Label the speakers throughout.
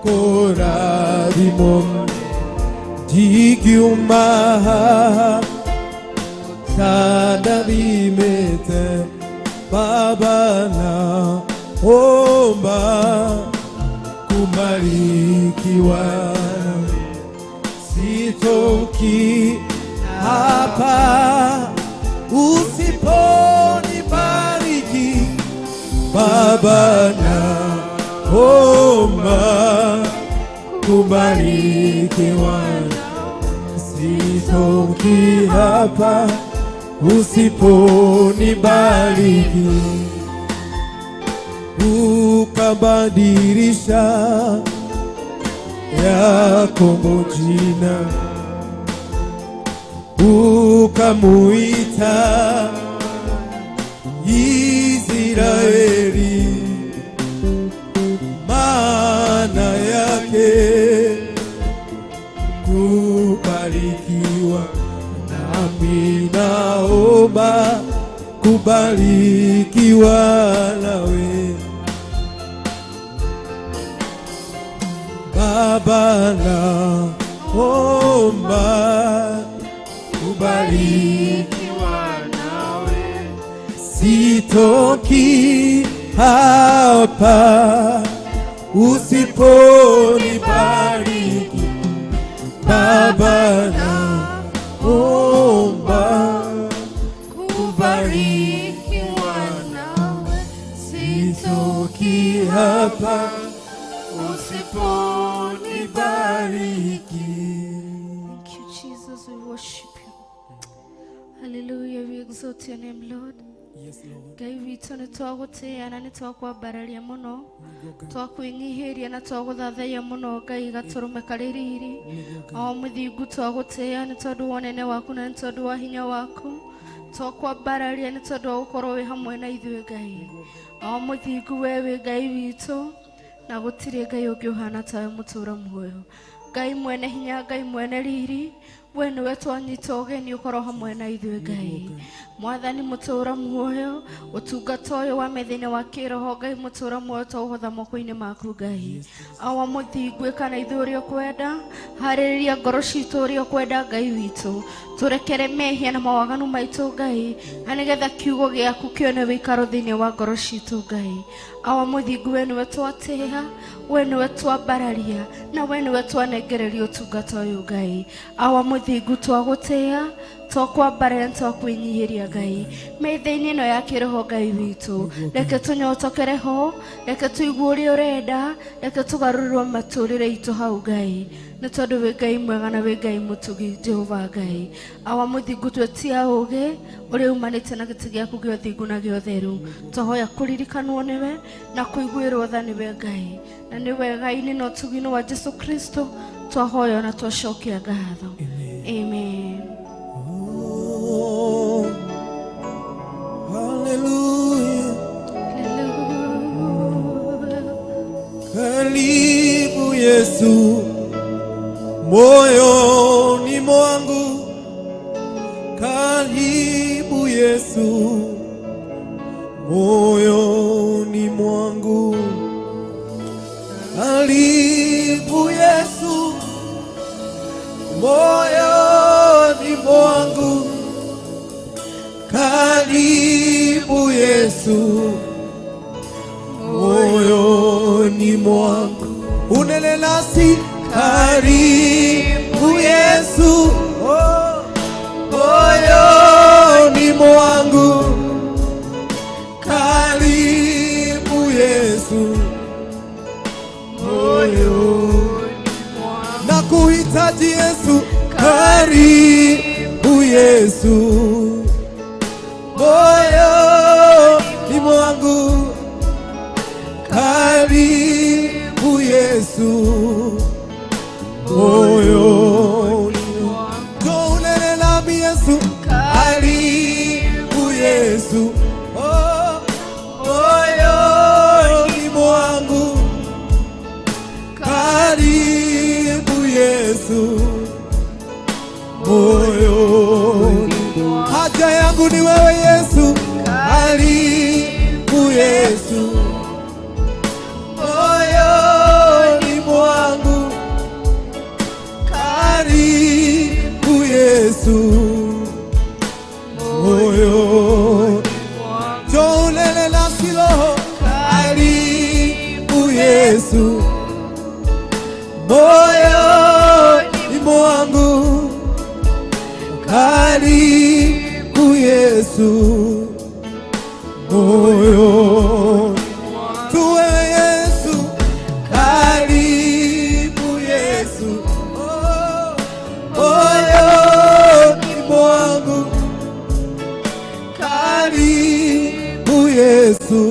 Speaker 1: Kũrathimwo ndingiuma haha ũtandathimĩte. Baba, naomba kubarikiwa nawe. Sitoki hapa usiponibariki. Baba, naomba kubarikiwa. Sitoki hapa usiponibariki. Ukabadilisha Yakobo jina, ukamuita Israeli, maana yake kubarikiwa. Nami naomba kubarikiwa nawe. Baba, naomba kubarikiwa
Speaker 2: nawe.
Speaker 1: Sitoki hapa usiponibariki. Baba, naomba
Speaker 2: kubarikiwa nawe.
Speaker 1: Sitoki hapa
Speaker 2: usiponibariki.
Speaker 3: Thank you, Jesus. We worship you. Hallelujah. We exalt your name, Lord.
Speaker 1: Yes, Lord.
Speaker 3: Ngai witũ, nĩ twagũtĩĩa na nĩ twakwambararia mũno, twakwĩnyihĩria na twagũthathaiya mũno, Ngai gatũrũme karĩ riri o mũthingu. Twagũtĩĩa nĩ tondũ wa ũnene waku na nĩ tondũ wa hinya waku. Twakwambararia nĩ tondũ wa gũkorwo wĩ hamwe na ithuĩ. Ngai o mũthingu, we wĩ Ngai witũ na gũtirĩ Ngai ũngĩ ũhana tawe. Mũtũũra muoyo, Ngai mwene hinya, Ngai mwene riri, we nĩwe twanyita ũgeni ũkorwo hamwe na ithuĩ. Ngai Mwathani mũtũũra muoyo, ũtungata ũyũ wa methĩinĩ wa kĩroho, Ngai mũtũũra muoyo, twaũhotha moko-inĩ maku. Ngai awa mũthingu, ĩka na ithuĩ ũrĩa ũkwenda, harĩrĩria ngoro citũ ũrĩa ũkwenda. Ngai witũ, tũrekere mehia na mawaganu maitũ, Ngai, na nĩgetha kiugo gĩaku kĩone wĩikaro thĩinĩ wa ngoro citũ. Ngai awa mũthingu, we nĩwe twatĩĩa, we nĩwe twambararia, na we nĩwe twanengereria ũtungata ũyũ. Ngai awa mũthingu, twagũtĩĩa, twakwambararia, twakwĩnyihĩria. Ngai, metha-inĩ ĩno ya kĩroho, Ngai witũ, reke tũnyotokere ho, reke tũigue ũrĩa ũrenda, reke tũgarũrĩrwo matũrĩre itũ hau, Ngai, nĩ tondũ wĩ Ngai mwega na wĩ Ngai mũtugi. Jehova Ngai awa mũthingu, twetia ũgĩ ũrĩa umanĩte na gĩtĩ gĩaku gĩa ũthingu na gĩa ũtheru. Twahoya kũririkanwo nĩwe na kũiguĩrwo tha nĩwe, Ngai, na nĩ wega-inĩ na ũtugi-inĩ wa Jesu Kristo twahoya na twacokia ngatho. Amen.
Speaker 1: Oh, hallelujah.
Speaker 3: Hallelujah.
Speaker 1: Karibu Yesu moyoni mwangu, karibu Yesu moyoni mwangu, karibu Yesu moyoni mwangu, karibu Yesu moyoni mwangu, unene nasi, karibu Yesu, oh, moyoni mwangu, karibu Yesu moyoni, nakuhitaji Yesu, karibu Yesu moyoni mwangu, karibu Yesu moyoni, njoo unene nami Yesu, karibu Yesu, oh, moyoni mwangu, karibu Yesu moyoni, haja yangu ni wewe Yesu, karibu Yesu moyoni mwangu. Yesu, moyoni mwangu, karibu Yesu, moyoni tuwe Yesu, karibu Yesu, oh, moyoni mwangu, karibu Yesu,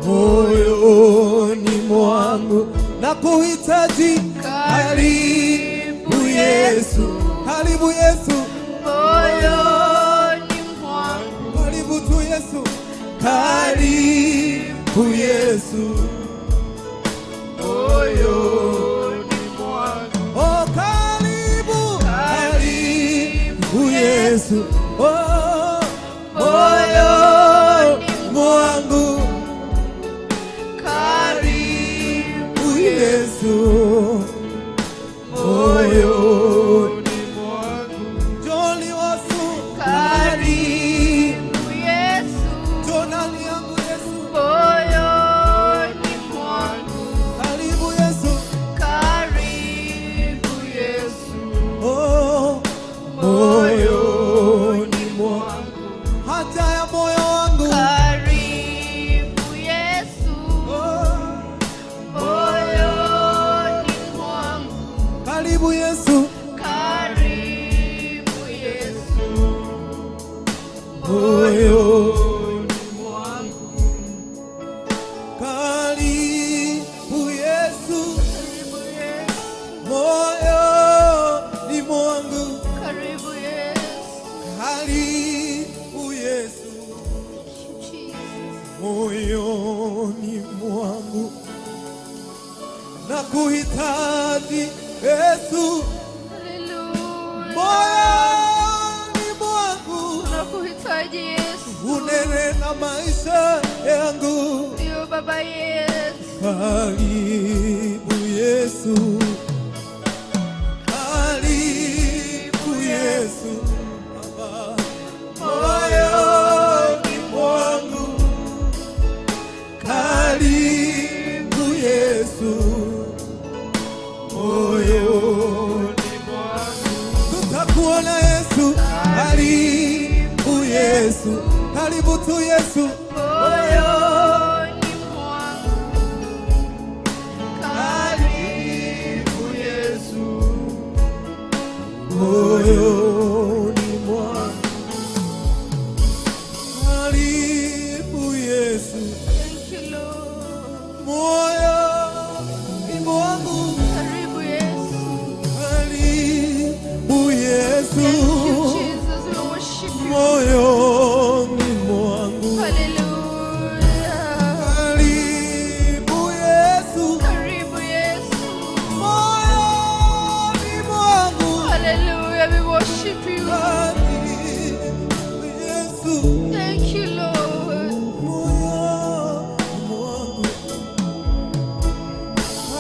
Speaker 1: moyoni mwangu, nakuhitaji, karibu Yesu, karibu Yesu,
Speaker 2: Moyoni mwangu.
Speaker 1: Karibu tu Yesu, karibu Yesu,
Speaker 2: Moyoni mwangu.
Speaker 1: Oh, karibu, karibu Yesu, oh, moyoni mwangu,
Speaker 2: Karibu
Speaker 1: Yesu, moyoni
Speaker 2: mwangu.
Speaker 1: Joli wasu,
Speaker 2: Karibu Yesu.
Speaker 1: Jonali yangu Yesu,
Speaker 2: Moyoni mwangu.
Speaker 1: Karibu Yesu,
Speaker 2: Karibu Yesu.
Speaker 1: Oh, moyoni mwangu, haja ya moyo wangu,
Speaker 2: Karibu Yesu.
Speaker 1: Oh,
Speaker 2: Moyoni mwangu.
Speaker 1: Karibu Yesu,
Speaker 2: Karibu Yesu.
Speaker 1: Moyoni
Speaker 2: mwangu.
Speaker 1: Karibu Yesu,
Speaker 2: Karibu Yesu.
Speaker 1: Moyoni mwangu,
Speaker 2: Karibu Yesu.
Speaker 1: Karibu Yesu,
Speaker 2: Thank you, Jesus.
Speaker 1: Moyoni mwangu, nakuhitaji Yesu,
Speaker 2: Hallelujah.
Speaker 1: Moyoni mwangu,
Speaker 2: Tunakuhitaji Yesu.
Speaker 1: Unene na maisha yangu,
Speaker 2: Ndio Baba yetu.
Speaker 1: Karibu Yesu, karibu Yesu, Baba, moyoni mwangu, karibu Yesu, moyoni
Speaker 2: mwangu.
Speaker 1: Tutakuona Yesu, karibu Yesu, karibu tu Yesu,
Speaker 2: Moyoni mwangu.
Speaker 1: Karibu Yesu, moyoni mwangu, karibu Yesu,
Speaker 2: Thank you, Lord.
Speaker 1: Moyoni mwangu,
Speaker 2: Karibu Yesu.
Speaker 1: Karibu Yesu,
Speaker 2: Thank you, Jesus. We worship you.
Speaker 1: Moyoni mwangu,
Speaker 2: Hallelujah.
Speaker 1: Karibu Yesu,
Speaker 2: Karibu Yesu.
Speaker 1: Moyoni mwangu,
Speaker 2: Hallelujah. We worship you.
Speaker 1: Karibu Yesu.
Speaker 2: Thank you, Lord.
Speaker 1: Moyoni mwangu.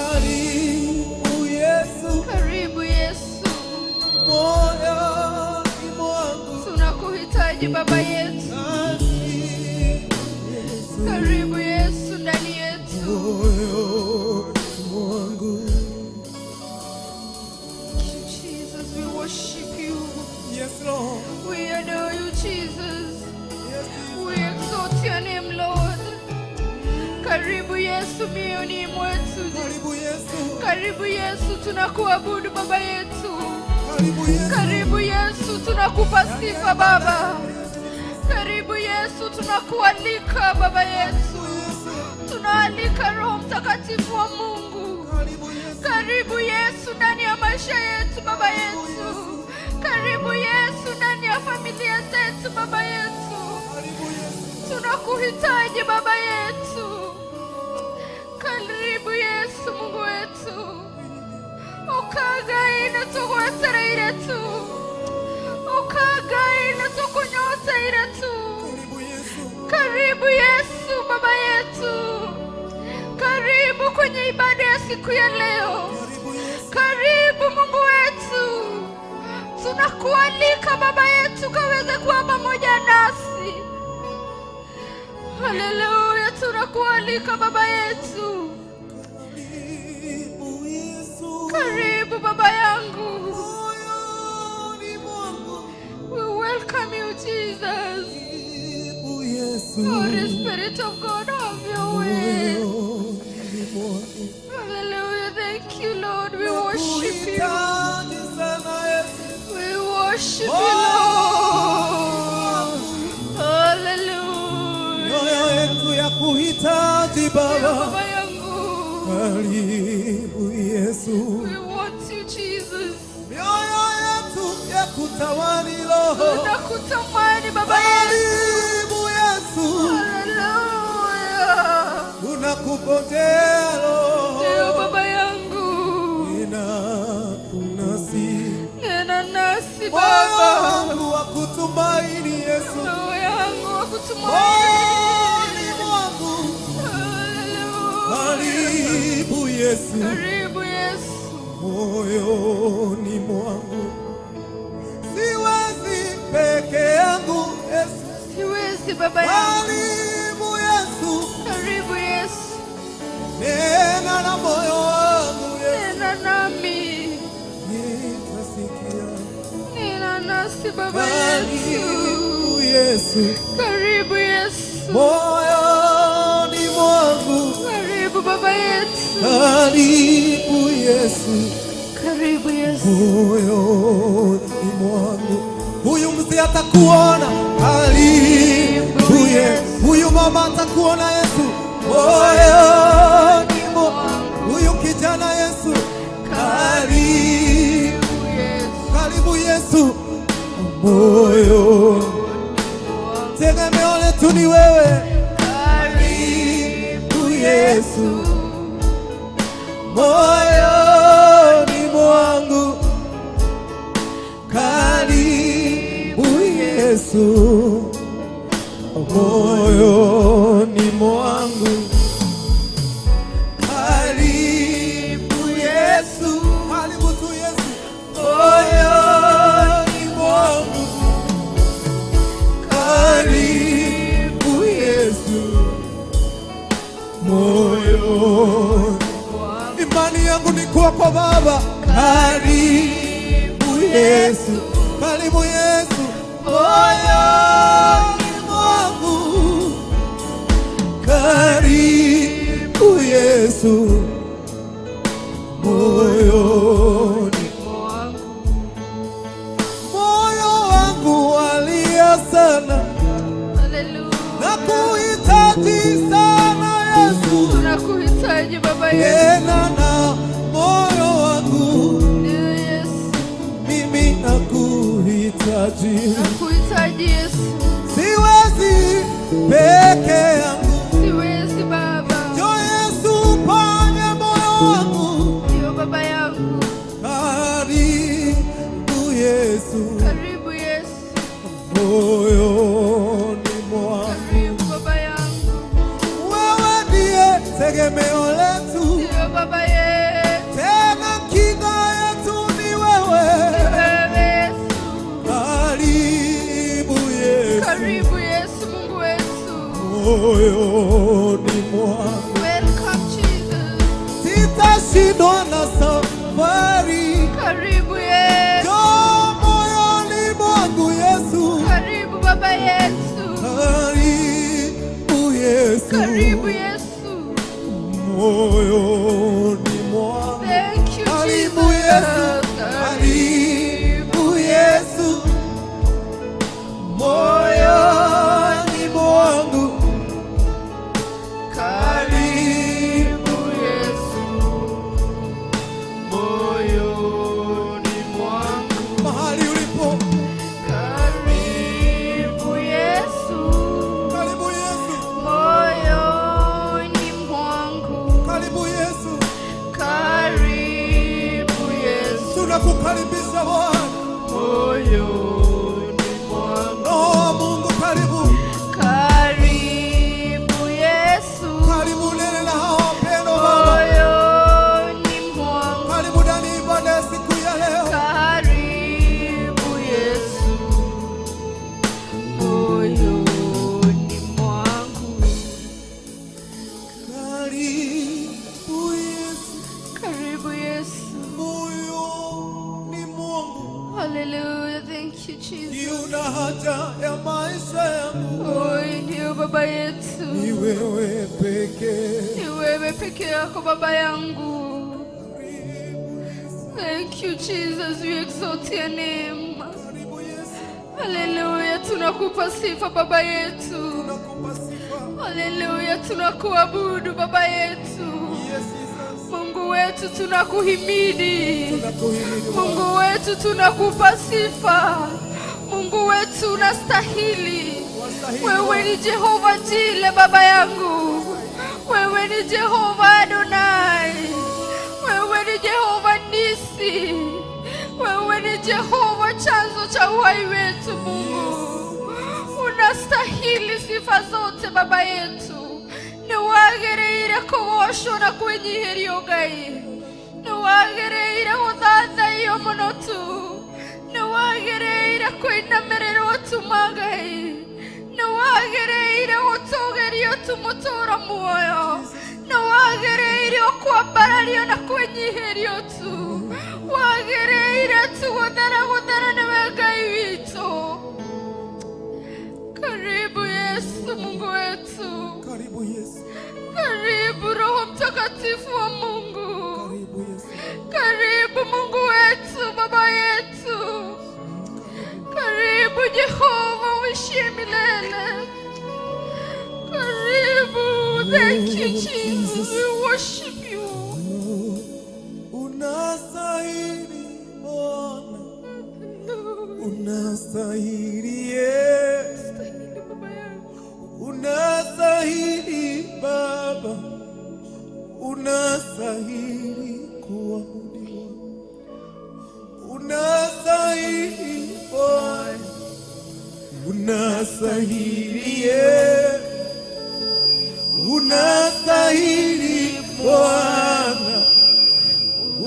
Speaker 1: Karibu Yesu,
Speaker 2: Karibu Yesu.
Speaker 1: Moyoni mwangu.
Speaker 2: Tunakuhitaji Baba yetu.
Speaker 1: Karibu Yesu,
Speaker 2: Karibu Yesu ndani yetu.
Speaker 1: Moyoni mwangu.
Speaker 2: Thank you, Jesus. We worship you.
Speaker 1: Yes, Lord.
Speaker 2: We adore you, Jesus.
Speaker 1: Yes, Jesus.
Speaker 2: We exalt your name, Lord. Karibu Yesu mioyoni mwetu.
Speaker 1: Karibu Yesu,
Speaker 2: Karibu Yesu, tunakuabudu Baba yetu.
Speaker 1: Karibu Yesu.
Speaker 2: Karibu Yesu, tunakupa sifa Baba. Karibu Yesu, tunakualika Baba yetu. Tunaalika Roho Mtakatifu wa Mungu.
Speaker 1: Karibu Yesu,
Speaker 2: Karibu Yesu ndani ya maisha yetu Baba yetu. Karibu Yesu ndani ya familia zetu Baba yetu.
Speaker 1: Karibu Yesu.
Speaker 2: Tunakuhitaji Baba yetu. Karibu Yesu Mungu wetu. Ukagaine tugwetereire tu. Ukagaine tukunyoteire tu.
Speaker 1: Karibu Yesu.
Speaker 2: Karibu Yesu Baba yetu. Karibu kwenye ibada ya siku ya leo.
Speaker 1: Karibu Yesu.
Speaker 2: Karibu Mungu wetu, tunakualika Baba yetu kaweze kuwa pamoja nasi. Haleluya, tunakualika Baba yetu. Karibu Baba yangu.
Speaker 1: Moyoni mwangu.
Speaker 2: We welcome you, Jesus.
Speaker 1: Karibu Yesu.
Speaker 2: Holy Spirit of God, have your way.
Speaker 1: Moyoni mwangu.
Speaker 2: Hallelujah. Thank you, Lord. We worship you.
Speaker 1: Nakuhitaji sana Yesu.
Speaker 2: We worship you, Lord. Hallelujah.
Speaker 1: Mioyo yetu yakuhitaji Baba.
Speaker 2: Baba yangu.
Speaker 1: Karibu Yesu.
Speaker 2: We want you, Jesus.
Speaker 1: Mioyo yetu yakutamani Roho.
Speaker 2: Tunakutamani Baba yetu.
Speaker 1: Karibu Yesu.
Speaker 2: Hallelujah.
Speaker 1: Tunakupokea Roho.
Speaker 2: Ndio Baba yangu.
Speaker 1: Nena nasi.
Speaker 2: Nena nasi
Speaker 1: Moyo
Speaker 2: Baba.
Speaker 1: wangu wakutumaini Yesu.
Speaker 2: Roho yangu wakutumaini.
Speaker 1: Moyoni mwangu.
Speaker 2: Hallelujah.
Speaker 1: Karibu Yesu.
Speaker 2: Karibu Yesu.
Speaker 1: Moyoni mwangu. Siwezi peke yangu Yesu.
Speaker 2: Siwezi Baba yangu.
Speaker 1: Karibu Yesu.
Speaker 2: Karibu Yesu.
Speaker 1: Nena na moyo wangu Yesu.
Speaker 2: Nena nami.
Speaker 1: Nitasikia.
Speaker 2: Nena nasi Baba
Speaker 1: Karibu
Speaker 2: Yesu.
Speaker 1: Yesu.
Speaker 2: Karibu Yesu.
Speaker 1: Moyoni mwangu.
Speaker 2: Karibu Baba yetu.
Speaker 1: Karibu Yesu.
Speaker 3: Karibu Yesu.
Speaker 1: Moyoni mwangu. Huyu mzee atakuona. Karibu Yesu. Huyu mama atakuona Yesu. Moyoni mwangu. Huyu kijana Yesu. Karibu. Karibu Yesu. Moyo. Tegemeo letu ni wewe. Karibu Yesu. Moyoni mwangu. Karibu Yesu. Moyoni mwangu. Karibu Yesu. Karibu tu Yesu. Moyoni mwangu. Karibu Yesu. Moyoni. Imani yangu ni kwako Baba. Karibu Yesu. Karibu Yesu. Moyoni mwangu. Karibu Yesu. Moyoni. Moyo wangu walia sana. Nakuhitaji sana Yesu.
Speaker 2: Tunakuhitaji Baba yetu.
Speaker 1: Nena na moyo wangu.
Speaker 2: Ndio Yesu.
Speaker 1: Mimi nakuhitaji.
Speaker 2: Nakuhitaji Yesu.
Speaker 1: Siwezi peke yangu.
Speaker 2: Siwezi Baba.
Speaker 1: Njoo Yesu ponye moyo wangu.
Speaker 2: Ndio Baba yangu.
Speaker 1: Karibu Yesu.
Speaker 2: Karibu Yesu.
Speaker 1: Moyoni mwangu.
Speaker 2: Karibu Baba yangu.
Speaker 1: Wewe ndiye tegemeo letu.
Speaker 2: Ndio Baba yetu.
Speaker 1: Tena kinga yetu ni wewe.
Speaker 2: Wewe Yesu.
Speaker 1: Karibu Yesu.
Speaker 2: Karibu Yesu Mungu wetu.
Speaker 1: Moyoni mwangu.
Speaker 2: Welcome Jesus.
Speaker 1: Sitashindwa na safari.
Speaker 2: Karibu Yesu.
Speaker 1: Njoo moyoni mwangu Yesu.
Speaker 2: Karibu Baba yetu.
Speaker 1: Karibu Yesu.
Speaker 2: Karibu Yesu.
Speaker 1: Moyoni mwangu.
Speaker 2: Thank you
Speaker 1: Karibu
Speaker 2: Jesus.
Speaker 1: Yesu. Karibu Yesu. Moyoni mwangu.
Speaker 2: Karibu Yesu. Moyoni mwangu.
Speaker 1: Mahali ulipo.
Speaker 2: Karibu Yesu.
Speaker 1: Karibu Yesu.
Speaker 2: Moyoni mwangu.
Speaker 1: Karibu Yesu.
Speaker 2: Karibu Yesu.
Speaker 1: Tunakukaribisha Bwana.
Speaker 2: Moyoni mwangu.
Speaker 1: Roho wa Mungu karibu.
Speaker 2: Karibu Yesu.
Speaker 1: Karibu nene na hawa wapendwa Baba.
Speaker 2: Moyoni mwangu.
Speaker 1: Karibu ndani ya ibada ya siku ya leo.
Speaker 2: Karibu Yesu. Moyoni mwangu.
Speaker 1: Karibu Yesu.
Speaker 2: Karibu Yesu.
Speaker 1: Haja ya maisha yangu
Speaker 2: Oi, ndio Baba yetu,
Speaker 1: ni wewe pekee.
Speaker 2: Ni wewe peke yako, Baba yangu.
Speaker 1: Karibu Yesu,
Speaker 2: Thank you, Jesus, we exalt your name.
Speaker 1: Karibu Yesu,
Speaker 2: Haleluya, tunakupa sifa, Baba yetu.
Speaker 1: Tunakupa sifa.
Speaker 2: Haleluya, tunakuabudu, Baba yetu.
Speaker 1: Yes, Jesus.
Speaker 2: Mungu wetu, tunakuhimidi.
Speaker 1: Tunakuhimidi Bwana.
Speaker 2: Mungu wetu, tunakupa sifa. Mungu wetu, unastahili.
Speaker 1: Wastahili
Speaker 2: Wewe
Speaker 1: Bwana.
Speaker 2: Ni Jehova Jile, Baba yangu. Wewe ni Jehova Adonai. Wewe ni Jehova Nisi. Wewe ni Jehova chanzo cha uhai wetu, Mungu. Unastahili sifa zote, Baba yetu. Nĩwagĩrĩire kũgocwo na kwĩnyihĩrio, Ngai. Nĩwagĩrĩire gũthathaiyo mũno tu. Nĩwagĩrĩire kũinamĩrĩrwo tu ma Ngai. Nĩwagĩrĩire gũtũgĩrio tu mũtũũro muoyo. Nĩwagĩrĩire kwambarario na kwĩnyihĩrio tu. Wagĩrĩire tu gũthera gũthera nĩwe Ngai witũ. Karibu Yesu, Mungu wetu.
Speaker 1: Karibu Yesu,
Speaker 2: Karibu Roho Mtakatifu wa Mungu.
Speaker 1: Karibu Yesu.
Speaker 2: Karibu Mungu wetu, Baba yetu. Karibu Jehova uishie milele. Karibu. Thank you, Jesus. We worship you.
Speaker 1: Unastahili Bwana, unastahili Yesu,
Speaker 2: Stahili, Baba yangu.
Speaker 1: Unastahili Baba, unastahili kuabudiwa, unastahili Bwana, unastahili Yesu, unastahili Bwana,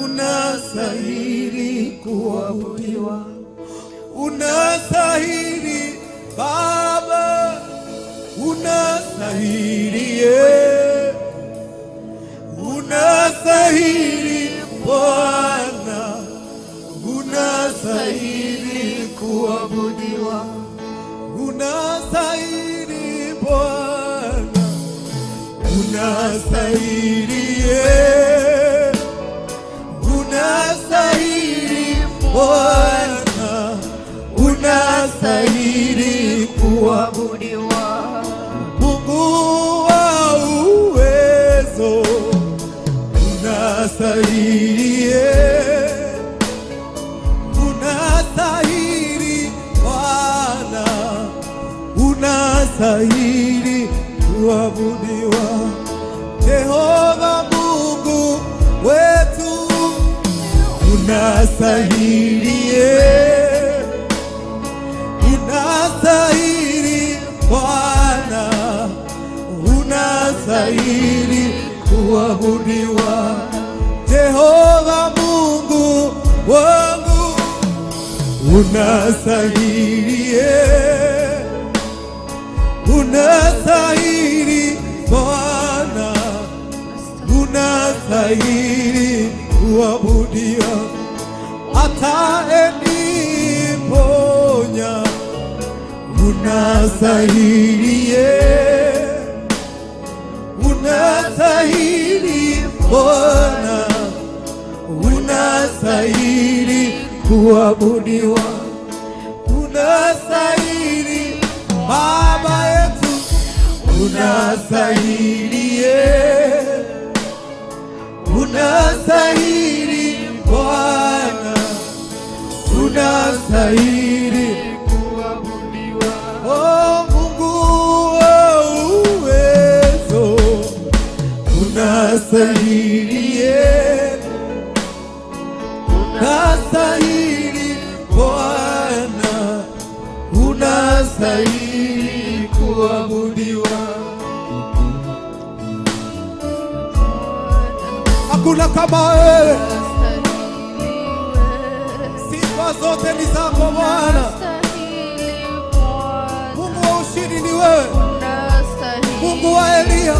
Speaker 1: unastahili kuabudiwa, unastahili Baba, unastahili Yesu, unastahili Bwana, unastahili kuabudiwa, unastahili Bwana, unastahili Yesu, unastahili Bwana, unastahili kuabudiwa. Mungu wa uwezo, unastahili Yesu, unastahili Bwana, unastahili kuabudiwa. Jehova Mungu wetu, unastahili Yesu, unastahili Bwana, unastahili kuabudiwa. Jehova Mungu wangu, unastahili Yesu, unastahili Bwana, unastahili kuabudiwa. Atakayeniponya, unastahili Yesu, unastahili Bwana, unastahili kuabudiwa, unastahili Baba yetu, unastahili Yesu, unastahili Bwana, unastahili
Speaker 2: kuabudiwa.
Speaker 1: Oh Mungu wa uwezo, unastahili Yesu, unastahili Bwana, unastahili kuabudiwa. Hakuna kama wewe, sifa zote ni zako Bwana. Mungu wa ushindi ni wewe, Mungu wa Eliya,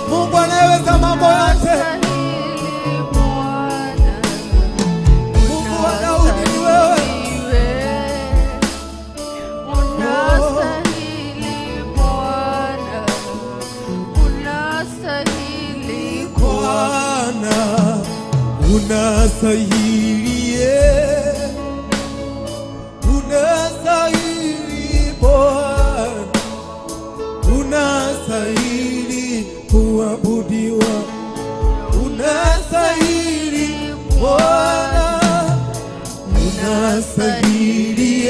Speaker 1: Mungu anayeweza mambo yote, Mungu wa Daudi ni wewe. Unastahili, unastahili Bwana, unastahili kuabudiwa, unastahili Bwana, unastahili,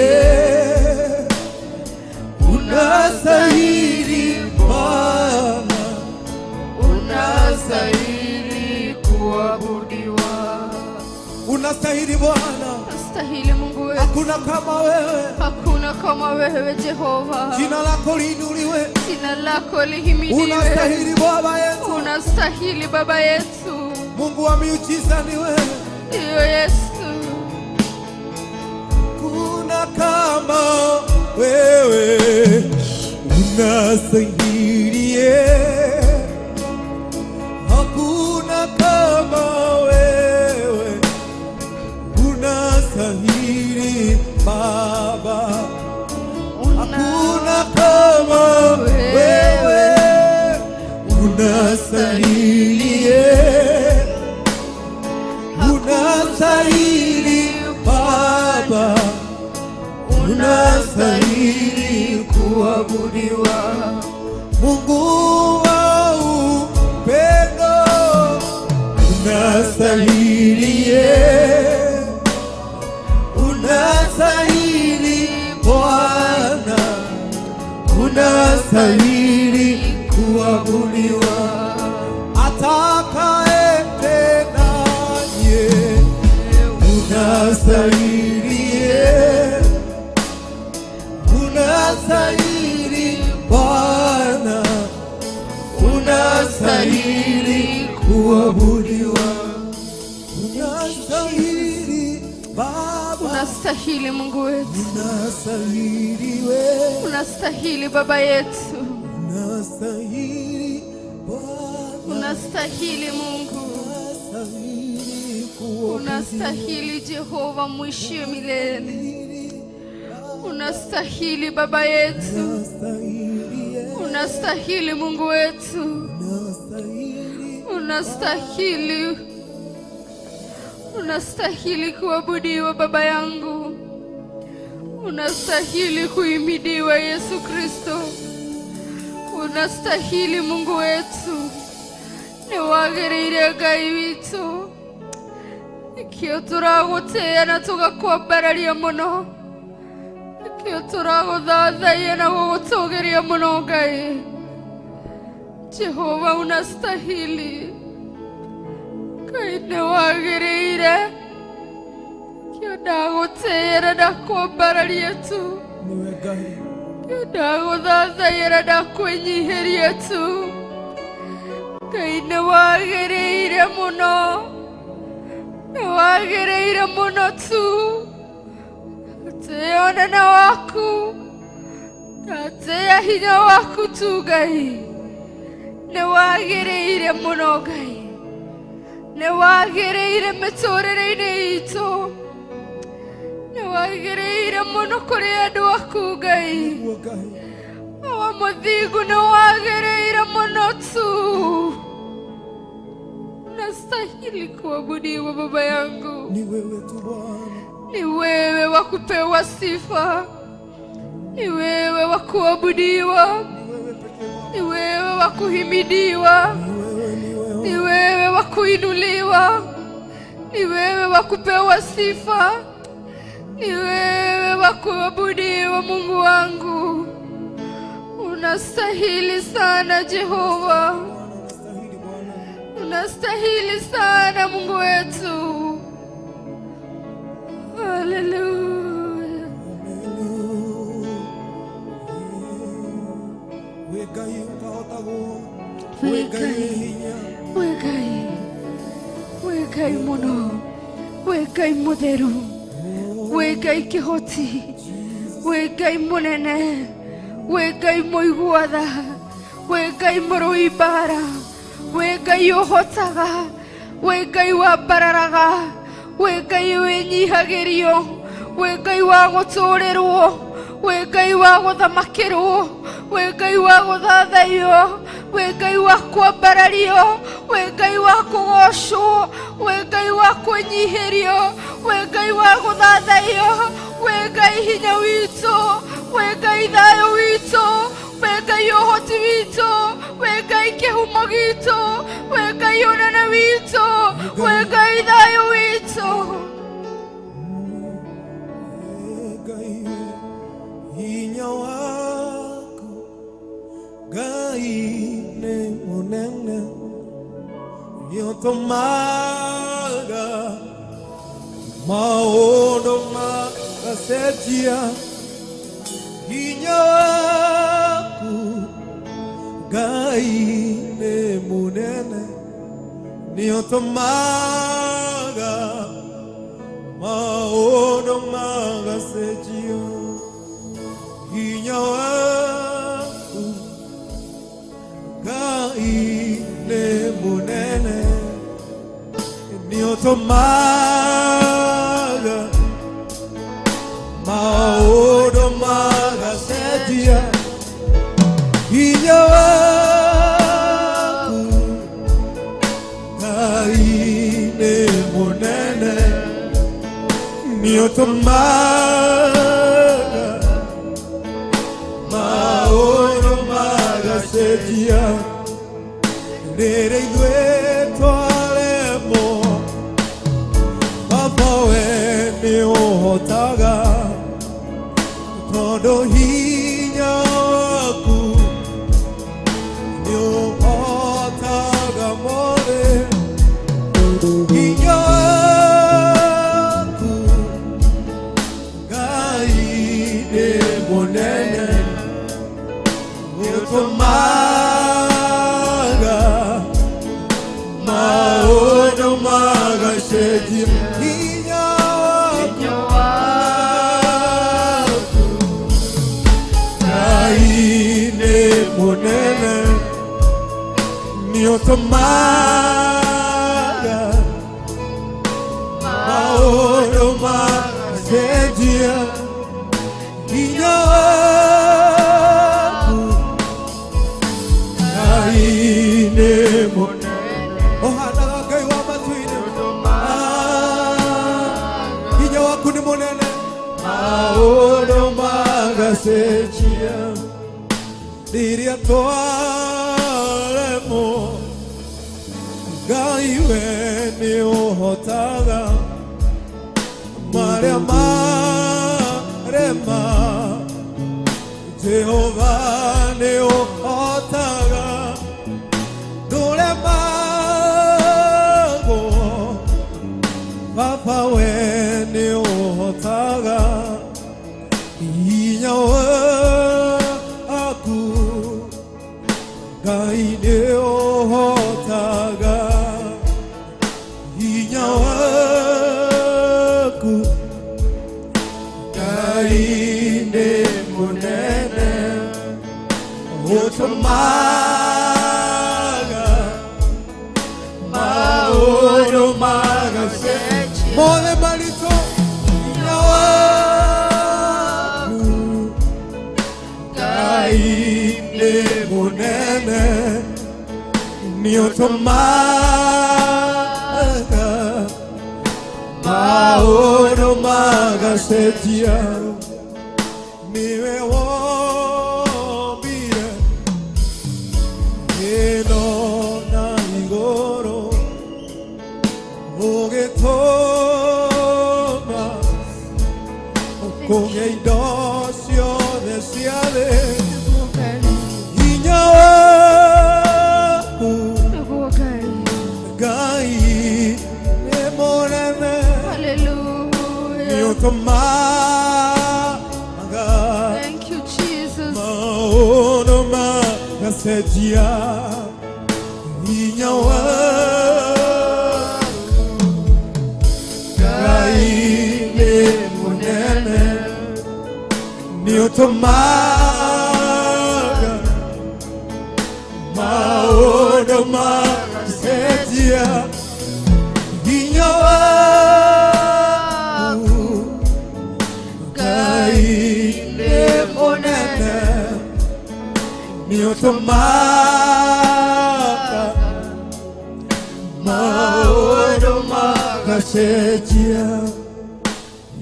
Speaker 1: unastahili Bwana,
Speaker 2: Unastahili kuabudiwa.
Speaker 1: Unastahili Bwana,
Speaker 2: Unastahili Mungu wetu.
Speaker 1: Hakuna kama wewe.
Speaker 2: Hakuna kama wewe Jehova.
Speaker 1: Jina lako liinuliwe,
Speaker 2: Jina lako lihimidiwe.
Speaker 1: Unastahili Baba yetu,
Speaker 2: Unastahili Baba yetu.
Speaker 1: Mungu wa miujiza ni wewe.
Speaker 2: Ndiyo Yesu.
Speaker 1: Kuna kama wewe, unastahili, hakuna kama wewe, unastahili Baba, hakuna kama wewe, unastahili, unastahili Baba, unastahili kuabudiwa, Mungu wa upendo, unastahili, unastahili Bwana, unastahili kuabudiwa, atakaye tenaye, unastahili, unastahili Bwana, unastahili kuabudiwa, unastahili Baba,
Speaker 2: Unastahili Mungu wetu.
Speaker 1: Unastahili wewe,
Speaker 2: Unastahili Baba yetu.
Speaker 1: Unastahili Bwana,
Speaker 2: Unastahili Mungu.
Speaker 1: Unastahili kuabudiwa,
Speaker 2: Unastahili Jehova mwishie milele. Unastahili Baba yetu.
Speaker 1: Unastahili,
Speaker 2: Unastahili Mungu wetu.
Speaker 1: Unastahili,
Speaker 2: Unastahili. Unastahili kuabudiwa Baba yangu. Unastahili kuhimidiwa Yesu Kristo. Unastahili Mungu wetu. Nĩwagĩrĩire Ngai witũ. Nĩkĩo tũragũtĩĩa na tũgakwambararia mũno. Nĩkĩo tũragũthathaiya na gũgũtũgĩria mũno Ngai. Jehova, unastahili. Ngai, nĩwagĩrĩire. Nĩkĩo ndagũtĩĩa na ndakwambararia tu.
Speaker 1: Niwe Ngai,
Speaker 2: Nĩkĩo ndagũthathaiya na ndakwĩnyihĩria tu. Ngai, nĩwagĩrĩire mũno. Nĩwagĩrĩire mũno tu. Tĩĩa ũnene waku. Ndatĩĩa hinya waku tu Ngai. Nĩwagĩrĩire mũno Ngai. Nĩwagĩrĩire mĩtũrĩre-inĩ itũ. Nĩwagĩrĩire mũno kũrĩ andũ aku Ngai.
Speaker 1: Niguo Ngai,
Speaker 2: Awa mũthingu, nĩwagĩrĩire mũno tu. Unastahili kuabudiwa Baba yangu.
Speaker 1: Ni wewe tu Bwana,
Speaker 2: Ni wewe wa kupewa sifa, ni wewe wa kuabudiwa,
Speaker 1: ni wewe pekee Bwana,
Speaker 2: ni wewe wa kuhimidiwa,
Speaker 1: ni wewe, ni wewe,
Speaker 2: ni wewe wa kuinuliwa, ni wewe wa kupewa sifa, ni wewe wa kuabudiwa. Mungu wangu, unastahili sana Jehova,
Speaker 1: Bwana, unastahili Bwana,
Speaker 2: unastahili sana Mungu wetu. Haleluya.
Speaker 1: Wĩ Ngai ũtahotagwo,
Speaker 2: Wĩ
Speaker 1: wĩ Ngai
Speaker 2: Ngai.
Speaker 1: wĩ hinya,
Speaker 2: Wĩ Ngai, wĩ Ngai mũno, wĩ Ngai mũtheru, wĩ Ngai kĩhoti, wĩ Ngai mũnene, wĩ Ngai mũigua tha, wĩ Ngai mũrũi mbara, wĩ Ngai ũhotaga, wĩ Ngai wambararaga, wĩ Ngai wĩnyihagĩrio, wĩ Ngai wa gũtũrĩrwo, wĩ Ngai wa gũthamakĩrwo, wĩ Ngai wa gũthathaiyo, wĩ Ngai wa kwambarario, wĩ Ngai wa kũgocwo, wĩ Ngai wa Wa kwĩnyihĩrio, wĩ Ngai wa gũthathaiyo, wĩ Ngai hinya witũ, wĩ Ngai thayũ witũ, wĩ Ngai ũhoti witũ, wĩ Ngai kĩhumo gitũ, wĩ Ngai ũnene witũ, wĩ Ngai thayũ witũ.
Speaker 1: Ngai, hinya waku Ngai nĩ mũnene, nĩũtũmaga maũndũ magacenjia. Hinya waku Ngai nĩ mũnene, nĩũtũmaga maũndũ magacenjia. Hinya waku Ngai nĩ mũnene, nĩũtũmaga maũndũ magacenjia. Hinya waku Ngai nĩ mũnene, nĩũtũmaga maũndũ magacenjia. Rĩrĩa ithuĩ twaremwo, Baba, we nĩũhotaga, tondũ hinya waku nĩũhotaga mothe. Hinya waku Ngai nĩ mũnene, nĩũtũmaga maũndũ magacenjia. Hinya waku Ngai nĩ mũnene, nĩũtũmaga maũndũ magacenjia. Hinya waku Ngai nĩ mũnene, ũhanaga Ngai wa matu-inĩ. Ah, hinya waku nĩ mũnene, maũndũ magacenjia. Rĩrĩa twaremwo, Ngai, we nĩũhotaga marĩa marema. Jehova, nĩũhotaga, ndũremagwo. Baba, we nĩũhotaga. Hinya waku Ngai nĩũhotaga. Hinya waku Ngai nĩ mũnene, ũtũmaga maũndũ magacenjia mothe maritũ. Hinya waku Ngai nĩ mũnene, nĩũtũmaga maũndũ magacenjia. Nĩwe wombire ĩno na igũrũ, ũgĩtũma kũgĩa indo ciothe cia thĩ. Hinya waku
Speaker 2: Nĩguo Ngai.
Speaker 1: Ngai nĩ mũnene,
Speaker 2: Hallelujah.
Speaker 1: nĩũtũmaga
Speaker 2: Thank you, Jesus.
Speaker 1: maũndũ magacenjia. Hinya waku Ngai nĩ mũnene, nĩũtũmaga maũndũ magacenjia. Hinya waku Ngai nĩ mũnene, nĩũtũmaga maũndũ magacenjia. Magacenjia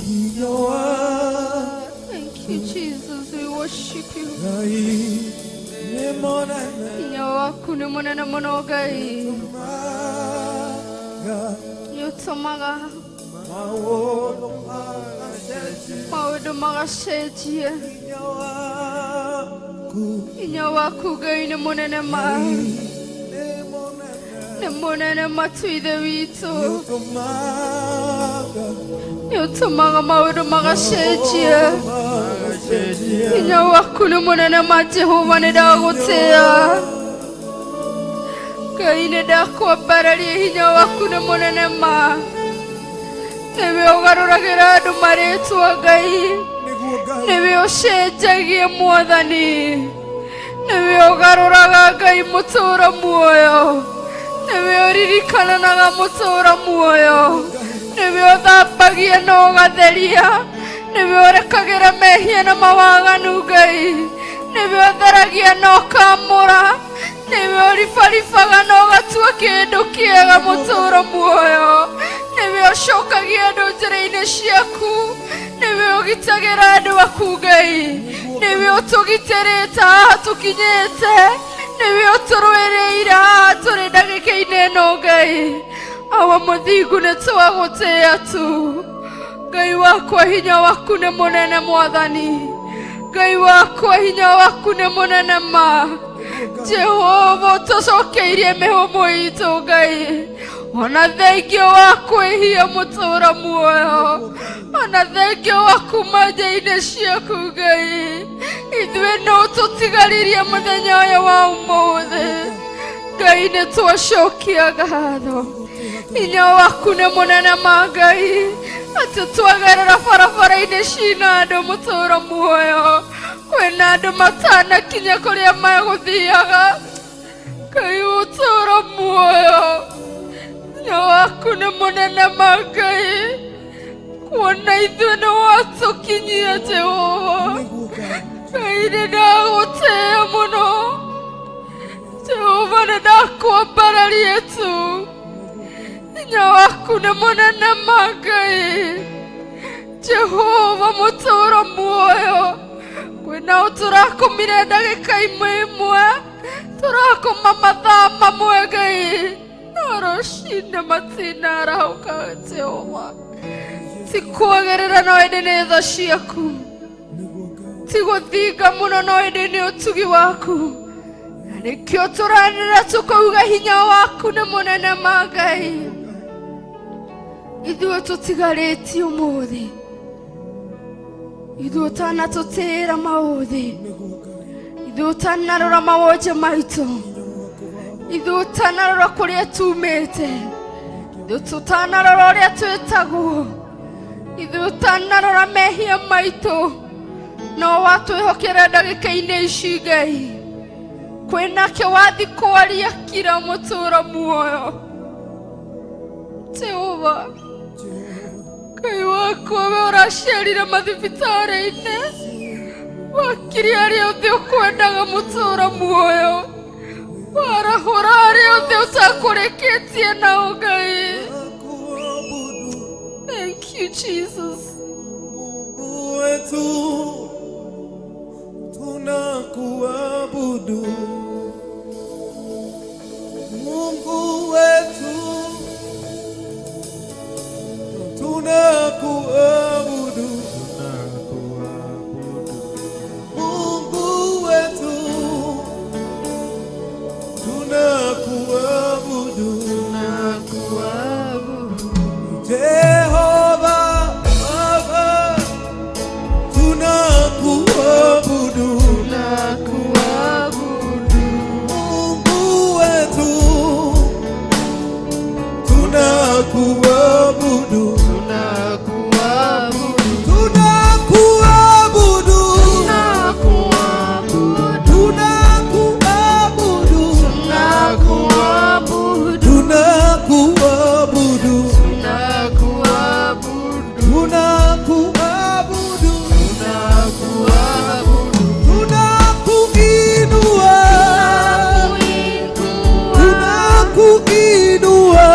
Speaker 1: hinya wa
Speaker 2: Thank you, Jesus. We worship you.
Speaker 1: Ngai nĩ mũnene.
Speaker 2: Hinya waku nĩ mũnene mũno Ngai.
Speaker 1: Tũmaga
Speaker 2: Nĩ ũtũmaga
Speaker 1: maũndũ magacenjia.
Speaker 2: Maũndũ magacenjia.
Speaker 1: Hinya waku
Speaker 2: Hinya waku Ngai nĩ mũnene ma.
Speaker 1: Nĩ mũnene.
Speaker 2: Nĩ mũnene ma tu Ithe witũ.
Speaker 1: Nĩũtũmaga
Speaker 2: Nĩ ũtũmaga maũndũ magacenjia.
Speaker 1: Magacenjia.
Speaker 2: Hinya waku nĩ mũnene ma Jehova, nĩ ndagũtĩa Ngai, nĩ ndakwambararia. Hinya waku nĩ mũnene ma, nĩwe ũgarũragĩra andũ marĩtwa Ngai.
Speaker 1: Nĩguo Ngai.
Speaker 2: Nĩwe ũcenjagia Mwathani, nĩwe ũgarũraga Ngai mũtũũra muoyo, nĩwe ũririkananaga mũtũũra muoyo, nĩwe ũthambagia na ũgatheria, nĩwe ũrekagĩra mehia na mawaganu Ngai, nĩwe ũtheragia na ũkamũra, nĩwe ũribaribaga na ũgatua kĩndũ kĩega mũtũũro muoyo, nĩwe ũcokagia andũ njĩra-inĩ ciaku, nĩwe ũgitagĩra andũ aku Ngai, nĩwe ũtũgitĩrĩte haha tũkinyĩte, nĩwe ũtũrũĩrĩire haha tũrĩ ndagĩka-inĩ ĩno Ngai. Awa mũthingu, nĩ twagũtĩĩa tu Ngai wakwa. Hinya waku nĩ mũnene Mwathani Ngai wakwa, hinya waku nĩ mũnene ma Jehova. Ũtũcokeirie mĩhũmũ itũ Ngai, ona thengio wa kwĩhia mũtũũra muoyo, ona thengio wa kuma nja-inĩ ciaku Ngai, ithuĩ no tũtigaririe mũthenya ũyũ wa ũmũthĩ Ngai, nĩ twacokia ngatho. Hinya waku nĩ mũnene ma Ngai, atĩ twagerera barabara-inĩ cina andũ mũtũũra muoyo, kwĩna andũ matanakinya kũrĩa megũthiaga Ngai. Ũtũũra muoyo, hinya waku nĩ mũnene ma Ngai, kuona ithuĩ nĩ watũkinyia Jehova.
Speaker 1: Nĩguo Ngai.
Speaker 2: Ngai, nĩ ndagũtĩĩa mũno Jehova, nĩ ndakwambararia tu. Hinya waku nĩ mũnene ma Ngai Jehova mũtũũro muoyo. Kwĩnao tũrakomire ndagĩka imwe imwe, tũrakoma mathaa mamwe Ngai, no rũcinĩ matinarahũka Jehova. Ti kwagĩrĩra, no ĩndĩ nĩ tha ciaku.
Speaker 1: Nĩguo Ngai.
Speaker 2: Ti gũthinga mũno, no ĩndĩ nĩ ũtugi waku, na nĩkĩo tũranĩra tũkauga hinya waku nĩ mũnene ma Ngai. Ithuĩ tũtigarĩtie ũmũthĩ, ithuĩ ũtanatũtĩĩra maũthĩ,
Speaker 1: Nĩguo Ngai.
Speaker 2: ithuĩ ũtanarora mawonje maitũ, ithuĩ ũtanarora kũrĩa tumĩte, ithuĩ tũtanarora ũrĩa twĩtagwo, ithuĩ ũtanarora mehia maitũ, no watwĩhokera ndagĩka-inĩ ici Ngai. Kwĩnake wathi kwaria kira mũtũũra muoyo Jehova Ngai wakwa, we ũraciarire mathibitarĩ-inĩ, wakirie arĩa othe ũkwendaga mũtũũra muoyo, warahũra arĩa othe ũtakũrĩkĩtie nao Ngai.
Speaker 1: Kuabudu.
Speaker 2: Thank you, Jesus.
Speaker 1: Mungu wetu, tunakuabudu. Mungu wetu, tunakuabudu. Mungu wetu, tunakuabudu. Jehova Baba, tunakuabudu. Mungu wetu, tunakuabudu. Tunakuabudu. Tunakuabudu. Tunakuabudu. Tunakuabudu. Tunakuinua. Tunakuinua.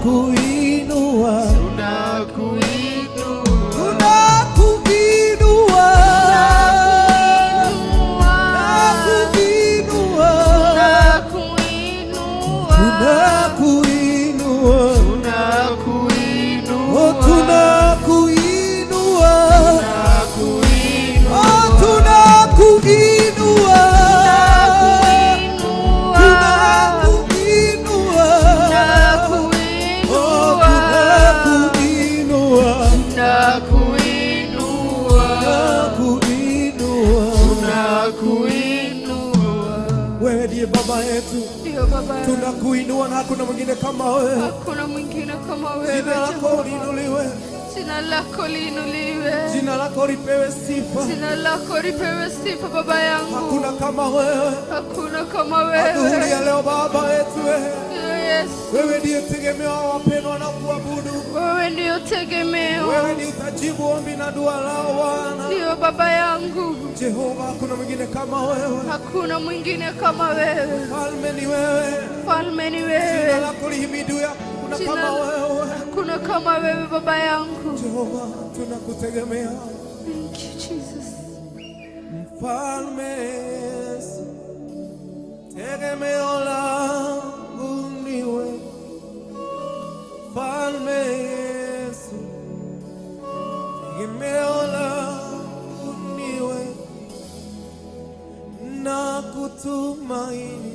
Speaker 1: Tunakuinua,
Speaker 2: Tunakuinua.
Speaker 1: Tunakuinua, tunakuinua,
Speaker 2: Tunakuinua.
Speaker 1: Tunakuinua, oh, tunakuinua, oh, tunakuinua, tunakuinua, oh, tunakuinua, tunakuinua. Wewe ndiye baba yetu,
Speaker 2: Ndio Baba yangu.
Speaker 1: Tunakuinua na hakuna mwingine kama wewe.
Speaker 2: Hakuna mwingine kama wewe.
Speaker 1: Jina lako
Speaker 2: Jehova.
Speaker 1: liinuliwe,
Speaker 2: Jina lako liinuliwe.
Speaker 1: Jina lako lipewe sifa.
Speaker 2: Jina lako lipewe sifa Baba yangu.
Speaker 1: Hakuna kama wewe.
Speaker 2: Hakuna kama
Speaker 1: Adhuhuri
Speaker 2: wewe.
Speaker 1: ya leo Baba yetu, wewe
Speaker 2: Ndio Yesu.
Speaker 1: Wewe ndiye tegemeo wa wapendwa na kuabudu.
Speaker 2: Wewe ndio tegemeo.
Speaker 1: Wewe ndiye utajibu ombi na dua lao Bwana.
Speaker 2: Ndio Baba yangu.
Speaker 1: Jehova, hakuna mwingine kama wewe.
Speaker 2: Hakuna mwingine kama wewe.
Speaker 1: Falme ni wewe.
Speaker 2: Falme ni
Speaker 1: Jina
Speaker 2: wewe.
Speaker 1: lako lihimidiwe, hakuna
Speaker 2: Jina
Speaker 1: kama wewe.
Speaker 2: Hakuna kama wewe Baba yangu.
Speaker 1: Jehova, tunakutegemea.
Speaker 2: Thank you, Jesus.
Speaker 1: Mfalme Yesu, tegemeo langu ni wewe. Mfalme Yesu, tegemeo langu ni wewe. Nakutumaini,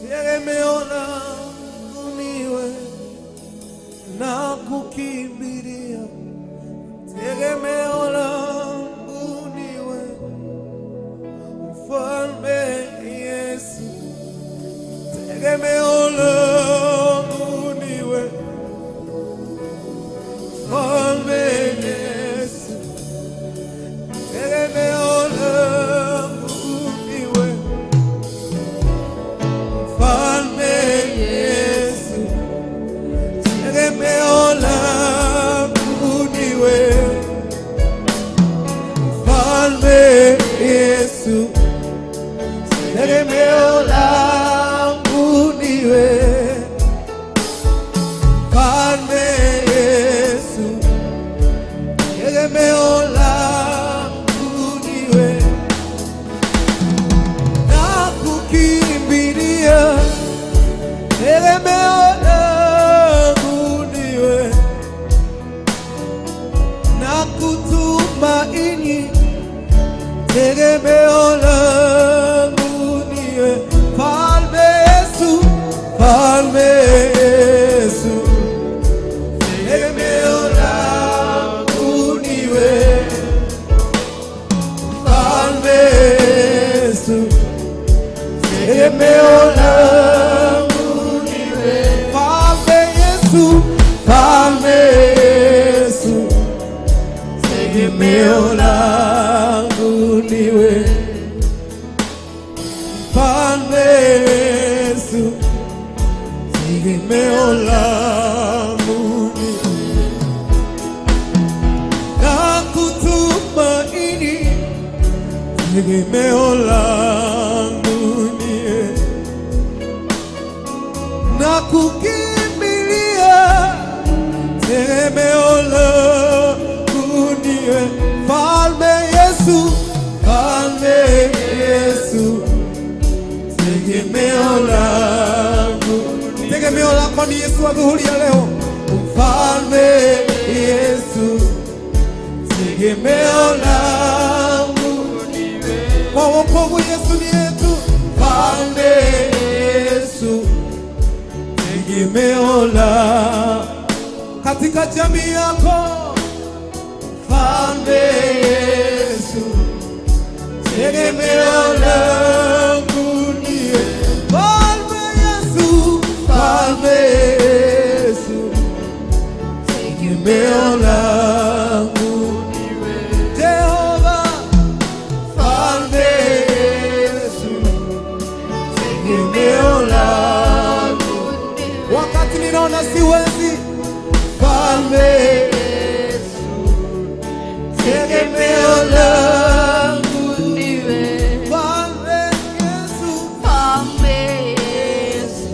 Speaker 1: tegemeo langu ni wewe. Nakukimbilia, tegemeo langu ni wewe. Mfalme Yesu, tegemeo langu ni wewe. Mfalme Yesu, tegemeo langu ni wewe. Mfalme Yesu, tegemeo langu ni wewe. Mfalme Yesu, tegemeo langu ni wewe. Mfalme Yesu, tegemeo langu ni wewe. Nakukimbilia, tegemeo langu ni wewe. Nakutumaini, tegemeo langu ni wewe. Mfalme Yesu, Mfalme Yesu, tegemeo langu ni wewe. Mfalme Yesu, tegemeo langu ni wewe. Mfalme Yesu, Mfalme Yesu, tegemeo langu ni wewe. Mfalme Yesu, tegemeo langu ni nakutumaini, tegemeo langu ni wewe. Nakukimbilia, tegemeo langu ni wewe. Mfalme Yesu, Mfalme Yesu, tegemeo langu, tegemeo lako ni Yesu adhuhuri ya leo. Mfalme Yesu, tegemeo langu kwa wokovu Yesu ni yetu. Mfalme Yesu, tegemeo la katika jamii yako. Mfalme Yesu, tegemeo langu ni wewe. Mfalme Yesu, Mfalme Yesu, tegemeo langu ni wewe. Jehova, Mfalme Yesu, tegemeo langu wakati ninaona siwezi. Mfalme Yesu, tegemeo langu. Mfalme Yesu,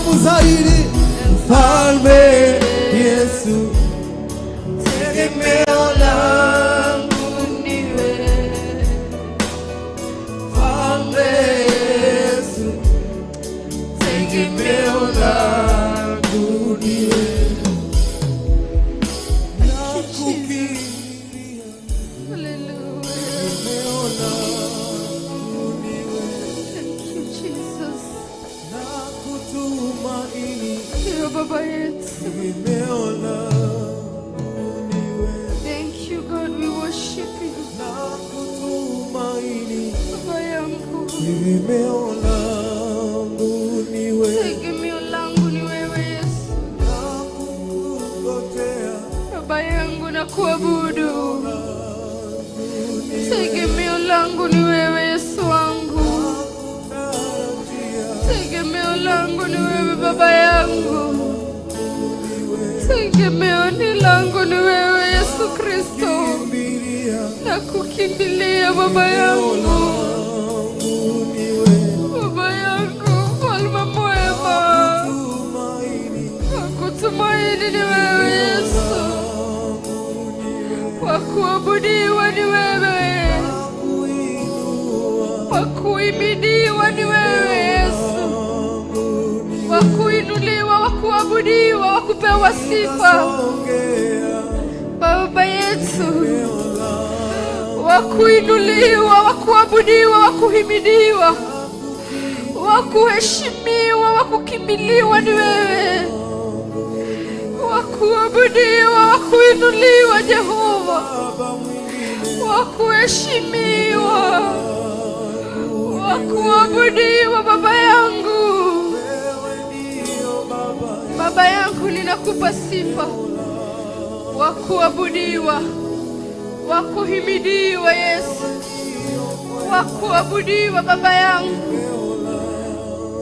Speaker 1: Mtamu zaidi. Mfalme Yesu, tegemeo langu
Speaker 2: ni wewe.
Speaker 1: Mfalme Yesu, tegemeo langu ni wewe. Nakukimbilia,
Speaker 2: Hallelujah.
Speaker 1: tegemeo langu ni wewe.
Speaker 2: Thank you, Jesus.
Speaker 1: Nakutumaini,
Speaker 2: Ndiyo Baba yetu.
Speaker 1: tegemeo langu ni wewe.
Speaker 2: Thank you, God. We worship you.
Speaker 1: Nakutumaini,
Speaker 2: Baba yangu.
Speaker 1: tegemeo langu ni wewe.
Speaker 2: Tegemeo langu ni wewe Yesu.
Speaker 1: Nakungojea,
Speaker 2: Baba yangu nakuabudu.
Speaker 1: langu ni wewe.
Speaker 2: Tegemeo langu ni wewe Yesu wangu.
Speaker 1: Nakutarajia,
Speaker 2: Tegemeo langu ni wewe Baba yangu. Tegemeo ni langu ni wewe Yesu Kristo.
Speaker 1: kimbilia,
Speaker 2: Nakukimbilia Baba yangu.
Speaker 1: langu ni wewe.
Speaker 2: Baba yangu, mfalme mwema.
Speaker 1: Tumaini,
Speaker 2: Wakutumaini ni wewe Yesu.
Speaker 1: langu ni wewe.
Speaker 2: Wakuabudiwa ni wewe.
Speaker 1: Nakuinua,
Speaker 2: Wakuhimidiwa ni wewe Yesu.
Speaker 1: langu ni
Speaker 2: Wakuinuliwa, wakuabudiwa, wakupewa sifa.
Speaker 1: songea,
Speaker 2: Baba yetu,
Speaker 1: langu
Speaker 2: wakuinuliwa, wakuabudiwa, wakuhimidiwa, wakuheshimiwa, wakukimbiliwa ni wewe. Wakuabudiwa, wakuinuliwa Jehova,
Speaker 1: Baba mwingine,
Speaker 2: wakuheshimiwa, wakuabudiwa Baba yangu.
Speaker 1: wewe ndio Baba
Speaker 2: Baba yangu, ninakupa sifa, wakuabudiwa, wakuhimidiwa Yesu, wakuabudiwa Baba yangu,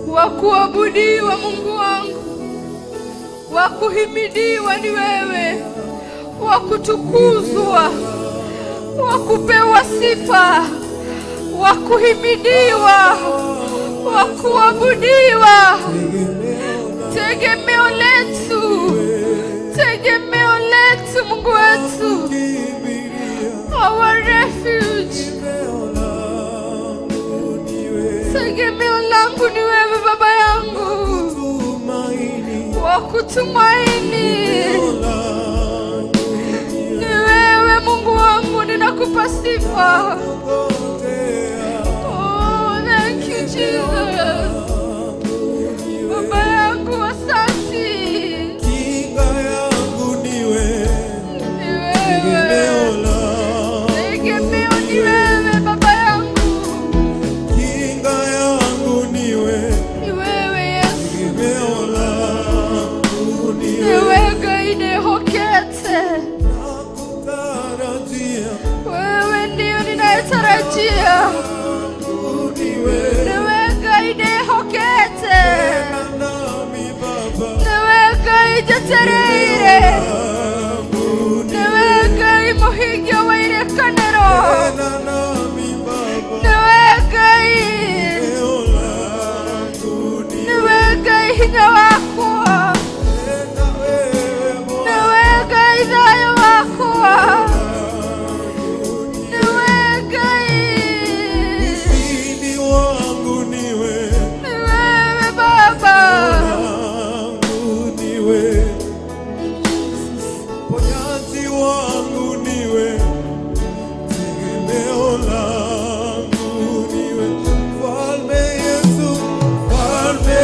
Speaker 2: wakuabudiwa Mungu wangu, wakuhimidiwa ni wewe, wakutukuzwa, wakupewa sifa, wakuhimidiwa, wakuabudiwa, tegemeo letu, tegemeo letu Mungu wetu, our refuge. Tegemeo langu ni wewe Baba yangu, wakutumaini ni wewe Mungu wangu, ninakupa sifa. Oh, thank you, Jesus. Baba yangu, asante.
Speaker 1: Kinga yangu ni wewe,
Speaker 2: Ni wewe, tegemeo ni wewe Baba yangu,
Speaker 1: kinga yangu ni wewe,
Speaker 2: ni wewe Yesu,
Speaker 1: tegemeo langu ni
Speaker 2: ni
Speaker 1: wewe,
Speaker 2: wewe Ngai nihokete,
Speaker 1: nakutarajia
Speaker 2: wewe ndio ninayetarajia,
Speaker 1: ni wewe,
Speaker 2: ni wewe Ngai nihokete,
Speaker 1: nami Baba
Speaker 2: ni wewe Ngai njetereire,
Speaker 1: langu
Speaker 2: ni wewe Ngai muhingia wa irĩkanĩro,
Speaker 1: tena nami Baba,
Speaker 2: ni wewe Ngai,
Speaker 1: tegemeo langu ni
Speaker 2: ni wewe Ngai hinya wakwa,
Speaker 1: tena wewe
Speaker 2: ni
Speaker 1: Bwana
Speaker 2: wewe Ngai thayũ wakwa, ni wewe Ngai,
Speaker 1: ushindi wangu ni wewe,
Speaker 2: ni wewe Baba.
Speaker 1: langu ni wewe, ponyaji wangu ni wewe, tegemeo langu ni wewe, Mfalme Yesu, Mfalme Yesu,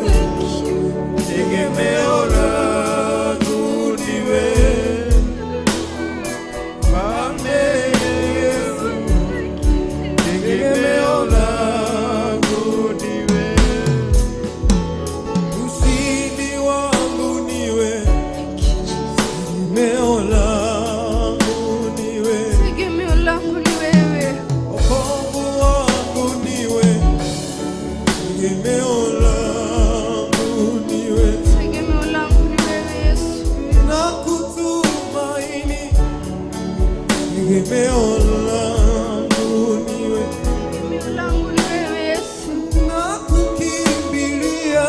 Speaker 2: Thank you.
Speaker 1: tegemeo langu ni wewe, Mfalme Yesu, tegemeo langu ni wewe, ushindi wangu ni wewe,
Speaker 2: Thank you, Jesus.
Speaker 1: tegemeo langu ni wewe,
Speaker 2: Tegemeo langu ni wewe,
Speaker 1: wokovu wangu ni wewe, tegemeo langu ni wewe,
Speaker 2: tegemeo langu ni wewe Yesu,
Speaker 1: nakutumaini, tegemeo langu ni wewe,
Speaker 2: tegemeo langu ni wewe Yesu,
Speaker 1: nakukimbilia,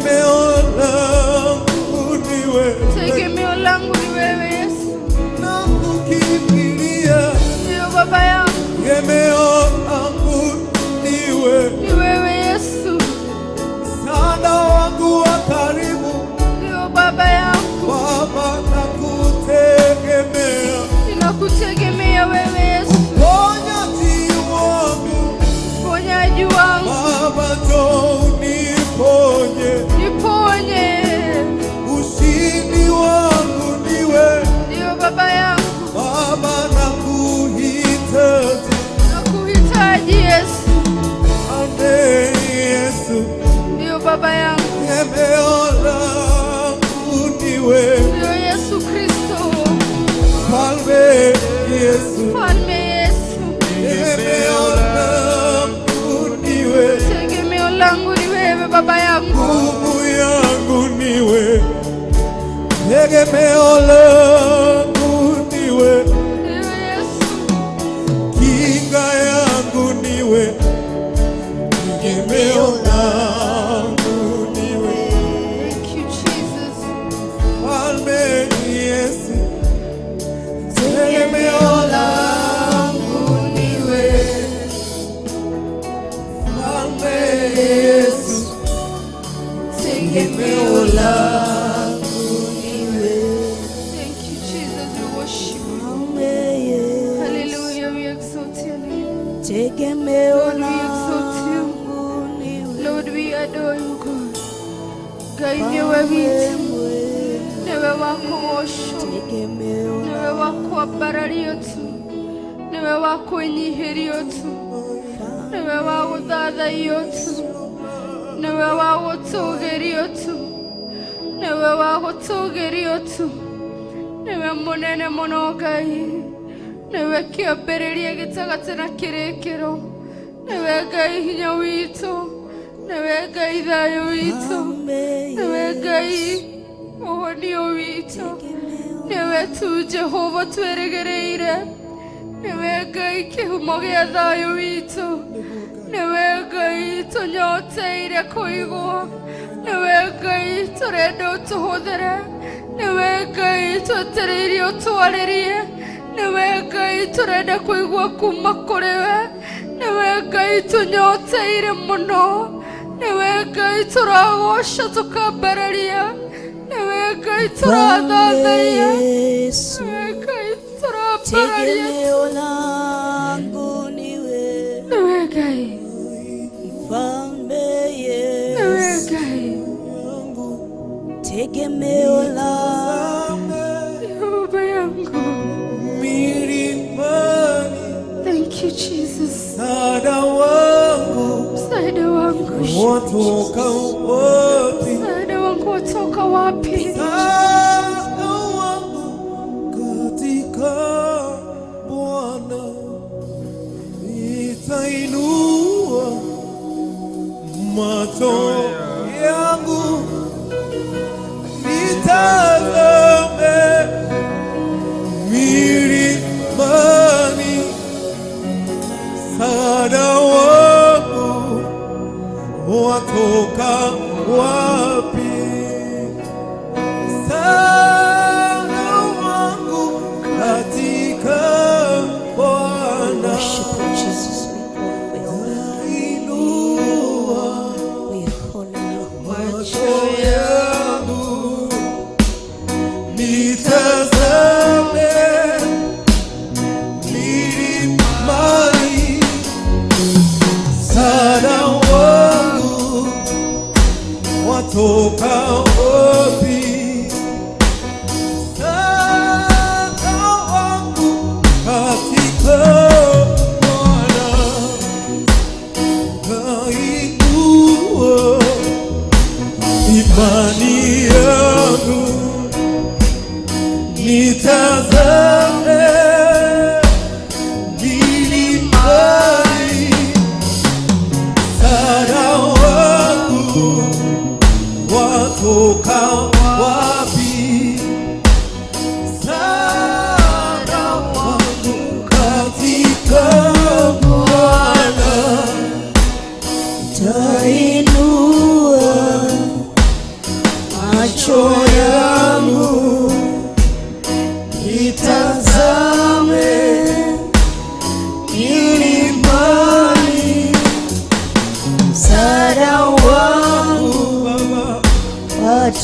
Speaker 1: Tegemeo langu ni wewe.
Speaker 2: Tegemeo langu ni wewe Yesu.
Speaker 1: Nakukimbilia.
Speaker 2: Ndiyo Baba yangu.
Speaker 1: Tegemeo langu ni wewe.
Speaker 2: Ni wewe Yesu.
Speaker 1: Msaada wangu wa karibu.
Speaker 2: Ndiyo Baba yangu.
Speaker 1: Baba, nakutegemea.
Speaker 2: Ninakutegemea wewe Yesu.
Speaker 1: Mponyaji wangu.
Speaker 2: Mponyaji wangu.
Speaker 1: Baba, njoo uniponye.
Speaker 2: Niponye.
Speaker 1: Ushindi wangu ni wewe.
Speaker 2: Ndiyo Baba yangu.
Speaker 1: Baba, nakuhitaji.
Speaker 2: Nakuhitaji Yesu.
Speaker 1: Amen, Yesu.
Speaker 2: Ndiyo Baba yangu.
Speaker 1: Tegemeo langu ni wewe.
Speaker 2: Ndiyo Yesu Kristo.
Speaker 1: Mfalme Yesu.
Speaker 2: Mfalme Yesu.
Speaker 1: Tegemeo langu ni wewe.
Speaker 2: Tegemeo langu ni wewe Baba yangu.
Speaker 1: Nguvu yangu ni wewe. Tegemeo langu ni wewe.
Speaker 2: Ndiyo Yesu.
Speaker 1: Kinga yangu ni wewe. Tegemeo langu ni wewe.
Speaker 2: Thank you, Jesus.
Speaker 1: Mfalme Yesu. Tegemeo langu ni wewe. Mfalme Yesu. Tegemeo langu ni wewe.
Speaker 2: Thank you, Jesus. We worship you. Hallelujah. We exalt your name.
Speaker 4: Tegemeo
Speaker 2: Lord, we exalt you.
Speaker 4: langu ni wewe.
Speaker 2: Lord, we adore you, God. Ngai nĩwe witũ, nĩwe wa kũgocwo,
Speaker 4: Tegemeo
Speaker 2: nĩwe wa kwambarario tu, nĩwe wa kwĩnyihĩrio tu, nĩwe wa gũthathaiyo tu, nĩwe wa gũtũgĩrio tu, nĩwe wa gũtũgĩrio tu, nĩwe mũnene mũno Ngai, nĩwe kĩambĩrĩria, gĩtagatĩ na kĩrĩkĩro, nĩwe Ngai hinya witũ, nĩwe Ngai thayũ witũ, nĩwe Ngai ũhonio witũ, nĩwe tu Jehova twĩrĩgĩrĩire, nĩwe Ngai kĩhumo gĩa thayũ witũ, nĩwe Ngai tũnyoteire kũigwo, nĩwe Ngai tũrenda ũtũhũthĩre, nĩwe Ngai twetereire ũtwarĩrie, nĩwe Ngai tũrenda kũigua kuma kũrĩ we, nĩwe Ngai tũnyoteire mũno, nĩwe Ngai tũragoca tũkambararia, nĩwe Ngai tũrathathaiya,
Speaker 4: Yesu.
Speaker 2: Nĩwe Ngai tũrambararia.
Speaker 4: Tegemeo langu ni wewe.
Speaker 2: Nĩwe Ngai.
Speaker 4: Mfalme
Speaker 2: Nĩwe
Speaker 4: Yesu.
Speaker 2: Ngai.
Speaker 4: Tegemeo langu.
Speaker 2: Baba yangu.
Speaker 1: Milimani.
Speaker 2: Thank you, Jesus.
Speaker 1: Msaada wangu
Speaker 2: Msaada wangu.
Speaker 1: watoka wapi?
Speaker 2: Msaada wangu watoka wapi?
Speaker 1: Msaada wangu katika Bwana, nitainua macho yangu nitazame milimani, msaada wangu watoka wapi? Msaada wangu katika Bwana.
Speaker 4: Worship you, Jesus. We honor
Speaker 1: Inua
Speaker 4: we honor you.
Speaker 1: macho yangu nitazame milimani, msaada wangu watoka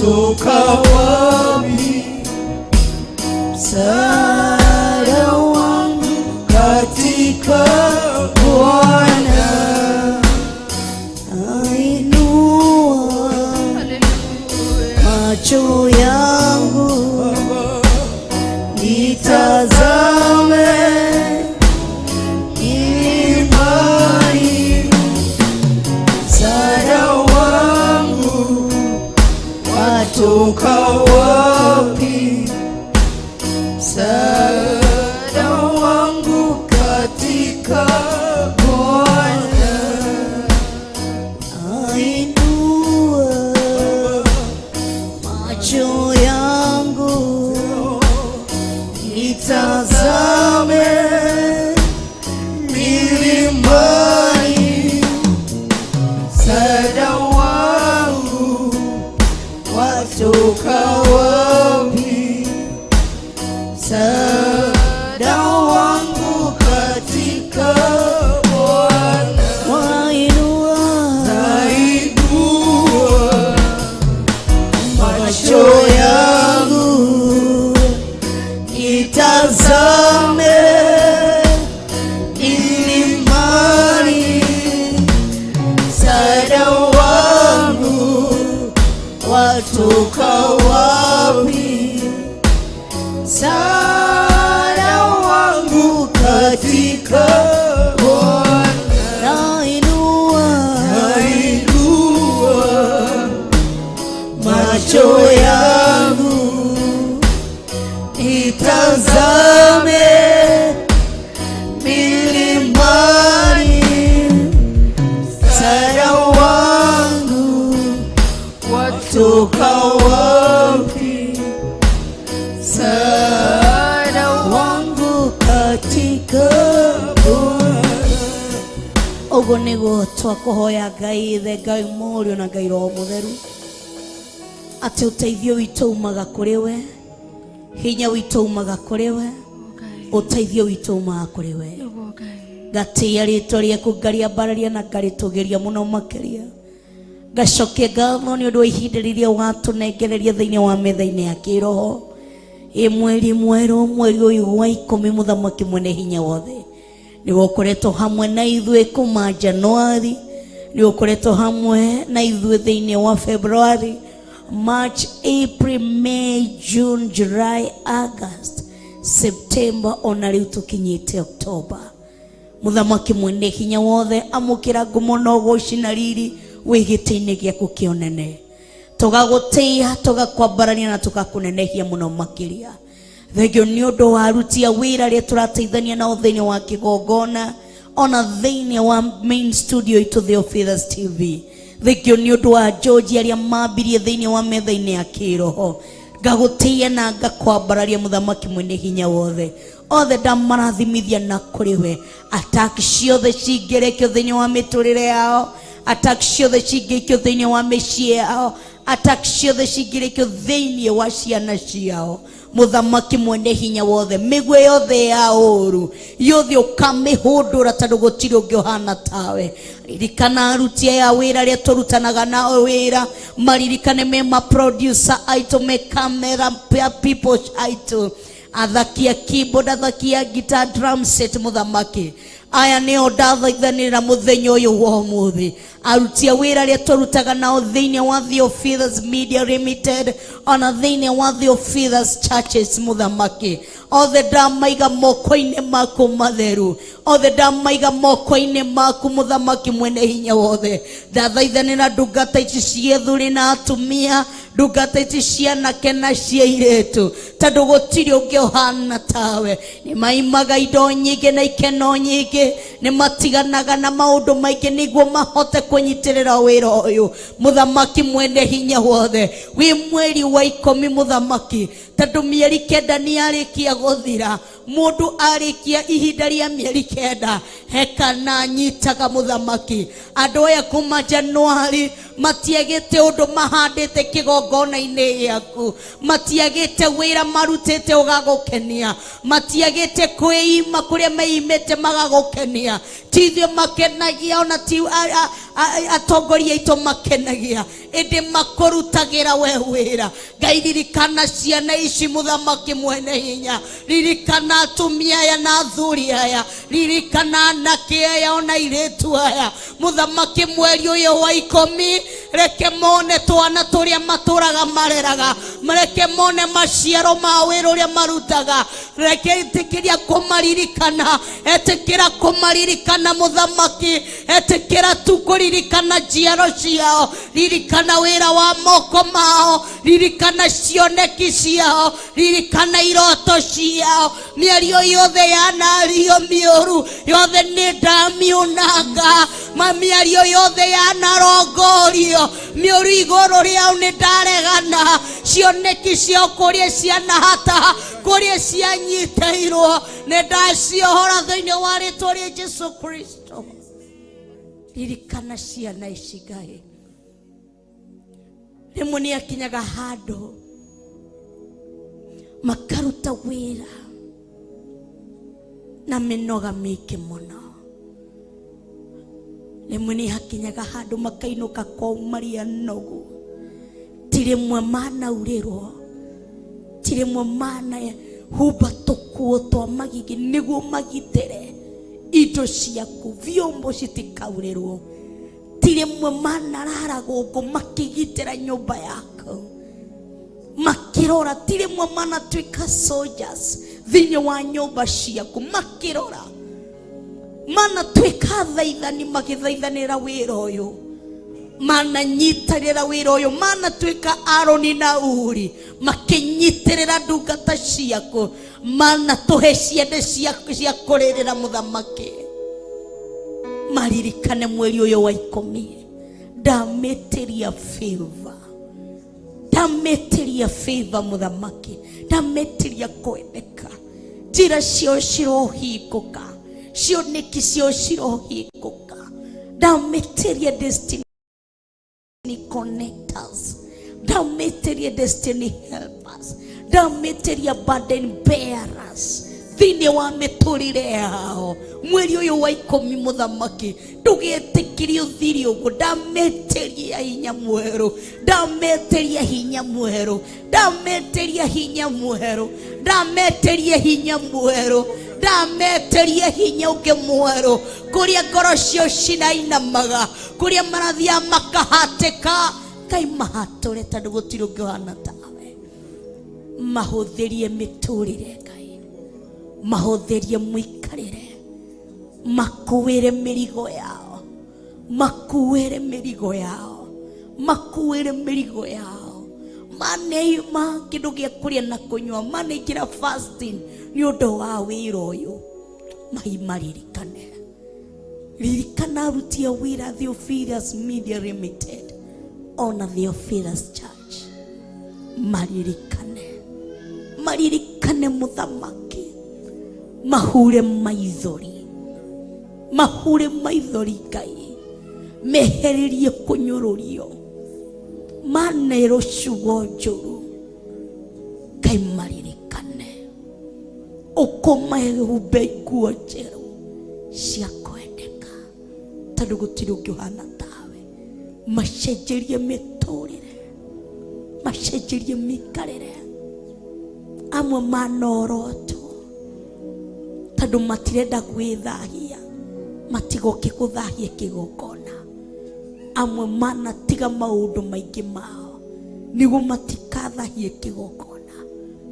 Speaker 1: Watoka wapi msaada wangu katika Bwana?
Speaker 4: Ainua
Speaker 3: Haleluya.
Speaker 4: macho yangu nitazame milimani,
Speaker 1: Msaada wangu watoka wapi? Msaada wangu katika Bwana.
Speaker 4: Ainua macho yangu nitazame
Speaker 1: milimani, msaada wangu watoka wapi? Msaada wangu katika Bwana.
Speaker 4: Wainua
Speaker 1: Nainua
Speaker 4: macho yangu nitazame milimani, msaada wangu watoka wapi? Msaada wangu
Speaker 1: katika Bwana.
Speaker 4: Nainua
Speaker 1: Nainua
Speaker 4: macho yangu nitazame milimani, msaada wangu
Speaker 1: watoka wapi? Msaada
Speaker 4: wangu katika Bwana. Ũguo nĩguo twakũhoya Ngai Ithe, Ngai Mũriũ na Ngai Roho Mũtheru, atĩ ũteithio witũ umaga kũrĩ we, hinya witũ umaga kũrĩ we, ũteithio witũ umaga kũrĩ we.
Speaker 3: Nĩguo Ngai.
Speaker 4: Ngatĩĩa rĩtwa rĩaku, ngariambararia na ngarĩtũgĩria mũno makĩria. Ngacokia ngatho nĩ ũndũ wa ihinda rĩrĩa watũnengereria thĩinĩ wa metha-inĩ ya kĩroho. Ĩ mweri mwerũ, mweri ũyũ wa 10, mũthamaki mwene hinya wothe, nĩwe ũkoretwo hamwe na ithuĩ kuma Januari, nĩwe ũkoretwo hamwe na ithuĩ thĩinĩ wa February, March, April, May, June, July, August, September, ona rĩu tũkinyĩte October. Mũthamaki mwene hinya wothe, amũkĩra ngumo na ũgoci na riri wĩ gĩtĩ-inĩ gĩaku kĩa ũnene. Tũgagũtĩĩa, tũgakwambararia na tũgakũnenehia mũno makĩria. Thengio nĩ ũndũ wa aruti a wĩra arĩa tũrateithania nao thĩinĩ wa kĩgongona, ona thĩinĩ wa main studio itũ Theophilus TV. Thengio nĩ ũndũ wa George arĩa mambirie thĩinĩ wa metha-inĩ ya kĩroho. Ngagũtĩĩa na ngakwambararia mũthamaki mwene hinya wothe. Othe ndamarathimithia na kũrĩ we. Attack ciothe cingĩrekio thĩinĩ wa mĩtũrĩre yao, attack ciothe cingĩikio thĩinĩ wa mĩciĩ yao, attack ciothe cingĩrekio thĩinĩ wa ciana ciao. Mũthamaki mwene hinya wothe, mĩguĩ yothe ya ũru yothe ũkamĩhũndũra, tondũ gũtirĩ ũngĩ ũhana tawe. Ririkana aruti aya wĩra arĩa tũrutanaga nao wĩra, maririkane me ma producer aitũ, me camera people aitũ, athaki a keyboard, athaki a guitar, drum set. Mũthamaki, aya nĩo ndathaithanĩrĩra mũthenya ũyũ wa ũmũthĩ, aruti a wĩra arĩa tũrutaga nao thĩinĩ wa Theophilus Media Limited, ona thĩinĩ wa Theophilus Churches. Mũthamaki, othe ndamaiga moko-inĩ maku matheru, othe ndamaiga moko-inĩ maku. Mũthamaki mwene hinya wothe, ndathaithanĩra ndungata ici cia athuri na atumia, ndungata ici cia anake na cia airĩtu, tondũ gũtirĩ ũngĩ ũhana tawe. Nĩ maimaga indo nyingĩ na ikeno nyingĩ, nĩ matiganaga na maũndũ maingĩ nĩguo mahote kũnyitĩrĩra wĩra ũyũ. Mũthamaki mwene hinya wothe, wĩ mweri wa 10, mũthamaki. Tondũ mĩeri 9 nĩ yarĩkia gũthira, mũndũ arĩkia ihinda rĩa mĩeri 9 hekana nyitaga mũthamaki. Andũ aya kuma Januari matiagĩte ũndũ mahandĩte kĩgongona-inĩ gĩaku, matiagĩte wĩra marutĩte ũgagũkenia, matiagĩte kwĩima kũrĩa meimĩte magagũkenia. Ti ithuĩ makenagia, ona ti atongoria aitũ makenagia, ĩndĩ makũrutagĩra we wĩra. Ngai, ririkana ciana ici mũthamaki mwene hinya, ririkana atumia aya na athuri aya, ririkana anake aya ona airĩtu aya. Mũthamaki mweri ũyũ wa 10, reke mone twana tũrĩa matũraga mareraga, reke mone maciaro ma wĩra ũrĩa marutaga. Reke ĩtĩkĩria kũmaririkana, etĩkĩra kũmaririkana mũthamaki, etĩkĩra tu kũririkana njiaro ciao, ririkana wĩra wa moko mao, ririkana cioneki ciao, ririkana iroto ciao. Mĩario yothe yanario mĩũru yothe nĩ ndamiunanga, mĩario yothe yanarongorio mĩũru igũrũ rĩao nĩ ndaregana. Cioneki ciao kũrĩa cianahata, kũrĩa cianyitĩirwo, nĩ ndaciohora thĩinĩ wa rĩtwa rĩa Jesu Kristo. Ririkana ciana ici Ngai. Rĩmwe nĩ akinyaga handũ makaruta wĩra na mĩnoga mĩingĩ mũno. Rĩmwe nĩ hakinyaga handũ makainũka kwao marĩ anogu, ti rĩmwe manaurĩrwo, ti rĩmwe manahumba tũkuo twa magigi nĩguo magitĩre indo ciaku, vyombo citikaurĩrwo, ti rĩmwe manarara gũkũ makĩgitĩra nyũmba yaku makĩrora, ti rĩmwe manatuĩka soldiers thĩinĩ wa nyũmba ciaku makĩrora, manatuĩka athaithani magĩthaithanĩra wĩra ũyũ, mananyitanĩra wĩra ũyũ, manatuĩka Aroni na Uri makĩnyitĩrĩra ndungata ciaku, manatũhe ciende cia kũrĩrĩra mũthamaki. Maririkane mweri ũyũ wa 10, ndamĩtĩria favor, ndamĩtĩria favor mũthamaki, ndamĩtĩria kwendeka, njĩra ciao cirohingũka, cioneki ciao cirohingũka, ndamĩtĩria destiny connectors, ndamĩtĩria destiny helpers, ndamĩtĩria burden bearers thĩinĩ wa mĩtũrĩre yao. Mweri ũyũ wa 10 mũthamaki, ndũgetĩkĩrie ũthire ũguo. Ndamĩtĩria hinya mwerũ, ndamĩtĩria hinya mwerũ, ndamĩtĩria hinya mwerũ, ndamĩtĩria hinya mwerũ, ndamĩtĩria hinya ũngĩ mwerũ, kũrĩa ngoro ciao cinainamaga, kũrĩa marathiaga makahatĩka. Ngai mahatũre, tondũ gũtirĩ ũngĩ ũhana tawe. Mahũthĩrie mĩtũrĩre Ngai, mahũthĩrie mũikarĩre, makuĩre mĩrigo yao, makuĩre mĩrigo yao, makuĩre mĩrigo yao. Maneima kĩndũ gĩa kũrĩa na kũnyua, maneingĩra fasting nĩ ũndũ wa wĩra ũyũ. Mai maririkane, ririkana aruti a wĩra Theophilus Media Limited ona Theophilus Church, maririkane, maririkane mũthamaki, mahure maithori, mahure maithori Ngai, mehererie kũnyũrũrio, manerwo ciugo njũru. Ngai maririkane, ũkũmahumbe nguo njerũ cia kwendeka, tondũ gũtirĩ ũngĩ ũhana tawe. Macenjerie mĩtũrĩre, macenjerie mĩikarĩre. Amwe manorotwo tondũ matirenda gwĩthahia, matigoke gũthahia kĩgongona. Amwe manatiga maũndũ maingĩ mao nĩguo matikathahie kĩgongona.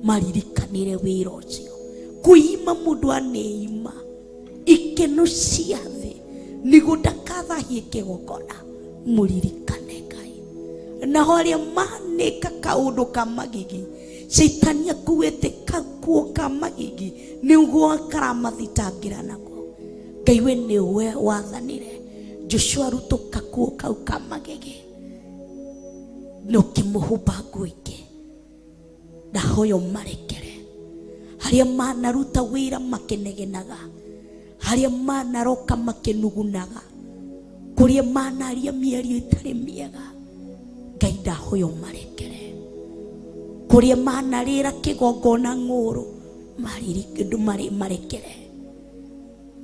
Speaker 4: Maririkanĩre wĩra ũcio. Kwĩima mũndũ aneima ikeno cia thĩ nĩguo ndakathahie kĩgongona. Mũririkane Ngai. Naho arĩa manĩka kaũndũ ka magigi, Shaitani akuĩte kakuo ka magigi nĩguo akaramathitangira nako. Ngai we nĩwe wathanire Joshua arutwo kakuo kau ka magigi, na ũkĩmũhumba nguo ingĩ. Ndahoya ũmarekere harĩa manaruta wĩra makĩnegenaga, harĩa manaroka makĩnugunaga, kũrĩa manaria mĩario ĩtarĩ mĩega. Ngai ndahoya ũmarekere. Kũrĩa manarĩra kĩgongona ng'ũrũ, marekere.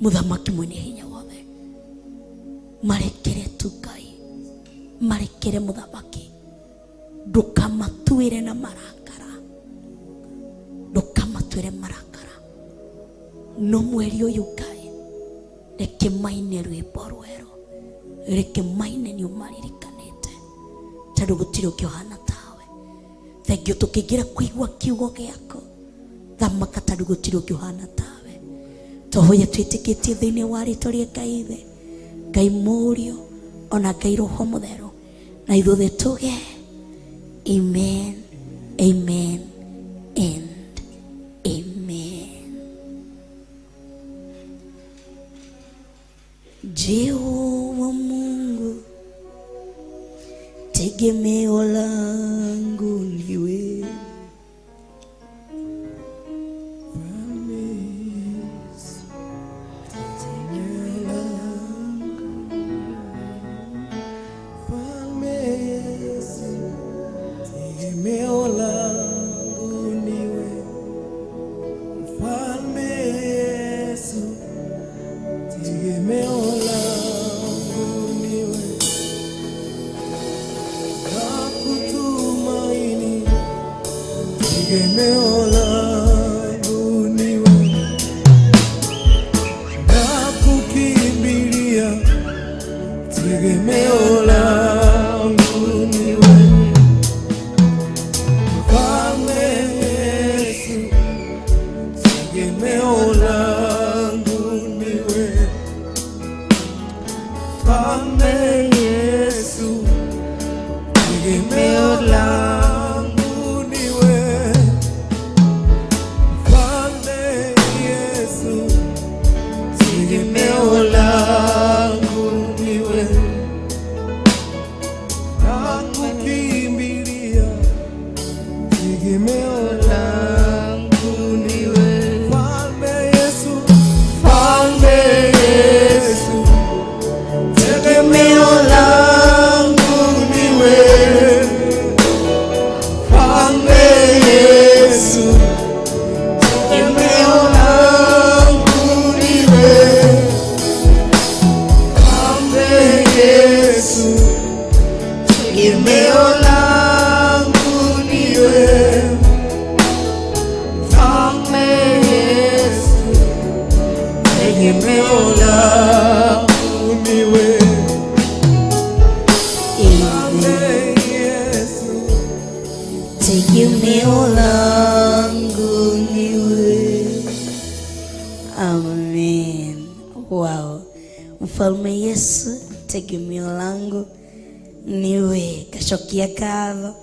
Speaker 4: Mũthamaki mwene hinya wothe, marekere tu Ngai, marekere mũthamaki. Ndũkamatuĩre na marakara, ndũkamatuĩre marakara. No mweri ũyũ Ngai, reke maine rwĩmbo rwerũ, reke maine nĩ ũmaririkanĩte, tondũ gũtirĩ ũngĩ ũhana tawe. Thengio tũkĩingĩra kũigua kiugo gĩaku, thamaka, tondũ gũtirĩ ũngĩ ũhana tawe. Twahoya twĩtĩkĩtie thĩinĩ wa rĩtwa rĩa Ngai Ithe, Ngai Mũriũ, ona Ngai Roho Mũtheru, na ithuothe tuge amen, amen and amen. Jehova Mungu, tegemeo langu ni wewe.
Speaker 1: Mfalme Yesu, tegemeo langu ni wewe. Mfalme Yesu, tegemeo langu ni wewe. Nakutumaini, tegemeo langu ni wewe. Nakukimbilia, tegemeo langu ni wewe. Mfalme Yesu, tegemeo langu ni wewe. Mfalme Yesu, tegemeo langu ni wewe. Mfalme Yesu, tegemeo langu ni wewe. Nakukimbilia, tegemeo langu ni wewe. Mfalme Yesu, Mfalme Yesu, tegemeo langu ni wewe. Mfalme Yesu, tegemeo langu ni wewe. Mfalme Yesu, tegemeo langu ni wewe. Mfalme Yesu, tegemeo langu ni wewe.
Speaker 4: Amen.
Speaker 1: Mfalme Yesu,
Speaker 4: Tegemeo langu ni wewe. Amen. Wow. Mfalme Yesu, tegemeo langu ni wewe. Gacokia ngatho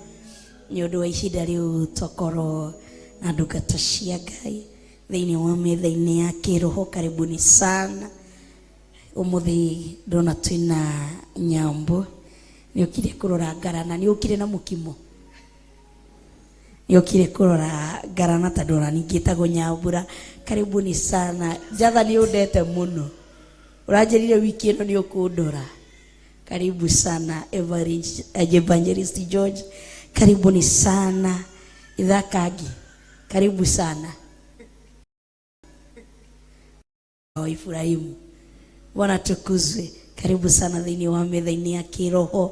Speaker 4: nĩ ũndũ wa ihinda rĩu twakorwo na ndungata cia Ngai thĩinĩ wa metha-inĩ ya kĩroho. Karibuni sana. Ũmũthĩ ndona twĩna Nyambo, nĩ ũkire kũrora ngarana, nĩ ũkire na mũkimo, nĩ ũkire kũrora ngarana tondũ ona ningĩ ĩtagwo Nyambura. Karibuni sana. Njatha nĩ ũndete mũno, ũranjĩrire wiki ĩno nĩ ũkũndora. Karibu sana Evangelist George, karibuni sana. Ithakangi, karibu sana. Wa Ibrahimu, Bwana tukuzwe. Karibu sana thĩinĩ wa metha-inĩ ya kĩroho.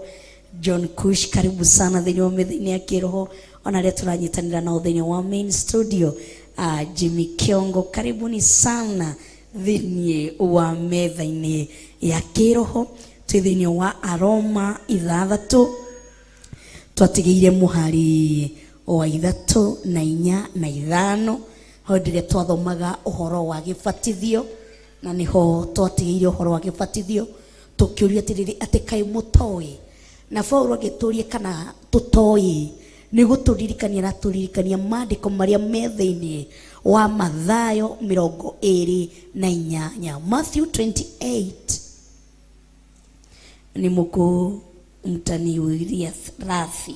Speaker 4: John Kush, karibu sana thĩinĩ wa metha-inĩ ya kĩroho. Ona arĩa tũranyitanĩra nao thĩinĩ wa main studio, Jimmy Kiongo, karibuni sana thĩinĩ wa metha-inĩ ya kĩroho. Twĩ thĩinĩ wa Aroma 6, twatigĩire mũhari wa 3 na 4 na 5, hau ndĩrĩa twathomaga ũhoro wa gĩbatithio, na nĩho twatigĩire ũhoro wa gĩbatithio, tũkĩũria atĩrĩrĩ, atĩ kaĩ mũtoĩ? Na Paulo agĩtũria kana tũtoĩ, nĩ gũtũririkania na tũririkania maandĩko marĩa me thĩinĩ wa Mathayo 28, Matthew 28. Nĩ mũkũ mtaniwĩria rathi.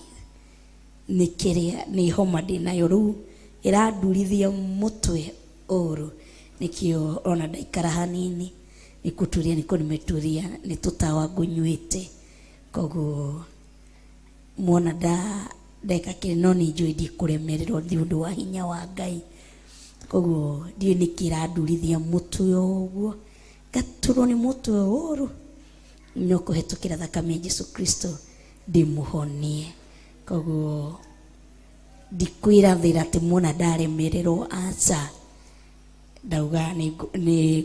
Speaker 4: Nĩ kĩrĩa nĩ homa ndĩnayo rĩu ĩrandurithia mũtwe ũru, nĩkĩo ona ndaikara hanini nĩ kũturia nĩko nimeturia nĩ tũtawa ngũnyuĩte. Koguo mwona ndeka kĩrĩ no nĩ njũĩ ndikũremererwo nĩ ũndũ wa hinya wa Ngai. Koguo ndiũĩ nĩkĩ ĩrandurithia mũtwe ũguo, ngaturwo nĩ mũtwe ũru, no kũhetũkĩra thakame ya Jesu Kristo ndĩmũhonie. Koguo ndikwĩrathĩra atĩ mwona ndaremererwo, aca, ndauga nĩ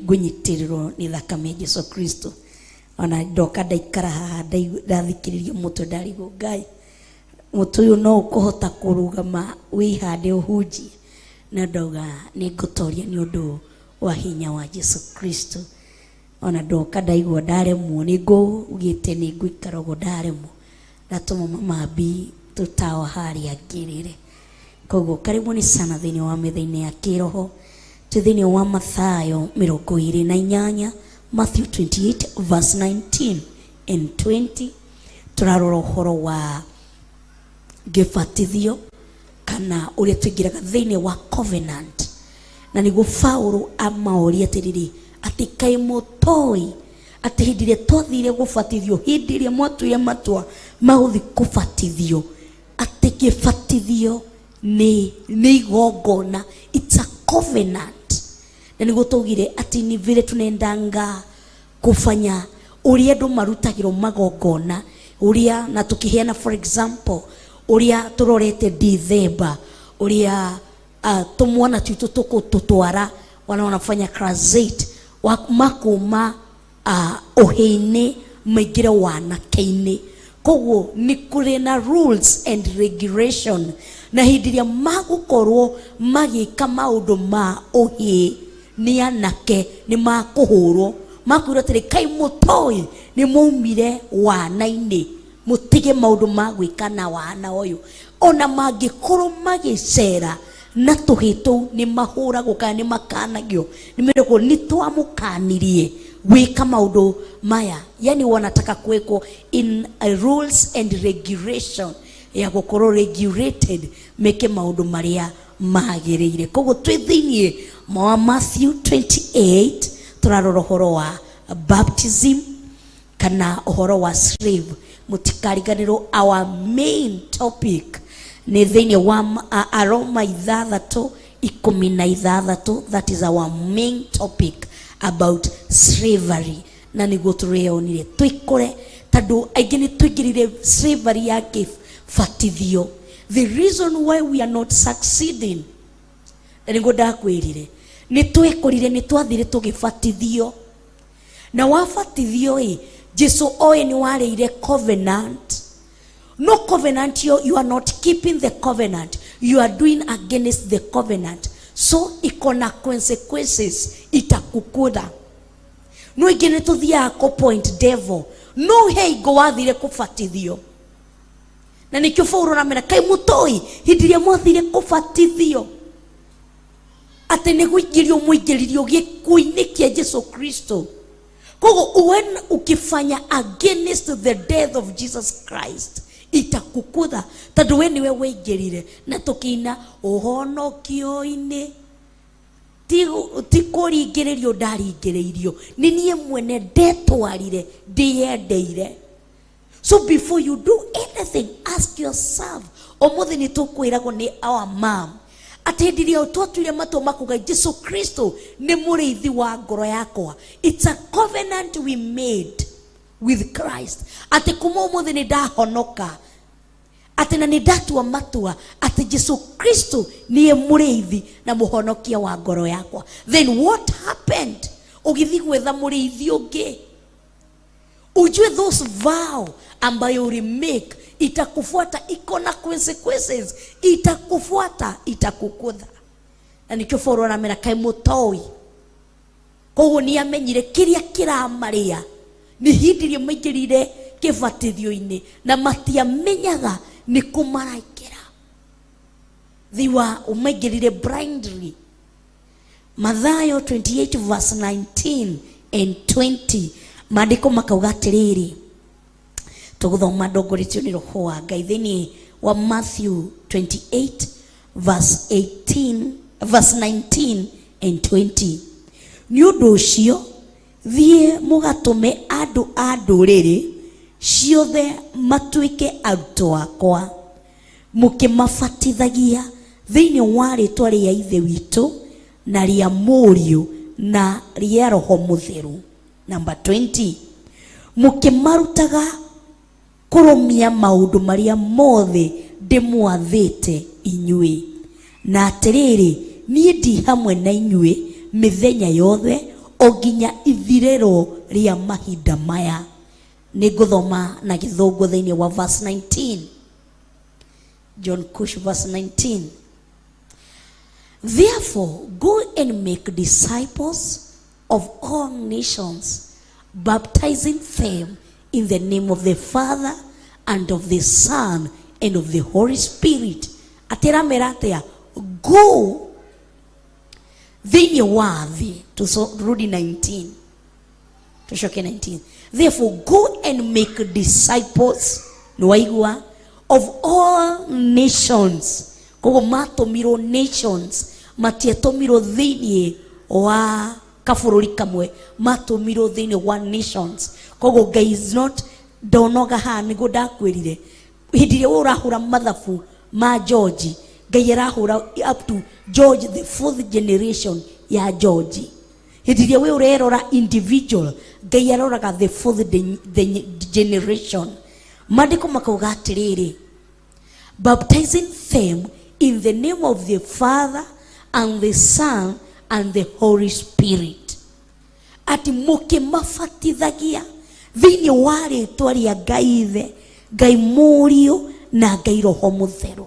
Speaker 4: ngũnyitĩrĩrwo nĩ thakame ya Jesu Kristo. Ona ndoka ndaikara haha ndathikĩrĩria mũtwe ndarigwo, Ngai, mũtwe ũyũ no ũkũhota kũrũgama wĩhande ũhunjie? Na ndauga nĩ ngũtoria nĩ ũndũ wa hinya wa Jesu Kristo. Ona ndoka ndaigua ndaremwo, nĩ ngũugĩte nĩ ngũikara ũguo ndaremwo, ndatũma mamambi tũtawa harĩa ngĩrĩre. Koguo karibuni sana thĩinĩ wa metha-inĩ ya kĩroho. Twĩ thĩinĩ wa Mathayo 28, Matthew 28 verse 19 and 20. Tũrarora ũhoro wa gĩbatithio kana ũrĩa tũingĩraga thĩinĩ wa covenant. Na nĩguo Paulo amaũria atĩrĩrĩ, atĩ kaĩ mũtoĩ atĩ hĩndĩ ĩrĩa twathire gũbatithio, hĩndĩ ĩrĩa mwatuire matua ma gũthiĩ kũbatithio, atĩ kĩbatithio nĩ igongona, it's a covenant. Na nĩguo twaugire atĩ ni vile tunaendanga kufanya ũrĩa andũ marutagĩrwo magongona, ũrĩa na tũkĩheana for example ũrĩa tũrorete December, ũrĩa tũmwana twitũ tũkũtũtwara wana wanafanya class 8 makuma ũhĩ-inĩ maingĩre wanake-inĩ. Koguo nĩ kũrĩ na rules and regulation, na hĩndĩ ĩrĩa magũkorwo magĩka maũndũ ma ũhĩ nĩ anake nĩ makũhũrwo, makwĩrwo atĩrĩ, kaĩ mũtoĩ nĩ mwaumire wana-inĩ, mũtige maũndũ ma gwĩka na wana ũyũ. Ona mangĩkorwo magĩcera na tũhĩ tũu nĩ mahũragwo kana nĩ makanagio, nĩ meragwo nĩ twamũkanirie gwĩka maũndũ maya. Yani wanataka kuwekwo in a rules and regulation ya gũkorwo regulated meke maũndũ marĩa magĩrĩire. Koguo twĩ thĩinĩ wa Matthew 28 tũrarora ũhoro wa baptism kana ũhoro wa slave. Mũtikariganĩrwo our main topic nĩ thĩinĩ wa Aroma 6:16. That is our main topic about slavery. Na nĩguo tũreyonire twĩkore tondũ aingĩ nĩ tũingĩrire slavery ya kĩbatithio. The reason why we are not succeeding, na nĩguo ndakwĩrire, nĩ twekorire nĩ twathire tũgĩbatithio. Na wabatithio ĩ, Jesu oĩ nĩ warĩire covenant. No covenant, you are not keeping the covenant, you are doing against the covenant, so iko na consequences itakukura. No ingĩ nĩ tũthiaga kũ point devil, no he ingo wathire kũbatithio. Na nĩkĩo Paulo aramera, kaĩ mũtoĩ hĩndĩ ĩrĩa mwathire kũbatithio atĩ nĩ kũingĩrio mũingĩririo gĩkuũ-inĩ kĩa Jesu Kristo. Koguo when ukifanya against the death of Jesus Christ itakukutha, tondũ we nĩwe waingĩrire. Na tũkĩina ũhonokio-inĩ ti kũringĩrĩrio ndaringĩrĩirio, nĩ niĩ mwene ndetwarire ndĩyendeire. So before you do anything, ask yourself. Ũmũthĩ nĩ tũkwĩragwo nĩ our mom atĩ hĩndĩ ĩrĩa twatuire matua ma kuga Jesu Kristo nĩ mũrĩithi wa ngoro yakwa, it's a covenant we made with Christ, atĩ kuma ũmũthĩ nĩ ndahonoka, atĩ na nĩ ndatua matua atĩ Jesu Kristo nĩye mũrĩithi na mũhonokia wa ngoro yakwa. Then what happened? Ũgĩthiĩ gwetha mũrĩithi ũngĩ. Ujue those vow ambayo ulimake itakufuata, iko na consequences, itakufuata, itakukutha. Na nikĩo Paulo aramera, kaĩ mũtoĩ. Koguo nĩ amenyire kĩrĩa kĩramarĩa nĩ hĩndĩ ĩrĩa maingĩrire kĩbatithio-inĩ na matiamenyaga nĩ kũ maraingĩra. They were maingĩrire blindly. Mathayo 28 verse 19 and 20, maandĩko makauga atĩrĩrĩ, tũgũthoma ndongoretio nĩ Roho wa Ngai thĩinĩ Wa Matthew 28 verse 18, verse 19 and 20. Nĩ ũndũ ũcio thiĩ mũgatũme andũ a ndũrĩrĩ ciothe matuĩke arutwo akwa, mũkĩmabatithagia thĩinĩ wa rĩtwa rĩa Ithe witũ na rĩa Mũriũ na rĩa Roho Mũtheru. Number 20, mũkĩmarutaga kũrũmia maũndũ marĩa mothe ndĩmwathĩte inyuĩ. Na atĩrĩrĩ, niĩ ndi hamwe na inyuĩ mĩthenya yothe o nginya ithirĩro rĩa mahinda maya. Nĩngũthoma na Gĩthũngũ thĩinĩ wa verse 19. John Cush verse 19. Therefore, go and make disciples of all nations, baptizing them in the name of the Father and of the Son and of the Holy Spirit. Atĩra mera atĩa? Go thĩinĩ wa thĩ. Turudi 19. Tucoke 19. Therefore, go and make disciples, nĩwaigua, of all nations. Koguo matũmirwo nations, matiatũmirwo thĩinĩ wa kabũrũri kamwe, matũmirwo thĩinĩ wa nations. Koguo Ngai is not ndonoga haha, nĩguo ndakwĩrire hĩndĩ ĩrĩa ũrahũra mathabu ma George, Ngai arahũra up to George the fourth generation ya George. Hĩndĩ ĩrĩa we ũrerora individual, Ngai aroraga the fourth the generation. Maandĩko makauga atĩrĩrĩ, baptizing them in the name of the Father and the Son and the Holy Spirit. Ati mũkĩmabatithagia thĩinĩ wa rĩtwa rĩa Ngai Ithe, Ngai Mũriũ na Ngai Roho Mũtheru.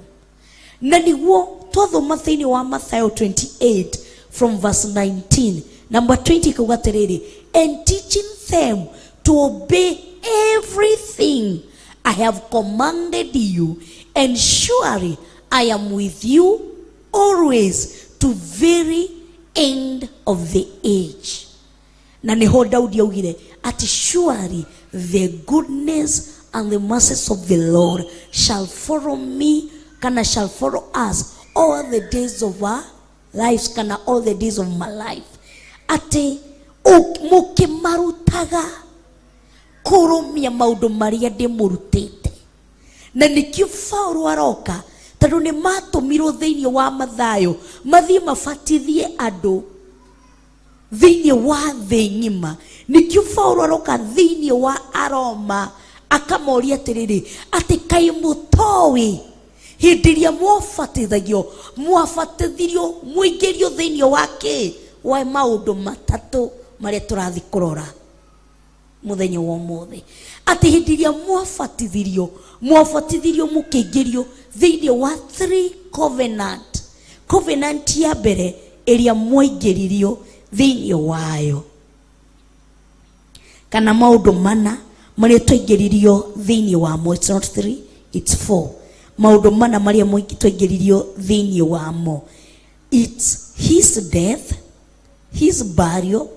Speaker 4: Na nĩguo twathoma thĩinĩ wa Mathayo 28 from verse 19, number 20 kauga atĩrĩrĩ, and teaching them to obey everything I have commanded you, and surely I am with you always to very end of the age. Na niho Daudi augire ati surely the goodness and the mercies of the Lord shall follow me, kana shall follow us all the days of our lives, kana all the days of my life. Ati mũkĩmarutaga kũrũmia maũndũ marĩa ndĩmũrutĩte. Na nĩkĩo Paũlũ aroka, tondũ nĩ matũmirwo thĩinĩ wa Mathayo mathiĩ mabatithie andũ thĩinĩ wa thĩ ng'ima. Nĩkĩo Paũlũ aroka thĩinĩ wa Aroma akamoria atĩrĩrĩ, atĩ kaĩ mũtoĩ hĩndĩ ĩrĩa mwabatithagio, mwabatithirio mũingĩrio thĩinĩ wa kĩ? Wa maũndũ matatũ marĩa tũrathiĩ kũrora mũthenya wa ũmũthĩ. Atĩ hĩndĩ ĩrĩa mwabatithirio, mwabatithirio mũkĩingĩrio thĩinĩ wa three covenant. Covenant ya mbere ĩrĩa mwaingĩririo thĩinĩ wayo, kana maũndũ mana marĩa twaingĩririo thĩinĩ wamo. It's not three, it's four. Maũndũ mana marĩa twaingĩririo thĩinĩ wamo, it's his death, his burial,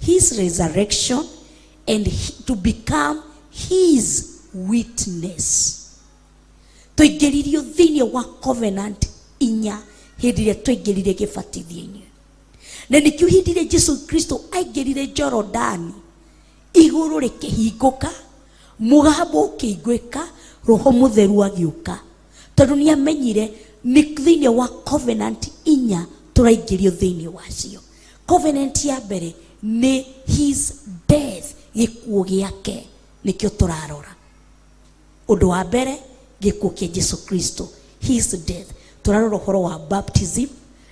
Speaker 4: his resurrection, and to become his witness. Twaingĩririo thĩinĩ wa covenant inya hĩndĩ ĩrĩa twaingĩrire gĩbatithio-inĩ. Na nĩkĩo hĩndĩ ĩrĩa Jesu Kristo aingĩrire Jorodani, igũrũ rĩkĩhingũka, mũgambo ũkĩiguĩka, Roho Mũtheru agĩũka, tondũ nĩ amenyire nĩ thĩinĩ wa covenant inya tũraingĩrio thĩinĩ wacio. Covenant ya mbere nĩ his death, gĩkuũ gĩake, nĩkĩo tũrarora. Ũndũ wa mbere, gĩkuũ kĩa Jesu Kristo, his death. Tũrarora ũhoro wa baptism,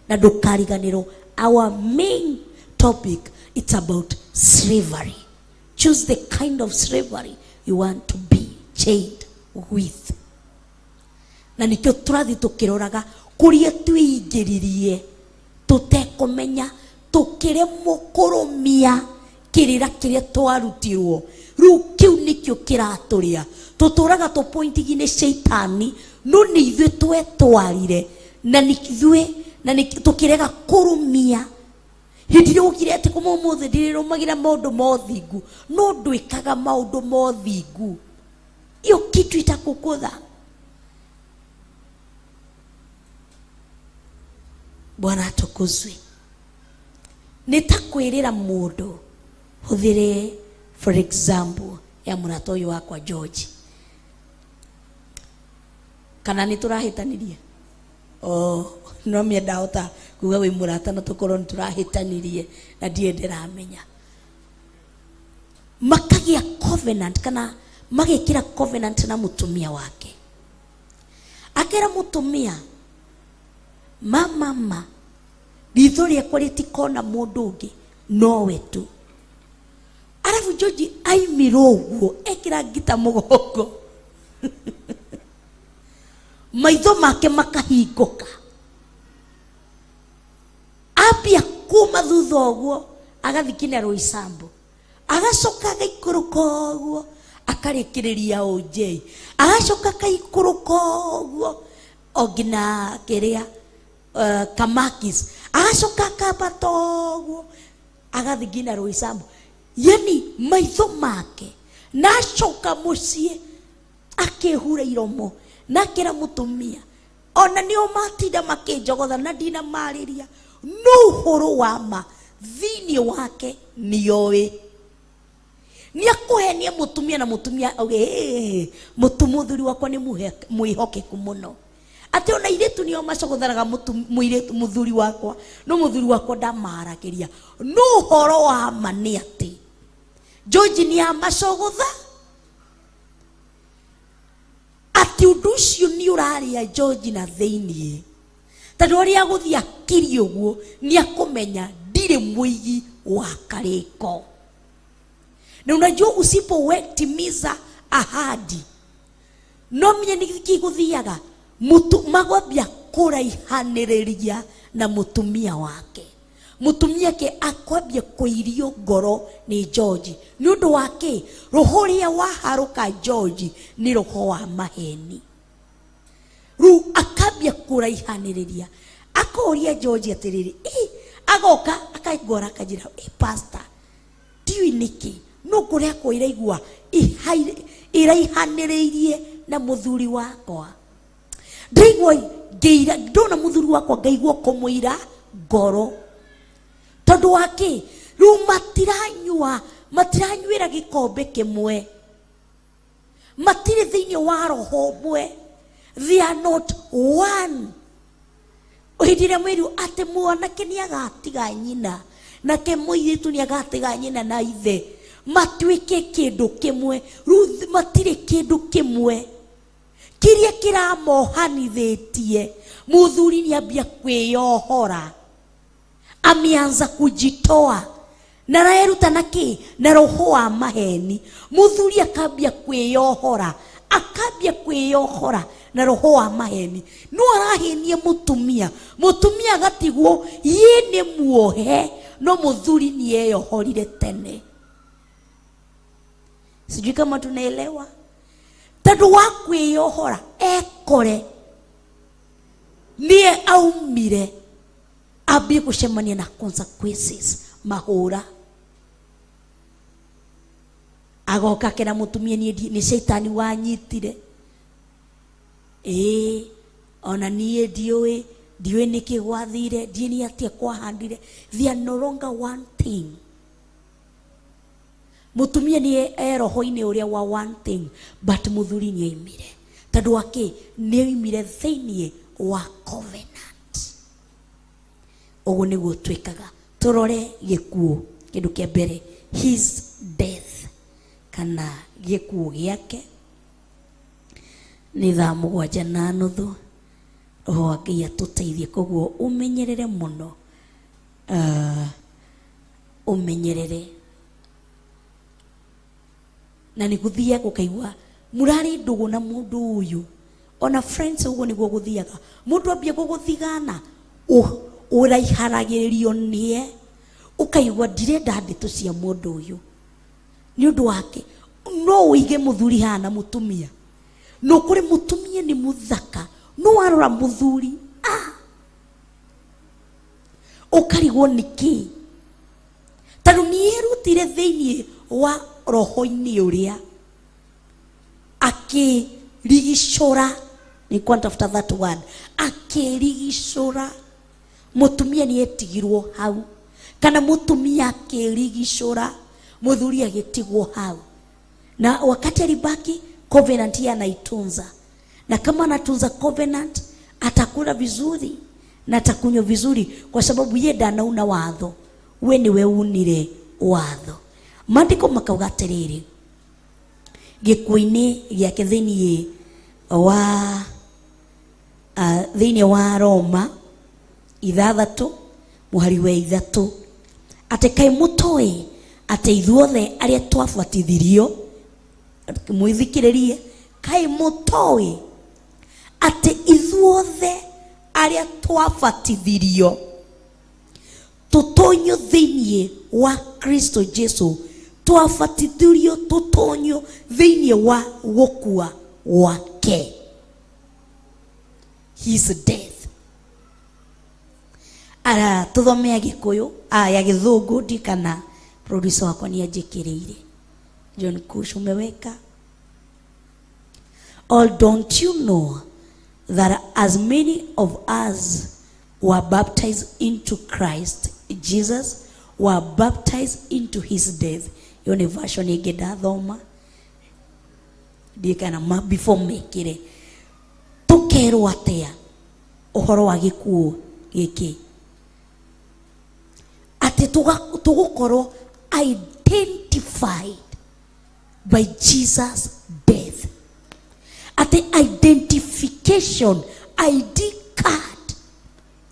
Speaker 4: na ndũkariganĩrwo our main topic, it's about slavery. Choose the kind of slavery you want to be chained with. Na nĩkĩo tũrathiĩ tũkĩroraga kũrĩa twĩingĩririe tũtekũmenya, tũkĩremwo kũrũmia kĩrĩra kĩrĩa twarutirwo. Rĩu kĩu nĩkĩo kĩratũrĩa. Tũtũraga tũpointigi nĩ caitani, no nĩ ithuĩ twetwarire, na nĩ ithuĩ, na nĩ tũkĩrega kũrũmia. Hĩndĩ ĩrĩa ũkire atĩ kuma ũmũthĩ ndĩrĩrũmagĩra maũndũ ma ũthingu, no ndwĩkaga maũndũ ma ũthingu, hiyo kitu itakukudha. Bwana atukuzwe. Nĩ ta kwĩrĩra mũndũ hũthĩre for example ya mũrata ũyũ wakwa George. Kana nĩ tũrahĩtanirie? Oh, no mie ndahota kuga wĩ mũrata na tũkorwo nĩ tũrahĩtanirie na ndirĩ ndĩramenya. Makagĩa covenant kana magekĩra covenant na mũtumia wake. Akera mũtumia mama ritho rĩakwa rĩtikona mũndũ ũngĩ nowe tu. Arabu George aimirwo ũguo ekĩra ngita mũgongo maitho make makahingũka ambia kuma thutha ũguo agathiĩ kinya Roysambu agacoka agaikũrũka ũguo akarĩkĩrĩria OJ agacoka akaikũrũka ũguo o nginya kĩrĩa Kamakis agacoka akambata ũguo agathiĩ nginya Roysambu. Yani maitho make na acoka mũciĩ akĩhura iromo na akĩra mũtumia ona nĩo matinda makĩnjogotha na ndinamarĩria no ũhoro wa ma thĩinĩ wake nĩoĩ. Nĩakũhenia mũtumia na mũtumia auge mũthuri wakwa nĩ mwĩhokeku mũno. Atĩ ona airĩtu nĩo macogothanaga mũthuri wakwa no mũthuri wakwa ndamaragĩria. No ũhoro wa ma nĩ atĩ George nĩamacogotha atĩ ũndũ ũcio nĩ ũrarĩa George na thĩiniĩ tondũ ũrĩa agũthiĩ akiri ũguo nĩakũmenya ndirĩ mũigi wa karĩko. Na unajua usipowetimiza ahadi no menye nĩ gũthiaga magwambia kũraihanĩrĩria na mũtumia wake. Mũtumia ke akwambia kũirio ngoro nĩ George nĩ ũndũ wa kĩ? Roho ũrĩa waharũka George nĩ roho wa maheni. Rĩu akambia kũraihanĩrĩria akoria George atĩrĩrĩ, agoka akaingora akanjĩra, pastor ndiũĩ nĩkĩ no kũrĩa akwa iraigua iraihanĩrĩirie na mũthuri wakwa. Ndaigua ngĩira ndona mũthuri wakwa ngaigua kũmũira ngoro tondũ wa kĩ? Rĩu matiranyuĩra gĩkombe kĩmwe, matirĩ thĩinĩ wa roho ũmwe. They are not one. Hĩndĩ ĩrĩa mwĩrirwo atĩ mwanake nĩagatiga nyina nake mũirĩtu nĩagatiga nyina na ithe matuĩke kĩndũ kĩmwe. Rĩu matirĩ kĩndũ kĩmwe. Kĩrĩa kĩramohanithĩtie mũthuri nĩambia kwĩyohora, ameanza kujitoa na raeruta na kĩ? Na roho wa maheni. Mũthuri akambia kwĩyohora, akambia kwĩyohora na roho wa maheni. No arahenia mũtumia, mũtumia agatigwo ye nĩ muohe no mũthuri nĩeyohorire tene. Sijui kama tunaelewa. Tondũ wa kwĩyohora ekore nĩe aumire ambie gũcemania na consequences mahũra. Agoka akera mũtumia nĩ caitani wanyitire. Ona niĩ ndiũĩ nĩkĩ gwathire, ndiũĩ nĩ atĩa kwahandire. They are no longer one thing. Mũtumia nĩ e roho-inĩ ũrĩa wa one thing, but mũthuri nĩ oimire. Tondũ wa kĩ? Nĩ oimire thĩinĩ wa covenant. Ũguo nĩguo twĩkaga. Tũrore gĩkuũ, kĩndũ kĩa mbere, his death kana gĩkuũ gĩake. Nĩ thaa 7:30. Roho wa Ngai atũteithie, koguo ũmenyerere mũno. Ũmenyerere na nĩ gũthiaga ũkaigua mũrarĩ ndũgũ na mũndũ ũyũ ona friends ũguo nĩguo gũthiaga. Mũndũ ambia gũgũthigana ũraiharagĩrĩrio nĩe ũkaigua ndirenda ndeto cia mũndũ ũyũ nĩ ũndũ wake. No ũige mũthuri haha na mũtumia, no kũrĩ mũtumia nĩ mũthaka no warora mũthuri ũkarigwo nĩkĩ tondũ nĩerutire thĩinĩ wa roho-inĩ ũrĩa akĩrigicũra. Nilikuwa natafuta that word, akĩrigicũra Mũtumia nĩ etigirwo hau, kana mũtumia akĩrigicũra, mũthuri agĩtigwo hau. Na wakati alibaki, covenant hii anaitunza, na kama anatunza covenant atakula vizuri na atakunywa vizuri, kwa sababu ye ndanauna watho, we niwe unire watho. Maandĩko makauga atĩrĩrĩ, gĩkuũ-inĩ gĩake thĩinĩ wa thĩinĩ wa Roma 6 mũhari wa 3, atĩ kaĩ mũtoĩ atĩ ithuothe arĩa twabatithirio, mwĩthikĩrĩrie, kaĩ mũtoĩ atĩ ithuothe arĩa twabatithirio tũtonyio thĩinĩ wa Kristo Jesu, twabatithirio tũtonyio thĩinĩ wa gũkua gwake, his death. Ara tuthome ya Gikuyu, ya Githungu ndikana producer wakwa ni anjikiriire. John Kush umeweka. Or don't you know that as many of us were baptized into Christ Jesus were baptized into his death. Iyo ni version ĩngĩ ndathoma ndikana ma before mekire. Tukerwo atĩa ũhoro wa gĩkuũ gĩkĩ? Atĩ tũgũkorwo identified by Jesus' death. Atĩ identification ID card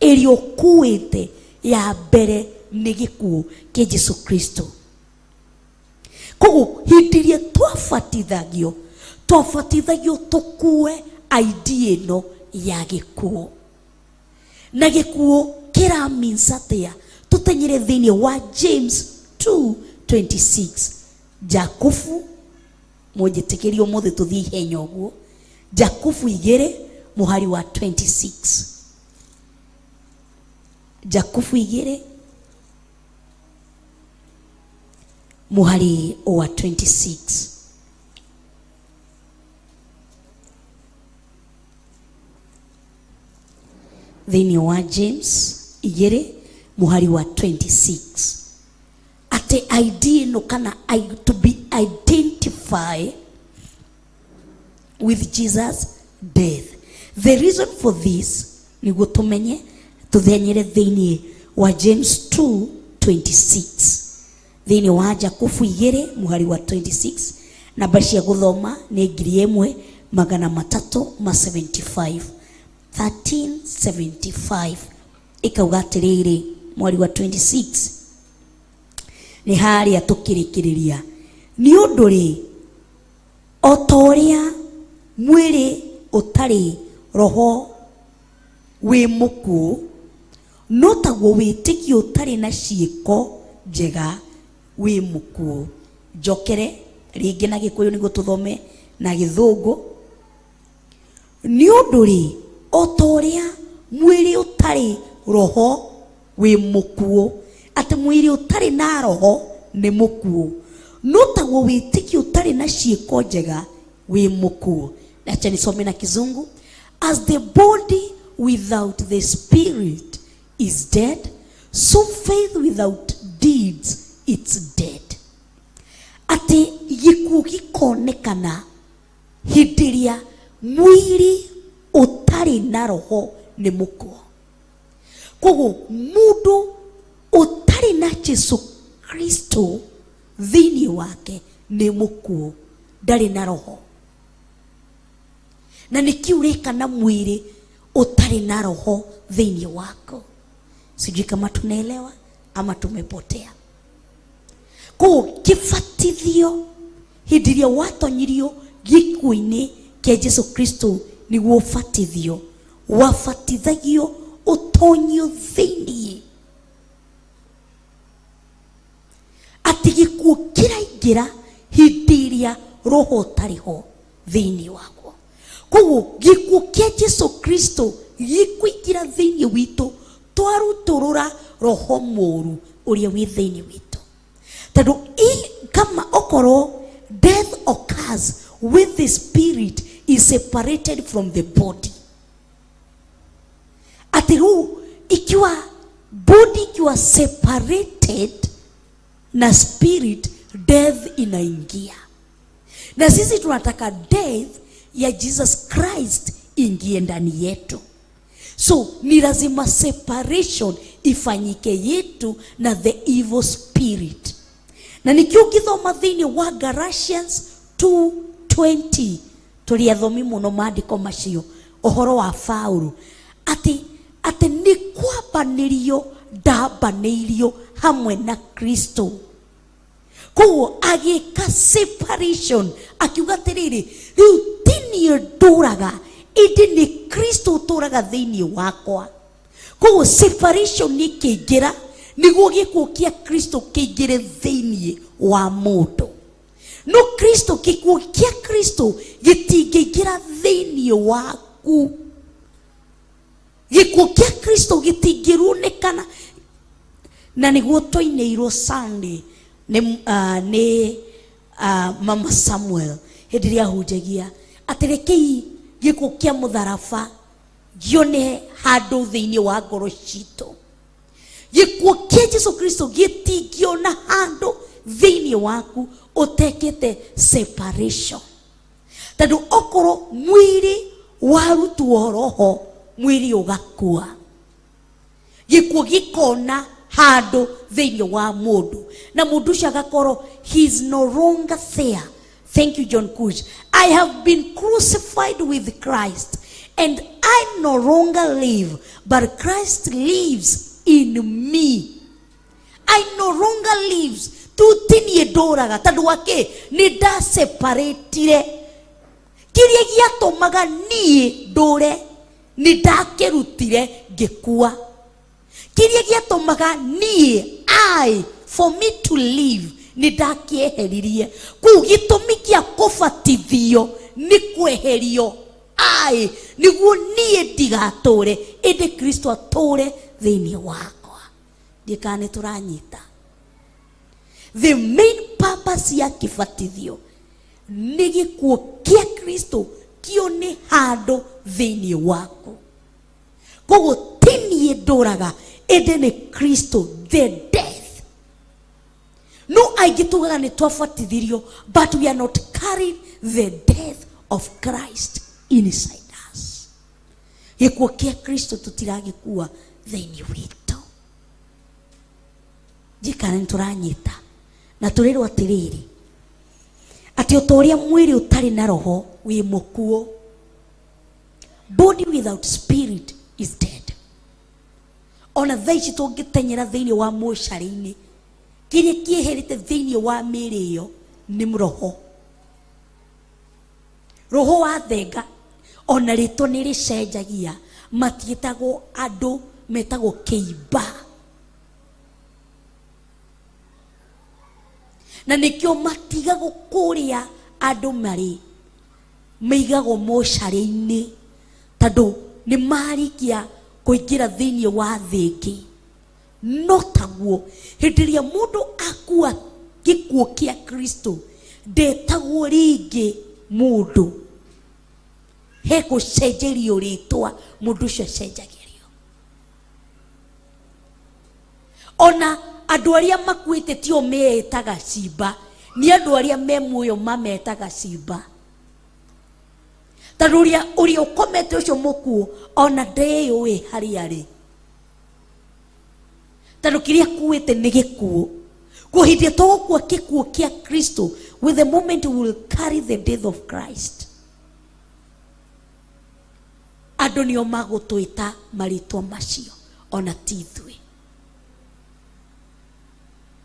Speaker 4: ĩrĩa ũkuĩte ya mbere nĩ gĩkuũ kĩa Jesu Kristo. Koguo hĩndĩ ĩrĩa twabatithagio, twabatithagio tũkue ID ĩno ya gĩkuũ. Na gĩkuũ kĩra means atĩa? Tũtenyere thĩinĩ wa James 2:26. Jakubu, mũnjĩtĩkĩrie ũmũthĩ tũthiĩ ihenya ũguo. Jakubu 2 mũhari wa 26. Jakubu 2 mũhari wa 26. Thĩinĩ wa James 2 mũhari wa 26. Atĩ ID ĩno kana to be identified with Jesus' death. The reason for this nĩguo tũmenye tũthenyere thĩinĩ wa James 2:26. Thĩinĩ wa Jakubu 2 mũhari wa 26, namba cia gũthoma nĩ ngiri ĩmwe magana matatũ ma 75. 1375. Ĩkauga atĩrĩrĩ, mweri wa 26 nĩ harĩa tũkĩrĩkĩrĩria. Nĩ ũndũ rĩ, o ta ũrĩa mwĩrĩ ũtarĩ roho wĩ mũkuũ, no taguo wĩtĩkio ũtarĩ na ciĩko njega wĩ mũkuũ. Njokere rĩngĩ na Gĩkũyũ nĩguo tũthome na Gĩthũngũ. Nĩ ũndũ rĩ, o ta ũrĩa mwĩrĩ ũtarĩ roho wĩ mũkuũ, atĩ mwĩrĩ ũtarĩ na roho nĩ mũkuũ, no taguo wĩtĩkio ũtarĩ na ciĩko njega wĩ mũkuũ. Acha nisome na Kizungu. As the body without the spirit is dead, so faith without deeds it's dead. Atĩ gĩkuũ gĩkonekana hĩndĩ ĩrĩa mwĩrĩ ũtarĩ na roho nĩ mũkuũ. Koguo mũndũ ũtarĩ na Jesu Kristo thĩinĩ wake nĩ mũkuũ, ndarĩ na roho. Na nĩkĩ ũreka na mwĩrĩ ũtarĩ na roho thĩinĩ wako? Sijui kama tunaelewa ama tumepotea. Koguo kĩbatithio hĩndĩ ĩrĩa watonyirio gĩkuũ-inĩ kĩa Jesu Kristo nĩguo ũbatithio, wabatithagio ũtonyio thĩinĩ, atĩ gĩkuũ kĩraingĩra hĩndĩ ĩrĩa roho ũtarĩ ho thĩinĩ wakwa. Koguo gĩkuũ kĩa Jesu Kristo gĩkũingĩra thĩinĩ witũ twarutũrũra roho mũũru ũrĩa wĩ thĩinĩ witũ. Tondũ kama okorwo death occurs when the spirit is separated from the body, atĩ rĩu Ikiwa body ikiwa separated na spirit, death inaingia. Na sisi tunataka death ya Jesus Christ ingie ndani yetu. So ni lazima separation ifanyike yetu na the evil spirit. Na nikio ũngĩthoma thĩinĩ wa Galatians 2:20, tũrĩ athomi mũno maandĩko macio, ũhoro wa Paũlũ atĩ nĩ kwambanĩrio ndambanĩirio hamwe na Kristo. Koguo agĩka separation, akiuga atĩrĩrĩ, rĩu ti niĩ ndũraga, ĩndĩ nĩ Kristo ũtũraga thĩinĩ wakwa. Koguo separation ĩkĩingĩra nĩguo gĩkuũ kĩa Kristo kĩingĩre thĩinĩ wa mũndũ. No Kristo, gĩkuũ kĩa Kristo gĩtingĩingĩra thĩinĩ waku. Gĩkuũ kĩa Kristo gĩtingĩrunĩkana. Na nĩguo twainĩirwo Sunday nĩ Mama Samuel hĩndĩ ĩrĩa ahunjagia atĩ rekei gĩkuũ kĩa mũtharaba gĩone handũ thĩinĩ wa ngoro citũ. Gĩkuũ kĩa Jesu Kristo gĩtingĩona handũ thĩinĩ waku ũtekĩte separation. Tondũ okorwo mwĩrĩ warutwo roho, mwĩrĩ ũgakua. Gĩkuũ gĩkona handũ thĩinĩ wa mũndũ, na mũndũ ũcio agakorwo he is no longer there. Thank you, John Kush. I have been crucified with Christ, and I no longer live, but Christ lives in me. I no longer lives. Tu ti niĩ ndũraga, tondũ wa kĩ? Nĩ ndaseparatire. Kĩrĩa gĩatũmaga niĩ ndũre, nĩ ndakĩrutire ngĩkua. Kĩrĩa gĩatũmaga niĩ, I, for me to live, nĩ ndakĩeheririe. Kũu gĩtũmi kĩa kũbatithio nĩ kweherio I, nĩguo niĩ ndigatũre, ĩndĩ Kristo atũre thĩinĩ wakwa. Ndiĩ kana nĩ tũranyita. The main purpose ya kĩbatithio nĩ gĩkuũ kĩa Kristo kĩone handũ thĩinĩ waku. Koguo ti niĩ ndũraga, ĩndĩ nĩ Kristo, the death. No aingĩ tugaga nĩ twabatithirio, but we are not carrying the death of Christ inside us. Gĩkuũ kĩa Kristo tũtiragĩkua thĩinĩ witũ. Njikara nĩ tũranyita. Na tũrĩrwo atĩrĩrĩ, atĩ o ta ũrĩa mwĩrĩ ũtarĩ na roho wĩ mũkuũ. Body without spirit is dead. Ona thaa ici tũngĩteng'era thĩinĩ wa mocarĩ-inĩ, kĩrĩa kĩeherete thĩinĩ wa mĩĩrĩ ĩyo nĩ roho. Roho wa thenga ona rĩtwa nĩ rĩcenjagia, matiĩtagwo andũ, metagwo kĩimba. Na nĩkĩo matigagwo kũrĩa andũ marĩ, maigagwo mocarĩ-inĩ, tondũ nĩ marĩkia kũingĩra thĩinĩ wa thĩ ĩngĩ. No taguo hĩndĩ ĩrĩa mũndũ akua gĩkuũ kĩa Kristo, ndetagwo rĩngĩ mũndũ. He gũcenjerio rĩtwa, mũndũ ũcio acenjagĩrio. Ona andũ arĩa makuĩte tio meetaga cimba, nĩ andũ arĩa me muoyo mametaga cimba. Tondũ ũrĩa ũkomete ũcio mũkuũ ona ndeyũĩ harĩa arĩ, tondũ kĩrĩa akuĩte nĩ gĩkuũ. Kwa hĩndĩ tũgũkua gĩkuũ kĩa Kristo, with the moment we will carry the death of Christ, andũ nĩo magũtwĩta marĩtwa macio, ona ti ithuĩ.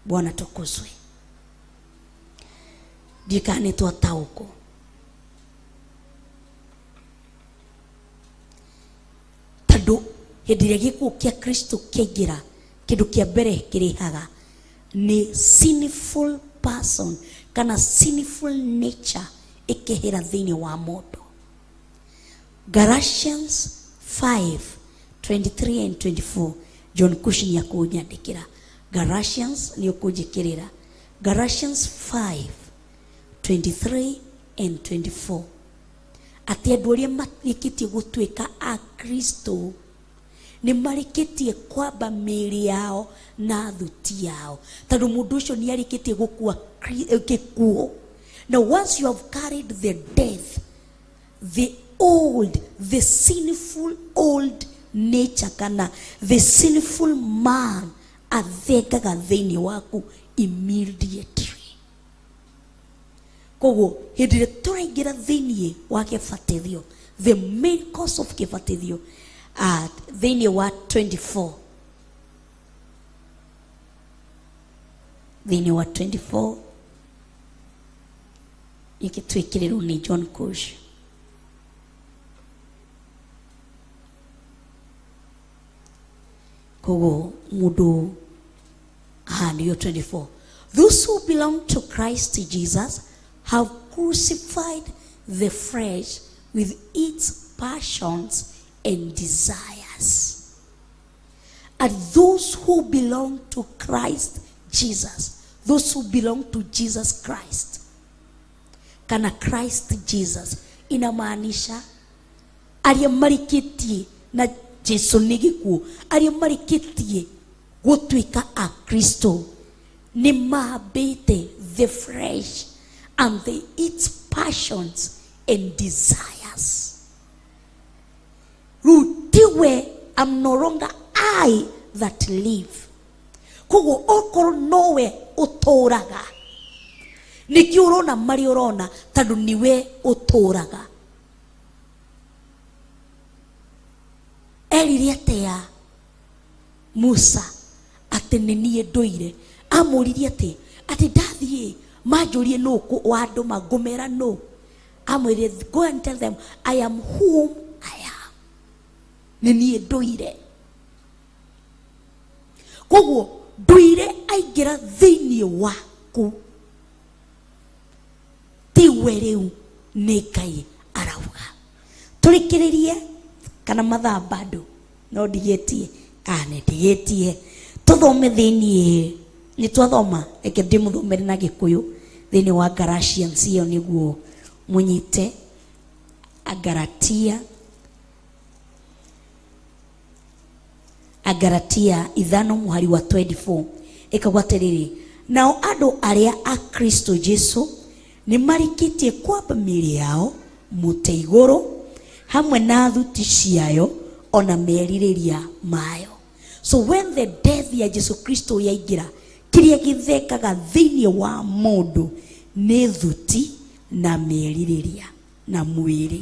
Speaker 4: Bwana tukuzwe. Ndikana nĩ twataũkwo. Tondũ hĩndĩ ĩrĩa gĩkuũ kĩa Kristo kĩaingĩra, kĩndũ kĩa mbere kĩrĩhaga nĩ sinful person kana sinful nature ĩkehera thĩinĩ wa mũndũ. Galatians 5:23 and 24. John Cush nĩ akũnyandĩkĩra. Galatians nĩ ũkũnjĩkĩrĩra. Galatians 5:23 and 24. Atĩ andũ arĩa marĩkĩtie gũtuĩka a Kristo Nĩ marĩkĩtie kwamba mĩĩrĩ yao na thuti yao, tondũ mũndũ ũcio nĩ arĩkĩtie gũkua gĩkuũ. Now once you have carried the death, the old, the sinful old nature, kana the sinful man athengaga thĩinĩ waku immediately. Koguo hĩndĩ ĩrĩa tũraingĩra thĩinĩ wa kĩbatithio, the main cause of kĩbatithio, thĩinĩ wa 24, thĩinĩ wa 24 gĩkĩtwĩkĩrĩrwo nĩ John Kush. Koguo mũndũ aha nĩyo 24, those who belong to Christ Jesus have crucified the flesh with its passions and desires. And those who belong to Christ Jesus, those who belong to Jesus Christ, kana Christ Jesus, inamaanisha arĩa marĩkĩtie na Jesu nĩ gĩkuũ, arĩa marĩkĩtie gũtuĩka a Kristo nĩ mambĩte the flesh and the its passions and desires. Rĩu tiwe, I'm no longer I that live. Koguo okorwo nowe ũtũraga, nĩkĩo ũrona marĩa ũrona, tondũ nĩwe ũtũraga. Erire atĩa Musa atĩ nĩ niĩ ndũire? Amũririe atĩ ndathiĩ manjũrie nũ wandũma, ngũmera nũ? Amwĩrire, go and tell them I am whom I am. Nĩ niĩ ndũire. Koguo ndũire aingĩra thĩinĩ waku, tiwe rĩu nĩ Ngai arauga. Tũrĩkĩrĩrie kana mathaa bado no ndigĩtie? Nĩ ndigĩtie. Tũthome thĩinĩ, nĩ twathoma, reke ndĩmũthomere na Gĩkũyũ thĩinĩ wa Galatians ĩyo nĩguo mũnyite. Agalatia 5 mũhari wa 24 ĩkauga atĩrĩrĩ, nao andũ arĩa a Kristo Jesu nĩ marĩkĩtie kwamba mĩĩrĩ yao mũtĩ igũrũ hamwe na thuti ciayo ona merirĩria mayo. So when the death ya Jesu Kristo yaingĩra, kĩrĩa gĩthekaga thĩinĩ wa mũndũ nĩ thuti na merirĩria na mwĩrĩ.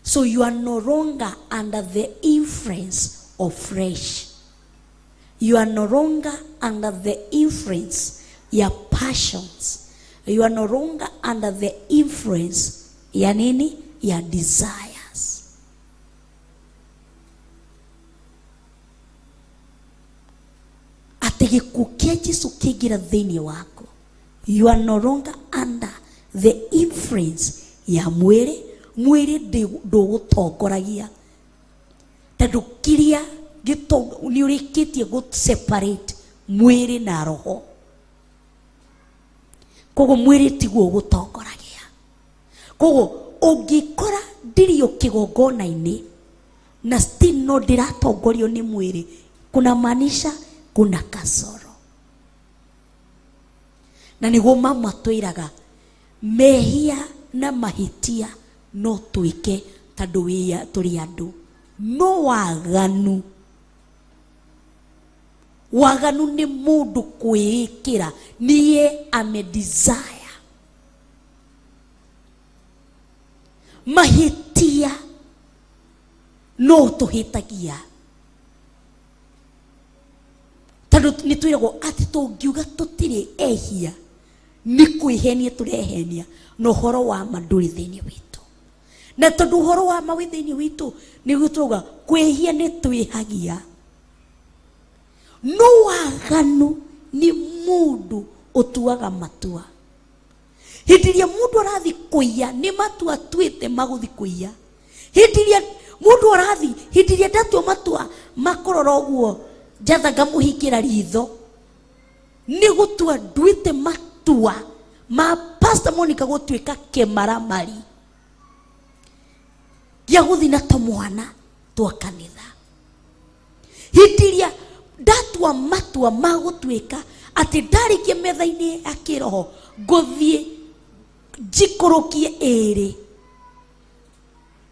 Speaker 4: So you are no longer under the influence of flesh. You are no longer under the influence ya passions. You are no longer under the influence ya nini? Ya desires. Atĩ gĩkuũ kĩa Jesu kĩingĩra thĩinĩ waku, you are no longer under the influence ya mwĩrĩ. Mwĩrĩ ndũgũtongoragia, tondũ kĩrĩa nĩ ũrĩkĩtie gũ separate mwĩrĩ na roho. Koguo mwĩrĩ tiguo ũgũtongoragia. Koguo ũngĩkora ndirio kĩgongona-inĩ na still no ndĩratongorio nĩ mwĩrĩ, kuna maanisha kuna kasoro. Na nĩguo mama twĩraga mehia na mahĩtia no twĩke tondũ tũrĩ andũ, no waganu, waganu nĩ mũndũ kwĩĩkĩra, niye ame desire. Mahĩtia no tũhĩtagia, tondũ nĩ twĩragwo atĩ tũngiuga tũtirĩ ehia nĩ kwĩhenia tũrehenia, na ũhoro wa ma ndũrĩ thĩinĩ witũ. Na tondũ ũhoro wa ma wĩ thĩinĩ witũ, nĩguo tũrauga kwĩhia nĩ twĩhagia. No waganu nĩ mũndũ ũtuaga matua. Hĩndĩ ĩrĩa mũndũ arathiĩ kũiya, nĩ matua atuĩte magũthiĩ kũiya. Hĩndĩ ĩrĩa mũndũ arathiĩ, hĩndĩ ĩrĩa ndatua matua makũrora ũguo, njatha ngamũhingĩra ritho, nĩ gũtua nduĩte matua ma Pastor Monica gũtuĩka kĩmaramari gĩa gũthiĩ na tũmwana. Twa kanitha. Hĩndĩ ĩrĩa ndatua matua ma gũtuĩka atĩ ndarĩkia metha-inĩ ya kĩroho ngũthiĩ njikũrũkie ĩrĩ,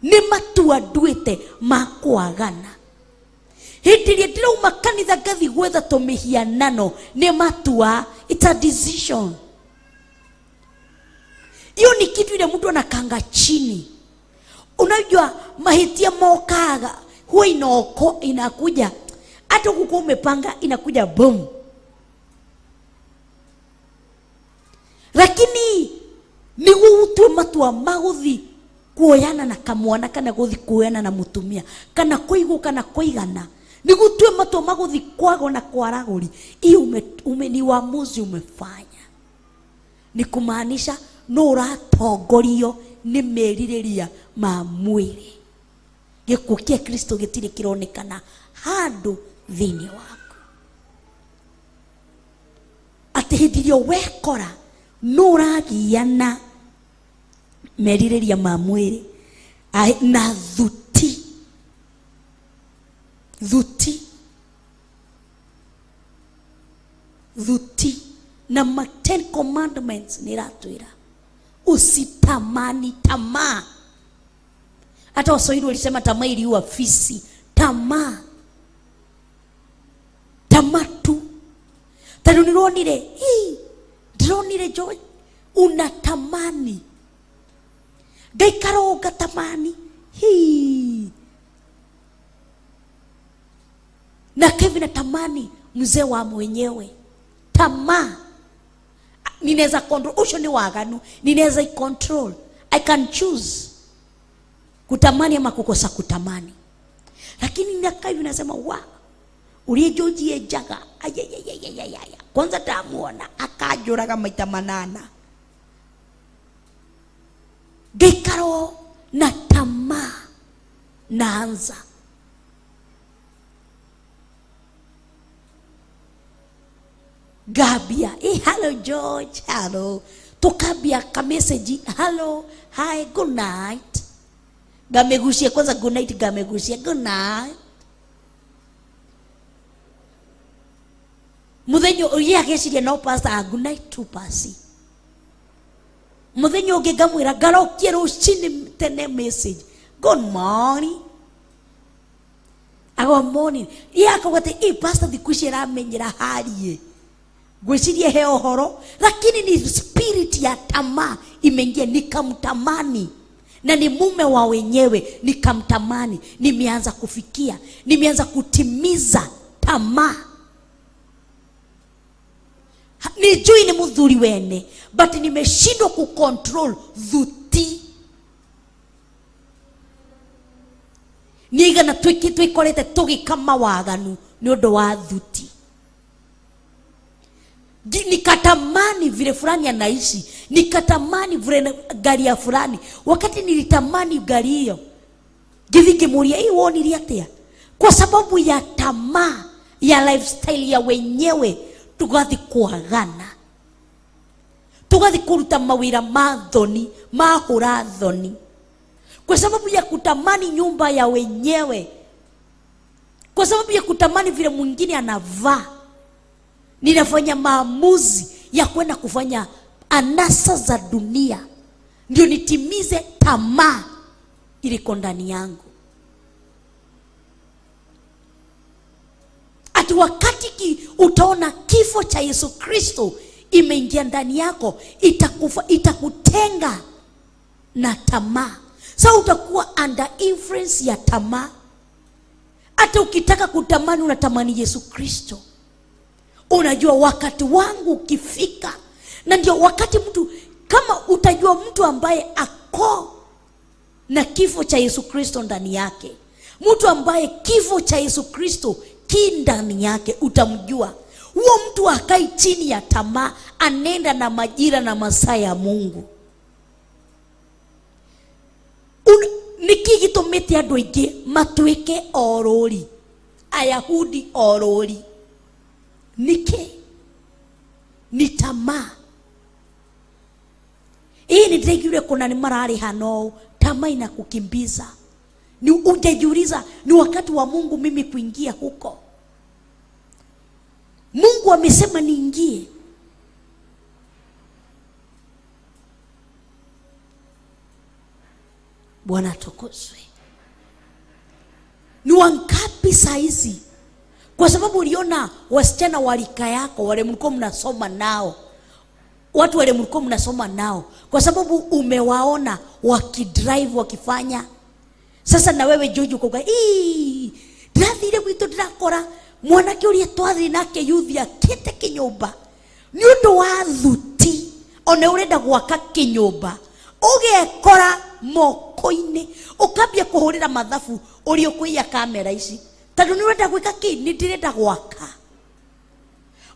Speaker 4: nĩ matua nduĩte ma kwagana. Hĩndĩ ĩrĩa ndĩrauma kanitha ngathiĩ gwetha tũmĩhianano, nĩ matua, it's a decision. Hiyo ni kitu ile mtu anakanga chini. Unajua mahitia mokaga huwa inaoko, inakuja hata hukuwa umepanga, inakuja boom. Lakini niguo utue matua ma guthi kuoyana na kamwana kana guthi kuoyana na mutumia kana kuigwo kana kuigana, niguo utue matua ma guthi kwago na kwaraguri, hiyo ni uamuzi umefanya. Ni kumaanisha no uratongorio ni merirĩria ma mwĩrĩ. Gĩkuũ kĩa Kristo gĩtirĩ kĩronekana handũ thĩinĩ waku. Atĩ hĩndĩ ĩrĩa wekora no ũragiana merirĩria ma mwĩrĩ na thuti, thuti, thuti na ma 10 commandments nĩ iratwĩra usitamani tamaa. Hata Waswahili walisema tamaa iliua fisi. Tamaa, tamaa tu. Tondũ nĩronire, hii, ndĩronire George, unatamani. Ngaikara o ngatamani. Hii. Na Kevin natamani mzee wa mwenyewe. Tamaa. Ninaweza control, ucio ni waganu, ninaweza i control. I can choose kutamani ama kukosa kutamani. Lakini ninakaa hivi nasema wa urie George enjaga, ayayayayayaya. Kwanza ndamuona akanjũraga maita manana. Ngaikara na tamaa naanza. Gabia, hello George, hello. Tukabia ka message, hello, hi, good night. Gamegusia kwanza good night, gamegusia good night. Muthenya uria ageciria no pastor, good night tu pasi. Muthenya ungi ngamwira ngarokie rucini tene message, good morning. Agwa morning. Ye akauga ati, pastor thiku ici aramenyera harie. Ngwĩciria he ũhoro, lakini ni spirit ya tamaa imeingia, nikamtamani. Na ni mume wa wenyewe, nikamtamani. Nimeanza kufikia, nimeanza kutimiza tamaa. Nijui ni muthuri wene, but nimeshindwa kucontrol thuti. Nigana twikorete tugika mawaganu ni undu wa thuti. Nikatamani vile fulani anaishi, nikatamani vile gari ya fulani. Wakati nilitamani gari hiyo, ngithi ngimuria, hii wonirie atia? Kwa sababu ya tamaa ya lifestyle ya wenyewe, tugathi kuagana, tugathi kuruta mawira ma thoni, ma hura thoni, kwa sababu ya kutamani nyumba ya wenyewe, kwa sababu ya kutamani vile mwingine anavaa. Ninafanya maamuzi ya kwenda kufanya anasa za dunia ndio nitimize tamaa iliko ndani yangu. Ati wakati utaona kifo cha Yesu Kristo imeingia ndani yako, itakutenga na tamaa. Sasa utakuwa under influence ya tamaa. Hata ukitaka kutamani unatamani Yesu Kristo. Unajua wakati wangu ukifika, na ndio wakati mtu, kama utajua mtu ambaye ako na kifo cha Yesu Kristo ndani yake, mtu ambaye kifo cha Yesu Kristo ki ndani yake, utamjua huo mtu hakai chini ya tamaa, anenda na majira na masaa ya Mungu. Niki gĩtũmĩte andũ aingĩ matuĩke orũri, Ayahudi orũri? Niki? Ni tamaa. Hii ni ndĩraiguire kuna nĩ mararĩha no tamaa inakukimbiza. Ni hujajiuliza ni wakati wa Mungu mimi kuingia huko. Mungu amesema niingie. Bwana atukuzwe. Ni wangapi saa hizi, kwa sababu uliona wasichana wa rika yako wale mlikuwa mnasoma nao, watu wale mlikuwa mnasoma nao, kwa sababu umewaona wakidrive wakifanya. Sasa na wewe George ukoga, "Ii, ndirathire gwitũ ndirakora mwanake ũrĩa twathire nake yuthi akĩte kĩnyũmba nĩ ũndũ wa thuti, ona ũrenda gwaka kĩnyũmba, ũgekora moko-inĩ, ũkambia kũhũrĩra mathabu ũrĩa ũkũiya kamera ici, tondũ nĩ ũrenda gwĩka kĩ? Nĩ ndĩrenda gwaka.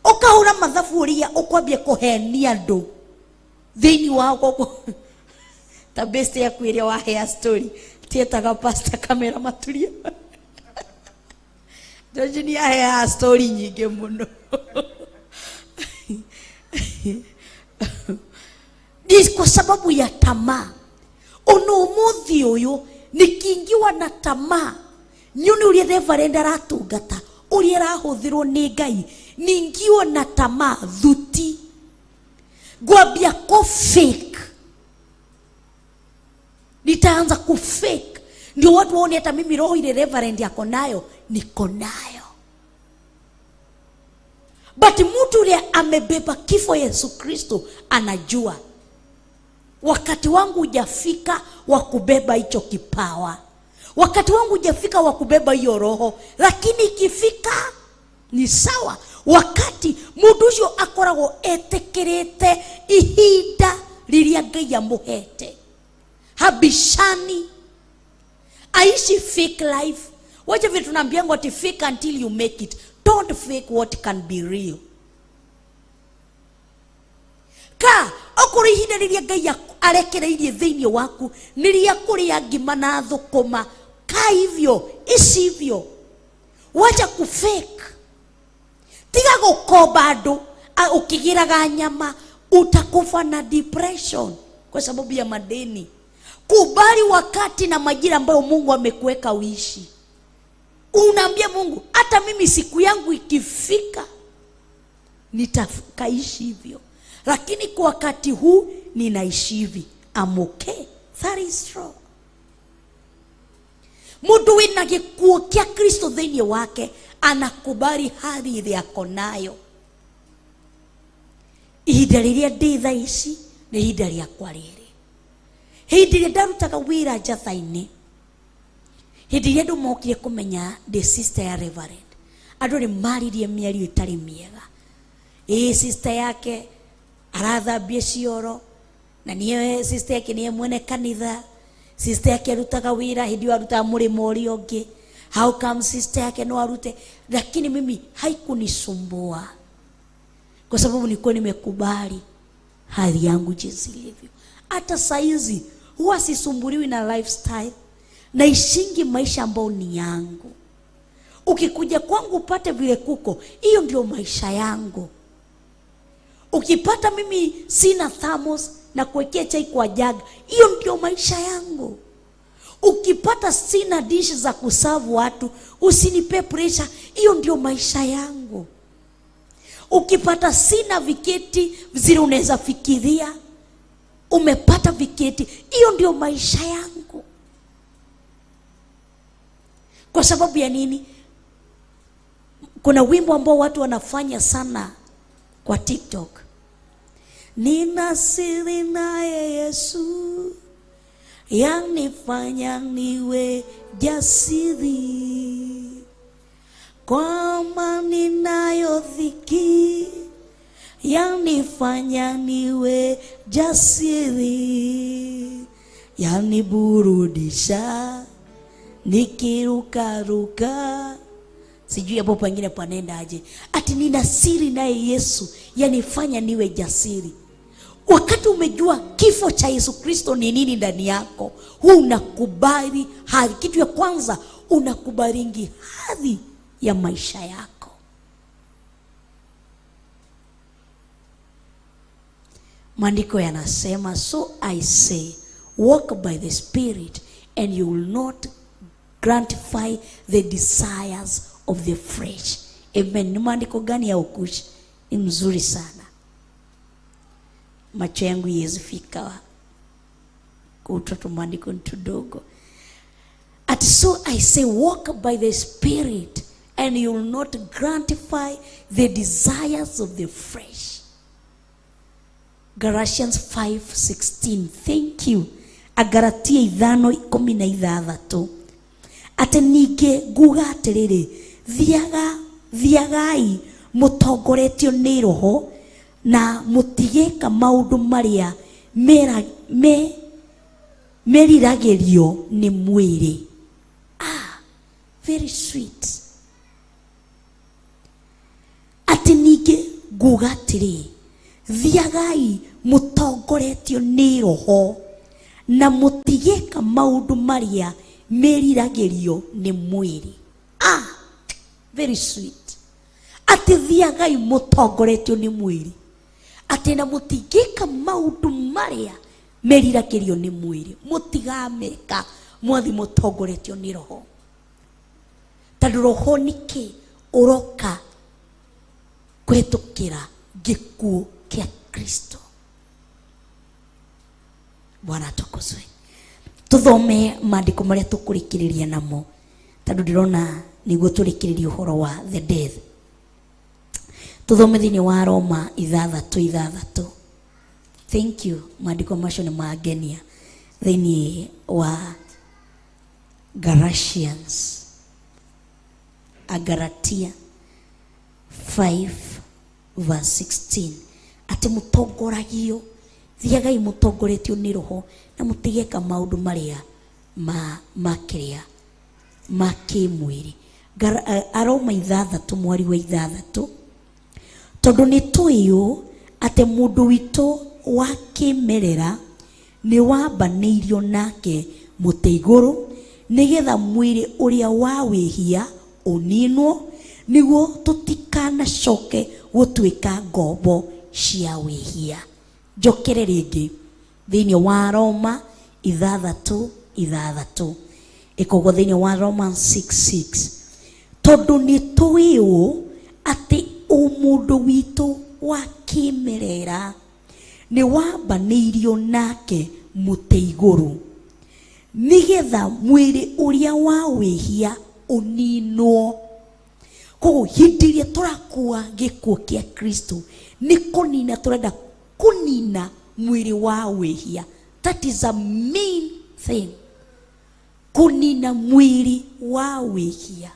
Speaker 4: Ũkahũra mathabu ũrĩa ũkwambia kũhenia andũ thĩinĩ wa gũkũ. Ta best yaku ĩrĩa wahea story tietaga pastor kamera maturia. George nĩ aheaga story nyingĩ mũno. Ni kwa sababu ya tamaa. Ona ũmũthĩ ũyũ nikiingiwa na tamaa, nyone ũrĩa reverend aratungata, ũrĩa arahũthĩrwo nĩ Ngai, ningiwa na tamaa thuti, ngwambia ku fake. Nitaanza ku fake ndio watu waone hata mimi roho ile reverend yako nayo niko nayo. But mtu ule amebeba kifo Yesu Kristo anajua wakati wangu hujafika wa kubeba hicho kipawa, wakati wangu hujafika wa kubeba hiyo roho, lakini ikifika ni sawa. Wakati mundu ucio akoragwo etikirite ihinda riria Ngai amuhete, habishani, aishi fake life. Wacha vile tunaambiangwa ati fake until you make it. Don't fake what can be real. Ka okorwo ihinda riria Ngai arekereirie thiini waku ni ria kuria ngima na thukuma, ka hivyo ici hivyo, wacha ku fake. Tiga gukomba andu ukigiraga nyama, utakufa na depression kwa sababu ya madeni. Kubali wakati na majira ambayo Mungu amekuweka uishi. Unaambia Mungu, hata mimi siku yangu ikifika nitakaishi hivyo, lakini kwa wakati huu ninaishi hivi. I'm okay. That is true. Mundu wina gikuo kia Kristo thiini wake anakubali hali ĩrĩa ako nayo. Ihinda rĩrĩa ndĩ thaa ici nĩ ihinda rĩakwa rĩrĩ. Hĩndĩ ĩrĩa ndarutaga wĩra njatha-inĩ, hĩndĩ ĩrĩa andũ mokire kũmenya ndĩ sister ya reverend, andũ nĩ maririe mĩario ĩtarĩ mĩega. Ĩĩ, sister yake arathambia cioro, na niĩ sister yake nĩye mwene kanitha, sister yake arutaga wĩra hĩndĩ ĩyo arutaga mũrĩmo ũrĩa ũngĩ. How come sister yake no arute? Lakini mimi haikunisumbua kwa sababu nilikuwa nimekubali hali yangu jinsi ilivyo. Hata saizi huwa sisumbuliwi na lifestyle, naishingi maisha ambayo ni yangu. Ukikuja kwangu upate vile kuko, hiyo ndio maisha yangu. Ukipata mimi sina thermos na kuwekea chai kwa jug, hiyo ndio maisha yangu. Ukipata sina dish za kusavu watu, usinipe pressure, hiyo ndio maisha yangu. Ukipata sina viketi zile unaweza fikiria, umepata viketi, hiyo ndio maisha yangu. Kwa sababu ya nini? Kuna wimbo ambao watu wanafanya sana kwa TikTok. Nina siri naye Yesu, yanifanya niwe jasiri, kwamba ninayo dhiki, yanifanya niwe jasiri, yaniburudisha nikirukaruka. Sijui hapo pengine panaenda aje. Ati nina siri naye Yesu, yanifanya niwe jasiri. Wakati umejua kifo cha Yesu Kristo ni nini ndani yako, huu unakubali hadhi. Kitu ya kwanza, unakubalingi hadhi ya maisha yako. Maandiko yanasema, so I say, walk by the Spirit and you will not gratify the desires of the flesh. Amen. Ni maandiko gani ya ukushi? Ni mzuri sana. Macho yangu yezifika kutoto maandiko ni tudogo. At so I say, walk by the Spirit, and you will not gratify the desires of the flesh. Galatians 5:16. Thank you. Agalatia 5:16. Ate ningĩ nguga atĩrĩrĩ, thiagai mũtongoretio nĩ Roho na mũtigĩka maũndũ marĩa meriragĩrio nĩ mwĩrĩ. Very sweet. Atĩ ningĩ nguga atĩrĩ, thiagai mũtongoretio nĩ Roho na mũtigĩka maũndũ marĩa meriragĩrio nĩ mwĩrĩ. Very sweet. Atĩ thiagai mũtongoretio nĩ mwĩrĩ, atĩ na mũtigĩka maũndũ marĩa meriragĩrio nĩ mwĩrĩ, mũtigameka mwathi mũtongoretio nĩ Roho. Tondũ Roho nĩkĩ ũroka kũhĩtũkĩra gĩkuũ kĩa Kristo. Bwana atukuzwe. Tuthome maandĩko marĩa tũkũrĩkĩrĩria namo, tondũ ndĩrona nĩguo tũrĩkĩrĩrie ũhoro wa the death. Tuthome thĩinĩ wa Roma 6:6. Thank you. Maandĩko macio nĩ mangenia. Thĩinĩ wa Galatians, Agalatia 5 verse 16. Atĩ mũtongoragio, thiagai mũtongoretio nĩ Roho na mũtigeka maũndũ marĩa ma kĩrĩa ma kĩmwĩrĩ. Aroma 6 mwari wa 6. Tondũ nĩ tũĩ ũũ atĩ mũndũ witũ wa kĩmerera nĩ wambanĩirio nake mũtĩ igũrũ, nĩgetha mwĩrĩ ũrĩa wa wĩhia ũninwo, nĩguo tũtikanacoke gũtuĩka ngombo cia wĩhia. Njokere rĩngĩ thĩinĩ wa Roma 6:6, ĩkoguo thĩinĩ wa Romans 6:6. Tondũ nĩ tũĩ ũũ atĩ ũmũndũ witũ wa kĩmerera nĩ wambanĩirio nake mũtĩ igũrũ, nĩgetha mwĩrĩ ũrĩa wa wĩhia ũninwo. Koguo hĩndĩ ĩrĩa tũrakua gĩkuũ kĩa Kristo, nĩ kũnina tũrenda kũnina mwĩrĩ wa wĩhia. That is a main thing. Kũnina mwĩrĩ wa wĩhia.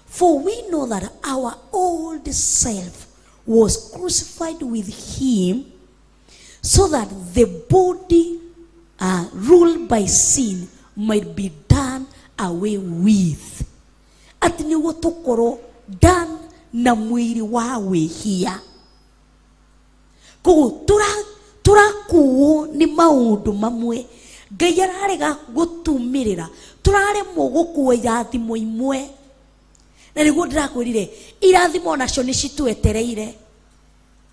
Speaker 4: For we know that our old self was crucified with him, so that the body ruled by sin might be done away with. Atĩ nĩguo tũkorwo done na mwĩrĩ wa wĩhia. Koguo tũrakuo nĩ maũndũ mamwe Ngai ararega gũtumĩrĩra, tũraremwo gũkua irathimo imwe. Na nĩguo ndĩrakwĩrire, irathimo nacio nĩ citwetereire.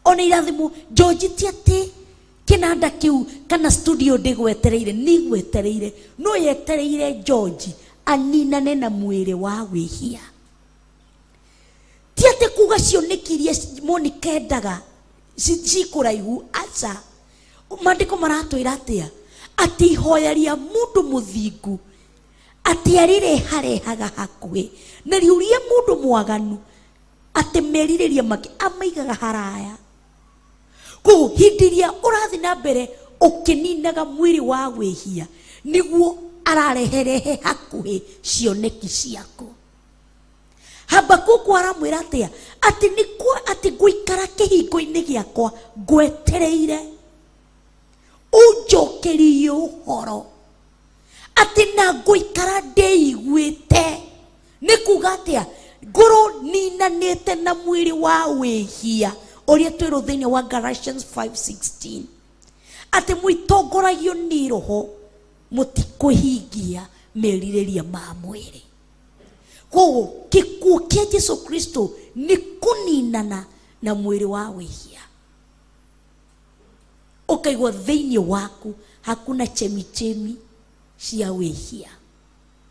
Speaker 4: Ona irathimo, George, ti atĩ kĩnanda kĩu kana studio ndĩgwetereire, nĩ gwetereire, no yetereire George aninane na mwĩrĩ wa wĩhia. Ti atĩ kuga cioneki iria Monica endaga cikũraihu, aca. Maandĩko maratwĩra atĩa? Atĩ ihoya rĩa mũndũ mũthingu atĩ arĩreharehaga hakuhĩ, na rĩũria mũndũ mwaganu atĩ merirĩria make amaigaga haraya. Koguo hĩndĩ ĩrĩa ũrathiĩ na mbere ũkĩninaga mwĩrĩ wa wĩhia, nĩguo arareherehe hakuhĩ cioneki ciaku. Habakuku aramwĩra atĩa? Atĩ nĩkuo atĩ ngũikara kĩhingo-inĩ gĩakwa ngwetereire ũnjokerie ũhoro, atĩ na ngũikara ndĩiguĩte. Nĩ kuga atĩa? Ngorwo ninanĩte na mwĩrĩ wa wĩhia ũrĩa twĩrwo thĩinĩ wa Galatians 5:16, atĩ mũitongoragio nĩ Roho mũtikũhingia merirĩria ma mwĩrĩ. Koguo gĩkuũ kĩa Jesu Kristo nĩ kũninana na mwĩrĩ wa wĩhia. Ũkaigua thĩinĩ waku hakuna chemichemi cia wĩhia.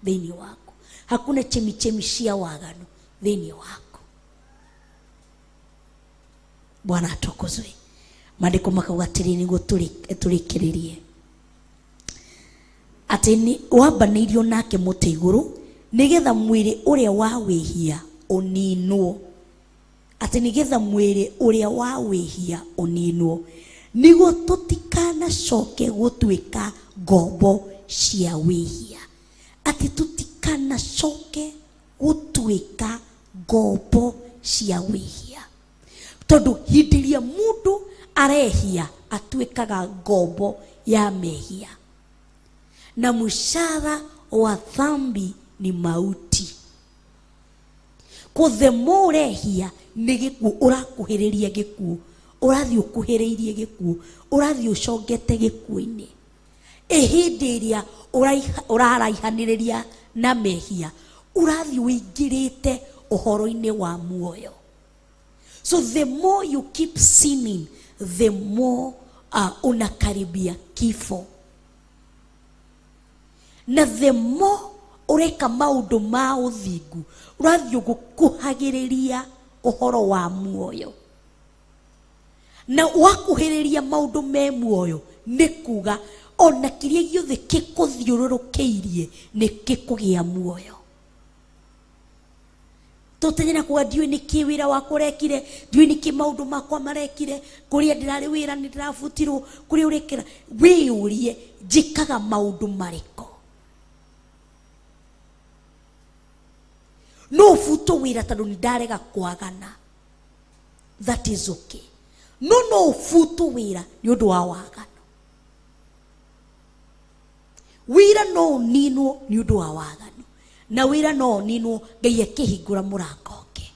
Speaker 4: Thĩinĩ waku, hakuna chemichemi cia waganu thĩinĩ waku. Bwana atukuzwe. Maandĩko makauga atĩrĩ, nĩguo tũrĩkĩrĩrie, atĩ nĩ wambanĩirio nake mũtĩ igũrũ nĩgetha mwĩrĩ ũrĩa wa wĩhia ũninwo, atĩ nĩgetha mwĩrĩ ũrĩa wa wĩhia ũninwo, nĩguo tũtikanacoke gũtuĩka ngombo cia wĩhia. Atĩ tũtikanacoke gũtuĩka ngombo cia wĩhia, tondũ hĩndĩ ĩrĩa mũndũ arehia atuĩkaga ngombo ya mehia, na mshahara wa dhambi ni mauti. Ko the more ũrehia nĩ gĩkuũ, ũrakuhĩrĩria gĩkuũ, ũrathiĩ ũkuhĩrĩirie gĩkuũ, ũrathiĩ ũcongete gĩkuũ-inĩ. Ĩ hĩndĩ ĩrĩa ũraraihanĩrĩria na mehia, ũrathiĩ ũingĩrĩte ũhoro-inĩ wa muoyo. So the more you keep sinning, the more unakaribia kifo, na the more ũreka maũndũ ma ũthingu, ũrathiĩ ũgũkuhagĩrĩria ũhoro wa muoyo. Na wakuhĩrĩria maũndũ me muoyo, nĩ kuga ona kĩrĩa gĩothe gĩkũthiũrũrũkĩirie nĩ gĩkũgĩa muoyo. Tũtenyera kuga ndiũĩ nĩkĩ wĩra wakwa ũrekire, ndiũĩ nĩkĩ maũndũ makwa marekire, kũrĩa ndĩrarĩ wĩra nĩ ndĩrabutirwo, kũrĩa ũrekera. Wĩyũrie, njĩkaga maũndũ marĩkũ? No ũbutwo wĩra tondũ nĩ ndarega kwagana, that is okay. No no ũbutwo wĩra nĩ ũndũ wa waganu? Wĩra no ũninwo nĩ ũndũ wa waganu, na wĩra no ũninwo Ngai akĩhingũra mũrango ũngĩ.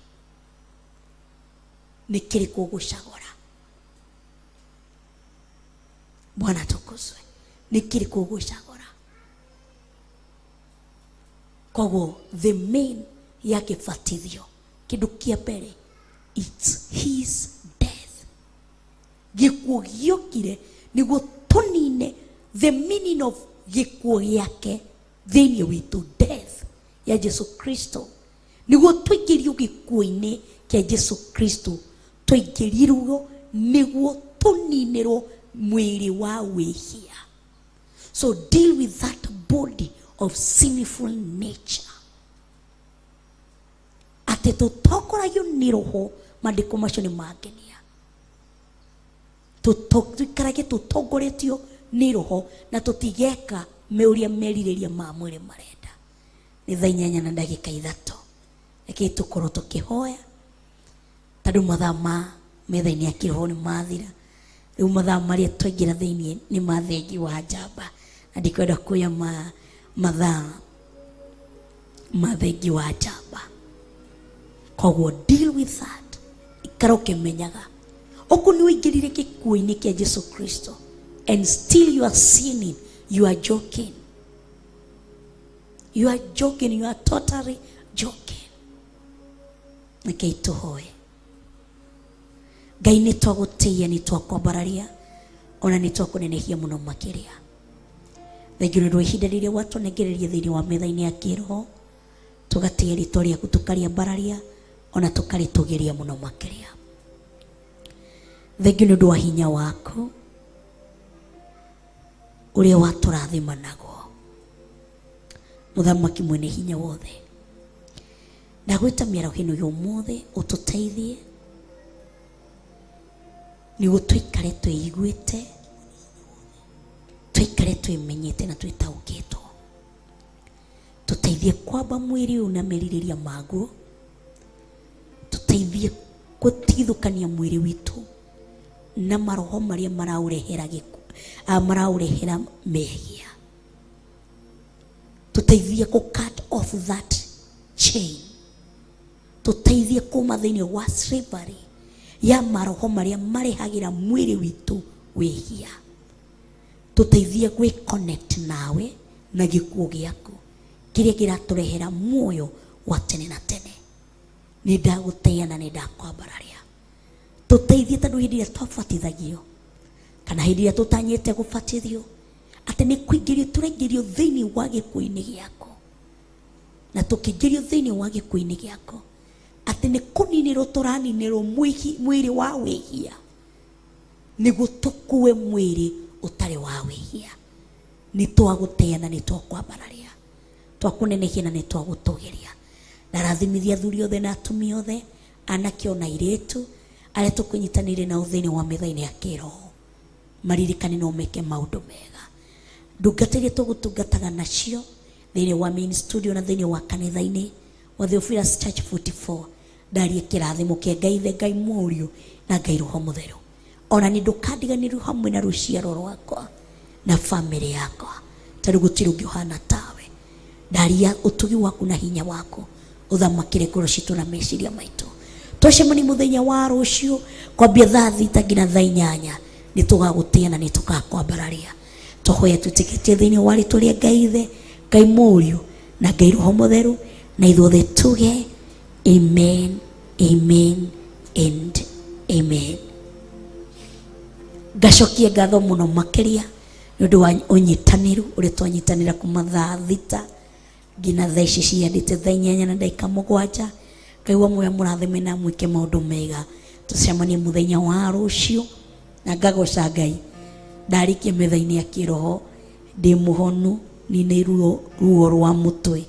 Speaker 4: Nĩ kĩrĩkũ ũgũcagũra? Bwana tukuzwe. Nĩ kĩrĩkũ ũgũcagũra? Koguo the main ya kĩbatithio, kĩndũ kĩa mbere, it's his death. Gĩkuũ gĩokire nĩguo tũnine the meaning of gĩkuũ gĩake thĩinĩ witũ, death ya Jesu Kristo, nĩguo tũingĩrio gĩkuũ-inĩ kĩa Jesu Kristo. Tũingĩrirwo nĩguo tũninĩrwo mwĩrĩ wa wĩhia. So deal with that body of sinful nature, atĩ tũtongoragio nĩ Roho. Maandĩko macio nĩ mangenia. Tũikarage tũtongoretio nĩ Roho na tũtigeka ũrĩa merirĩria ma mwĩrĩ marenda. Nĩ thaa 8:03. Rekei tũkorwo tũkĩhoya, tondũ mathaa ma metha-inĩ ya kĩroho nĩ mathira. Rĩu mathaa marĩa twaingĩra thĩinĩ nĩ ma thengi wa njamba, na ndikwenda kuoya mathaa ma thengi wa njamba. Koguo deal with that. Ikara ũkĩmenyaga okorwo nĩ ũingĩrire gĩkuũ-inĩ kĩa Jesu Kristo and still you are sinning, you are joking, you are joking, you are totally joking. Rekei tũhoe. Ngai, nĩ twagũtĩia, nĩ twakwambararia, ona nĩ twakũnenehia mũno makĩria. Thengiũ nĩ ũndũ wa ihinda rĩrĩa watũnengereria thĩinĩ wa metha-inĩ ya kĩroho. Tũgatĩĩa rĩtwa rĩaku, tũkarĩambararia, ona tũkarĩtũgĩria mũno makĩria. Thengiũ nĩ ũndũ wa hinya waku ũrĩa watũrathima naguo, Mũthamaki mwene hinya wothe. Ndagwĩta mĩaraho ĩno ya ũmũthĩ ũtũteithie nĩguo tũikare twĩiguĩte, tũikare twĩmenyete na twĩtaũkĩtwo. Tũteithie kwamba mwĩrĩ ũyũ na merirĩria maguo, tũteithie gũtigithũkania mwĩrĩ witũ na maroho marĩa maraũrehera gĩkuũ, maraũrehera mehia. Tũteithie kũ cut off that chain, tũteithie kuma thĩinĩ wa slavery ya maroho marĩa marehagĩra mwĩrĩ witũ wĩhia. Tũteithie gwĩ connect nawe na gĩkuũ gĩaku kĩrĩa kĩratũrehera muoyo wa tene na tene. Nĩ ndagũtĩĩa na nĩ ndakwambararia. Tũteithie, tondũ hĩndĩ ĩrĩa twabatithagio kana hĩndĩ ĩrĩa tũtanyĩte gũbatithio, atĩ nĩ kũingĩrio tũraingĩrio thĩinĩ wa gĩkuũ-inĩ gĩaku. Na tũkĩingĩrio thĩinĩ wa gĩkuũ-inĩ gĩako, atĩ nĩ kũninĩrwo tũraninĩrwo mwĩrĩ wa wĩhia, nĩguo tũkue mwĩrĩ ũtarĩ wa wĩhia. Nĩ twagũtĩa na nĩ twakwambararia, twakũnenehia na nĩ twagũtũgĩria. Ndarathimithia athuri othe na atumia othe, anake ona airĩtu, arĩa tũkũnyitanĩire nao thĩinĩ wa metha-inĩ ya kĩroho, maririkane no meke maũndũ mega. Ndungata iria tũgũtungataga nacio thĩinĩ wa main studio na thĩinĩ wa kanitha-inĩ wa Theophilus Church 44, ndarie kĩrathimo kĩa Ngai Ithe, Ngai Mũriũ na Ngai Roho Mũtheru. Ona nĩ ndũkandiganĩrwo hamwe na rũciaro rwakwa na bamĩrĩ yakwa, tondũ gũtirĩ ũngĩ ũhana tawe. Ndaria ũtugi waku na hinya waku ũthamakĩre ngoro citũ na meciria maitũ. Twacemania mũthenya wa rũciũ kwambia thaa 6 nginya thaa 8, nĩ tũgagũtĩa na nĩ tũgakwambararia. Tũhoya twĩtĩkĩtie thĩinĩ wa rĩtwa rĩa Ngai Ithe, Ngai Mũriũ na Ngai Roho Mũtheru, na ithuothe tuge amen, amen and amen. Ngacokia ngatho mũno makĩria nĩ ũndũ wa ũnyitanĩru ũrĩa twanyitanĩra kuma thaa 6 nginya thaa ici ciandĩte thaa 8 na ndagĩka 7. Ngai wa muoyo mũrathime na mwĩke maũndũ mega. Tũcemanie mũthenya wa rũciũ, na ngagoca Ngai ndarĩkia metha-inĩ ya kĩroho ndĩ mũhonu, nĩ ruo rwa mũtwe,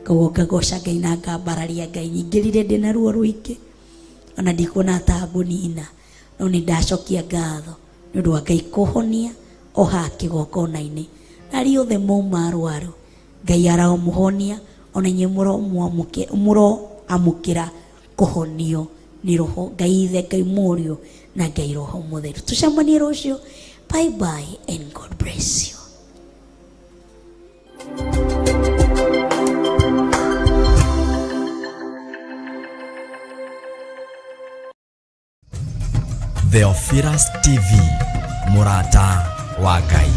Speaker 4: koguo ngagoca Ngai na ngambararia Ngai. Nyingĩrire ndĩna ruo rũingĩ, ona ndikuona ta ngũnina, no nĩ ndacokia ngatho nĩ ũndũ wa Ngai kũhonia o haha kĩgongona-inĩ. Na arĩa othe mauma arwaru, Ngai aromũhonia, ona inyuĩ mũroamũkĩra kũhonio nĩ Roho Ngai Ithe, Ngai Mũriũ na Ngai Roho Mũtheru. Tũcemanie rũciũ. Bye bye and God bless you.
Speaker 5: Theophilus TV, mũrata wa Ngai.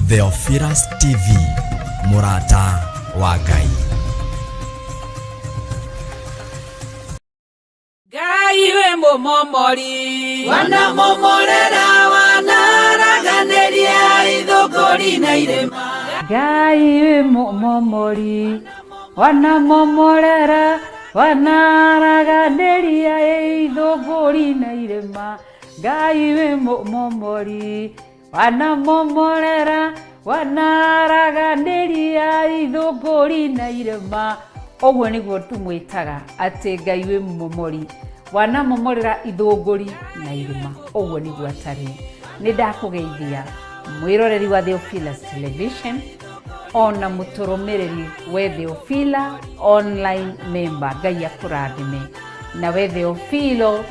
Speaker 5: Theophilus TV, mũrata wa Ngai.
Speaker 6: Ngai wĩ mũmomori, wanamomorera, wanaraganĩria ithũngũri na irĩma.
Speaker 7: Ngai wĩ mũmomori, wanamomorera, wanaraganĩria ithũngũri na irĩma. Ngai wĩ mũmomori, wanamomorera, wanaraganĩria ithũngũri na irĩma. Ũguo nĩguo tũmwĩtaga atĩ Ngai wĩ mũmomori, wanamomorera ithũngũri na irĩma. Ũguo nĩguo atarĩ. Nĩ ndakũgeithia mwĩroreri wa Theophilus Television ona mũtũrũmĩrĩri we Theophila online member, Ngai akũrathime. Na we Theophilo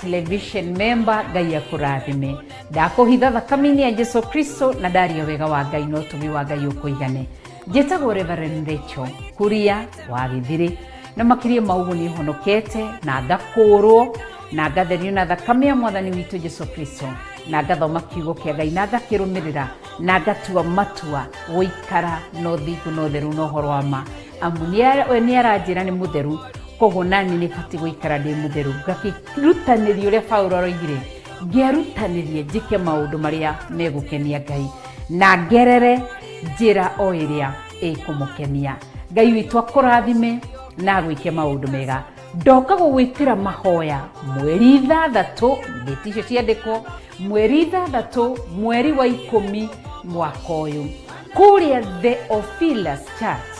Speaker 7: television member, Ngai akũrathime. Ndakũhitha thakame-inĩ ya Jesu Kristo na ndaria wega wa Ngai na ũtugi wa Ngai ũkũigane. Njĩtagwo Reverend Rachel Kuria wa Gĩthirĩ, na makĩria ma ũguo nĩ honokete na ngakũũrwo na ngatherio na thakame ya Mwathani witũ Jesu Kristo, na ngathoma kiugo kĩa Ngai na ngakĩrũmĩrĩra na ngatua matua gũikara na ũthingu na ũtheru na ũhoro wa ma, amu we nĩ aranjĩra nĩ mũtheru, koguo nani nĩ batiĩ gũikara ndĩ mũtheru. Ngakĩrutanĩria ũrĩa Paulo aroigire, ngĩerutanĩrie njĩke maũndũ marĩa megũkenia Ngai na ngerere njĩra o ĩrĩa ĩkũmũkenia. Ngai witũ akũrathime na agwĩke maũndũ mega. Ndoka gũgwĩtĩra mahoya mweri 6, ndĩti icio ciandĩkwo, mweri 6 mweri wa 10 mwaka ũyũ, kũrĩa Theophilus Church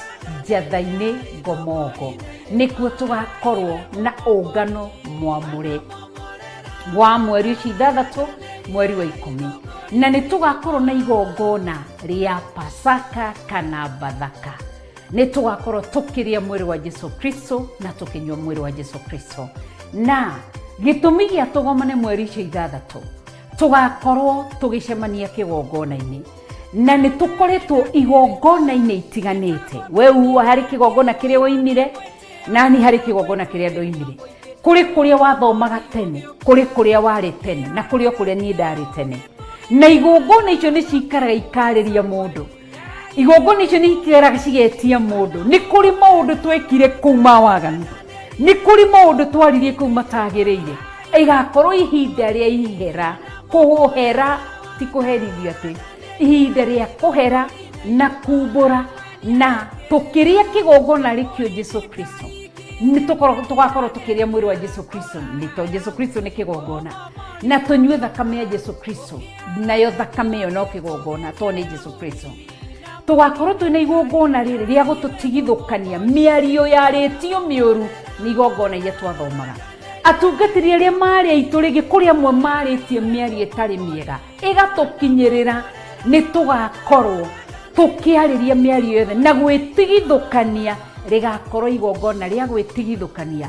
Speaker 7: Njatha-inĩ Ngomongo, nĩkuo tũgakorwo na ũngano mwamũre wa mweri ũcio 6 mweri wa 10, na nĩ tũgakorwo na igongona rĩa Pasaka kana Bathaka. Nĩ tũgakorwo tũkĩrĩa mwĩrĩ wa Jesu Kristo na tũkĩnyua mwĩrĩ wa Jesu Kristo. Na Gĩtũmi gĩa tũgomane mweri icio ithathatũ, tũgakorwo tũgĩcemania kĩgongona-inĩ na nĩ tũkoretwo igongona-inĩ itiganĩte. We uwa harĩ kĩgongona kĩrĩa woimire, nani harĩ kĩgongona kĩrĩa ndoimire. Kũrĩ kũrĩa wathomaga tene, kũrĩ kũrĩa warĩ tene, na kũrĩ o kũrĩa niĩ ndarĩ tene. Na igongona icio nĩ cikaraga ikarĩria mũndũ. Igongona icio nĩ ikaraga cigetia mũndũ. Nĩ kũrĩ maũndũ twekire kũu ma waganu, nĩ kũrĩ maũndũ twaririe kũu matagĩrĩire. Igakorwo ihinda rĩa ihera, kũhera ti kũherithio atĩ, ihinda rĩa kũhera na kumbũra na tũkĩrĩa kĩgongona rĩkĩo Jesu Kristo. Nĩ tũgakorwo tũkĩrĩa mwĩrĩ wa Jesu Kristo, nĩ tondũ Jesu Kristo nĩ kĩgongona, na tũnyue thakame ya Jesu Kristo, nayo thakame ĩyo no kĩgongona tondũ nĩ Jesu Kristo. Tũgakorwo twĩna igongona rĩrĩ rĩa gũtũtigithũkania mĩario yarĩtio mĩũru nĩ igongona iria twathomaga. Atungatĩri arĩa marĩ aitũ rĩngĩ kũrĩ amwe marĩtie mĩario ĩtarĩ mĩega ĩgatũkinyĩrĩra, nĩ tũgakorwo tũkĩarĩria mĩario yothe na gwĩtigithũkania. Rĩgakorwo igongona rĩa gwĩtigithũkania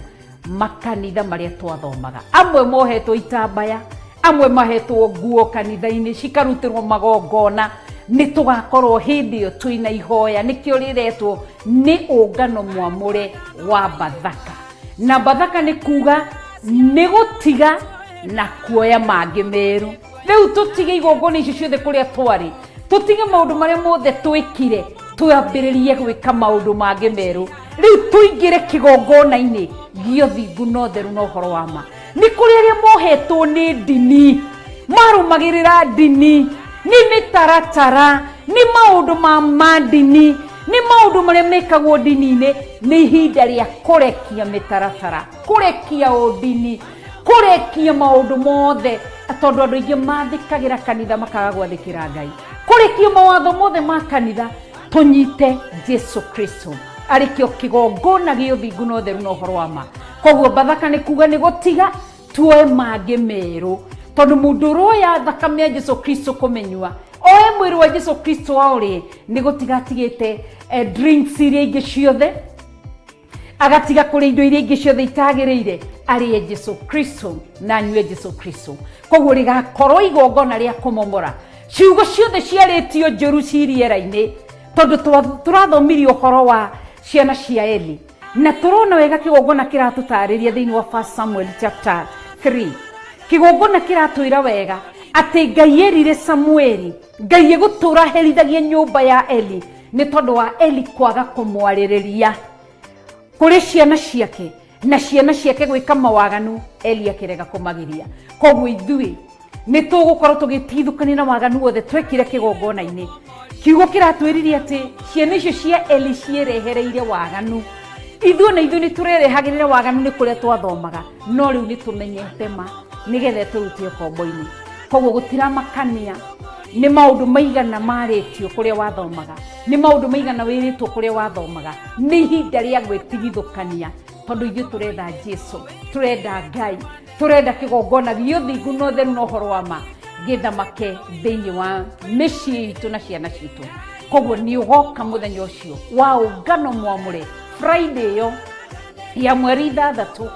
Speaker 7: makanitha marĩa twathomaga. Amwe mohetwo itambaya, amwe mahetwo nguo kanitha-inĩ cikarutĩrwo magongona. Nĩ tũgakorwo hĩndĩ ĩyo twĩna ihoya, nĩkĩo rĩretwo nĩ ũngano mwamũre wa Bathaka. Na Bathaka nĩ kuga nĩ gũtiga na kuoya mangĩ merũ. Rĩu tũtige igongona icio ciothe kũrĩa twarĩ, tũtige maũndũ marĩa mothe twĩkire, twambĩrĩrie gwĩka maũndũ mangĩ merũ. Rĩu tũingĩre kĩgongona-inĩ gĩa ũthingu na ũtheru na ũhoro wa ma. Nĩ kũrĩ arĩa mohetwo nĩ ndini, marũmagĩrĩra ndini, nĩ mĩtaratara, nĩ maũndũ ma ndini, nĩ maũndũ marĩa mekagwo ndini-inĩ. Nĩ ihinda rĩa kũrekia mĩtaratara, kũrekia ũndini, kũrekia maũndũ mothe, tondũ andũ aingĩ mathĩkagĩra kanitha makaga gwathĩkĩra Ngai. Kũrekia mawatho mothe ma kanitha, tũnyite Jesu Kristo arĩ kĩo kĩgongona gĩa ũthingu na ũtheru na ũhoro wa ma. Koguo Bathaka nĩ kuga nĩ gũtiga tuoe mangĩ merũ, tondũ mũndũ ũroya thakame ya Jesu Kristo kũmĩnyua, oe mwĩrĩ wa Jesu Kristo aũrĩe, nĩ gũtiga atigĩte drinks iria ingĩ ciothe, agatiga kũrĩa indo iria ingĩ ciothe itagĩrĩire, arĩe Jesu Kristo na anyue Jesu Kristo. Koguo rĩgakorwo igongona rĩa kũmomora ciugo ciothe ciarĩtio njũru ci rĩera-inĩ, tondũ tũrathomirie ũhoro wa ciana cia Eli, na tũrona wega kĩgongona kĩratũtarĩria thĩinĩ wa 1 Samuel chapter 3. Kĩgongona kĩratwĩra wega atĩ Ngai erire Samueli, Ngai egũtũra herithagia nyũmba ya Eli nĩ tondũ wa Eli kwaga kũmwarĩrĩria kũrĩ ciana ciake, na ciana ciake gwĩka mawaganu, Eli akĩrega kũmagiria. Koguo ithuĩ nĩ tũgũkorwo tũgĩtigithũkania na waganu wothe twekire kĩgongona-inĩ. Kiugo kĩratwĩrire atĩ ciana icio cia Eli ciĩrehereire waganu. Ithuĩ na ithuĩ nĩ tũrerehagĩrĩra waganu nĩ kũrĩa twathomaga, no rĩu nĩ tũmenyete ma nĩgetha ĩtũrute ũkombo-inĩ. Koguo gũtiramakania nĩ maũndũ maigana marĩtio kũrĩa wathomaga, nĩ maũndũ maigana wĩrĩtwo kũrĩa wathomaga, nĩ ihinda rĩa gwĩtigithũkania, tondũ ithuĩ tũretha Jesu, tũrenda Ngai, tũrenda kĩgongona gĩa ũthingu na ũtheru na ũhoro wa ma gĩthamake thĩinĩ wa mĩciĩ itũ na ciana citũ. Koguo nĩ ũgoka mũthenya ũcio wa ũngano mwamũre Friday ĩyo ya mweri 6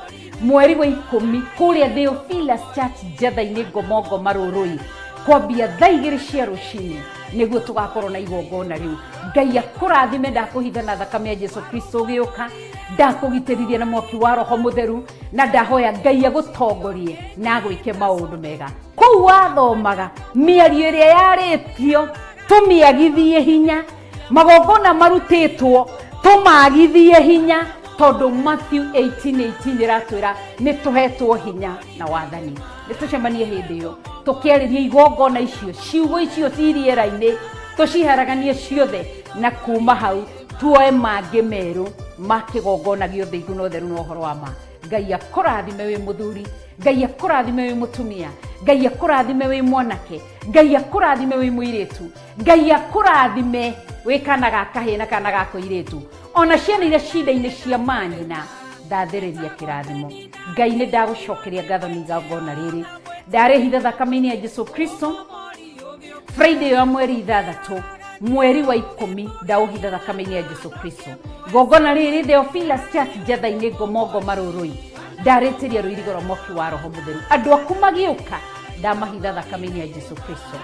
Speaker 7: mweri wa 10 kũrĩa Theophilus Church Njatha-inĩ Ngomongo Marũrũi, kwambia thaa 2 cia rũcinĩ, nĩguo tũgakorwo na igongona rĩu. Ngai akũrathime. Ndakũhitha na thakame ya Jesu Kristo ũgĩũka, ndakũgitĩrithia na mwaki wa Roho Mũtheru, na ndahoya Ngai agũtongorie na agwĩke maũndũ mega. Kũu wathomaga mĩario ĩrĩa yarĩtio tũmĩagithie hinya, magongona marutĩtwo tũmagithie hinya, tondũ Matthew 18:18 ĩratwĩra nĩ tũhetwo hinya na wathani. Nĩ tũcemanie hĩndĩ ĩyo tũkĩarĩria igongona icio, ciugo icio ci rĩera-inĩ tũciharaganie ciothe, na kuma hau tuoe mangĩ merũ ma kĩgongona gĩa ũthingu na ũtheru na ũhoro wa ma. Ngai akũrathime wĩ mũthuri, Ngai akũrathime wĩ mũtumia, Ngai akũrathime wĩ mwanake, Ngai akũrathime wĩ mũirĩtu, Ngai akũrathime wĩ kana ga kahĩĩ na kana ga kũirĩtu, ona ciana iria cinda-inĩ cia manyina, ndathĩrĩria kĩrathimo. Ngai nĩ ndagũcokeria ngatho nĩ igongona rĩrĩ, ndarĩhitha thakame-inĩ ya Jesu Kristo. Friday ya mweri 6 mweri wa 10 ndaũhitha thakame-inĩ ya Jesu Kristo. Igongona rĩrĩ Theophilus Church Njatha-inĩ Ngomongo Marũrũi. Ndarĩtĩria rũirigo rwa mwaki wa Roho Mũtheru, andũ aku magĩũka ndamahitha thakame-inĩ ya Jesu Kristo.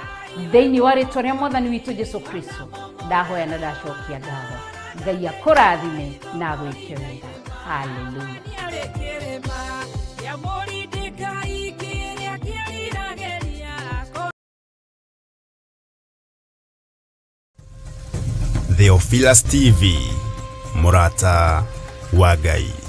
Speaker 7: Thĩinĩ wa rĩtwa rĩa Mwathani witũ Jesu Kristo ndahoya na ndacokia ngatho. Ngai akũrathime na agwĩke wega. Haleluya.
Speaker 8: Theophilus TV, mũrata wa Ngai.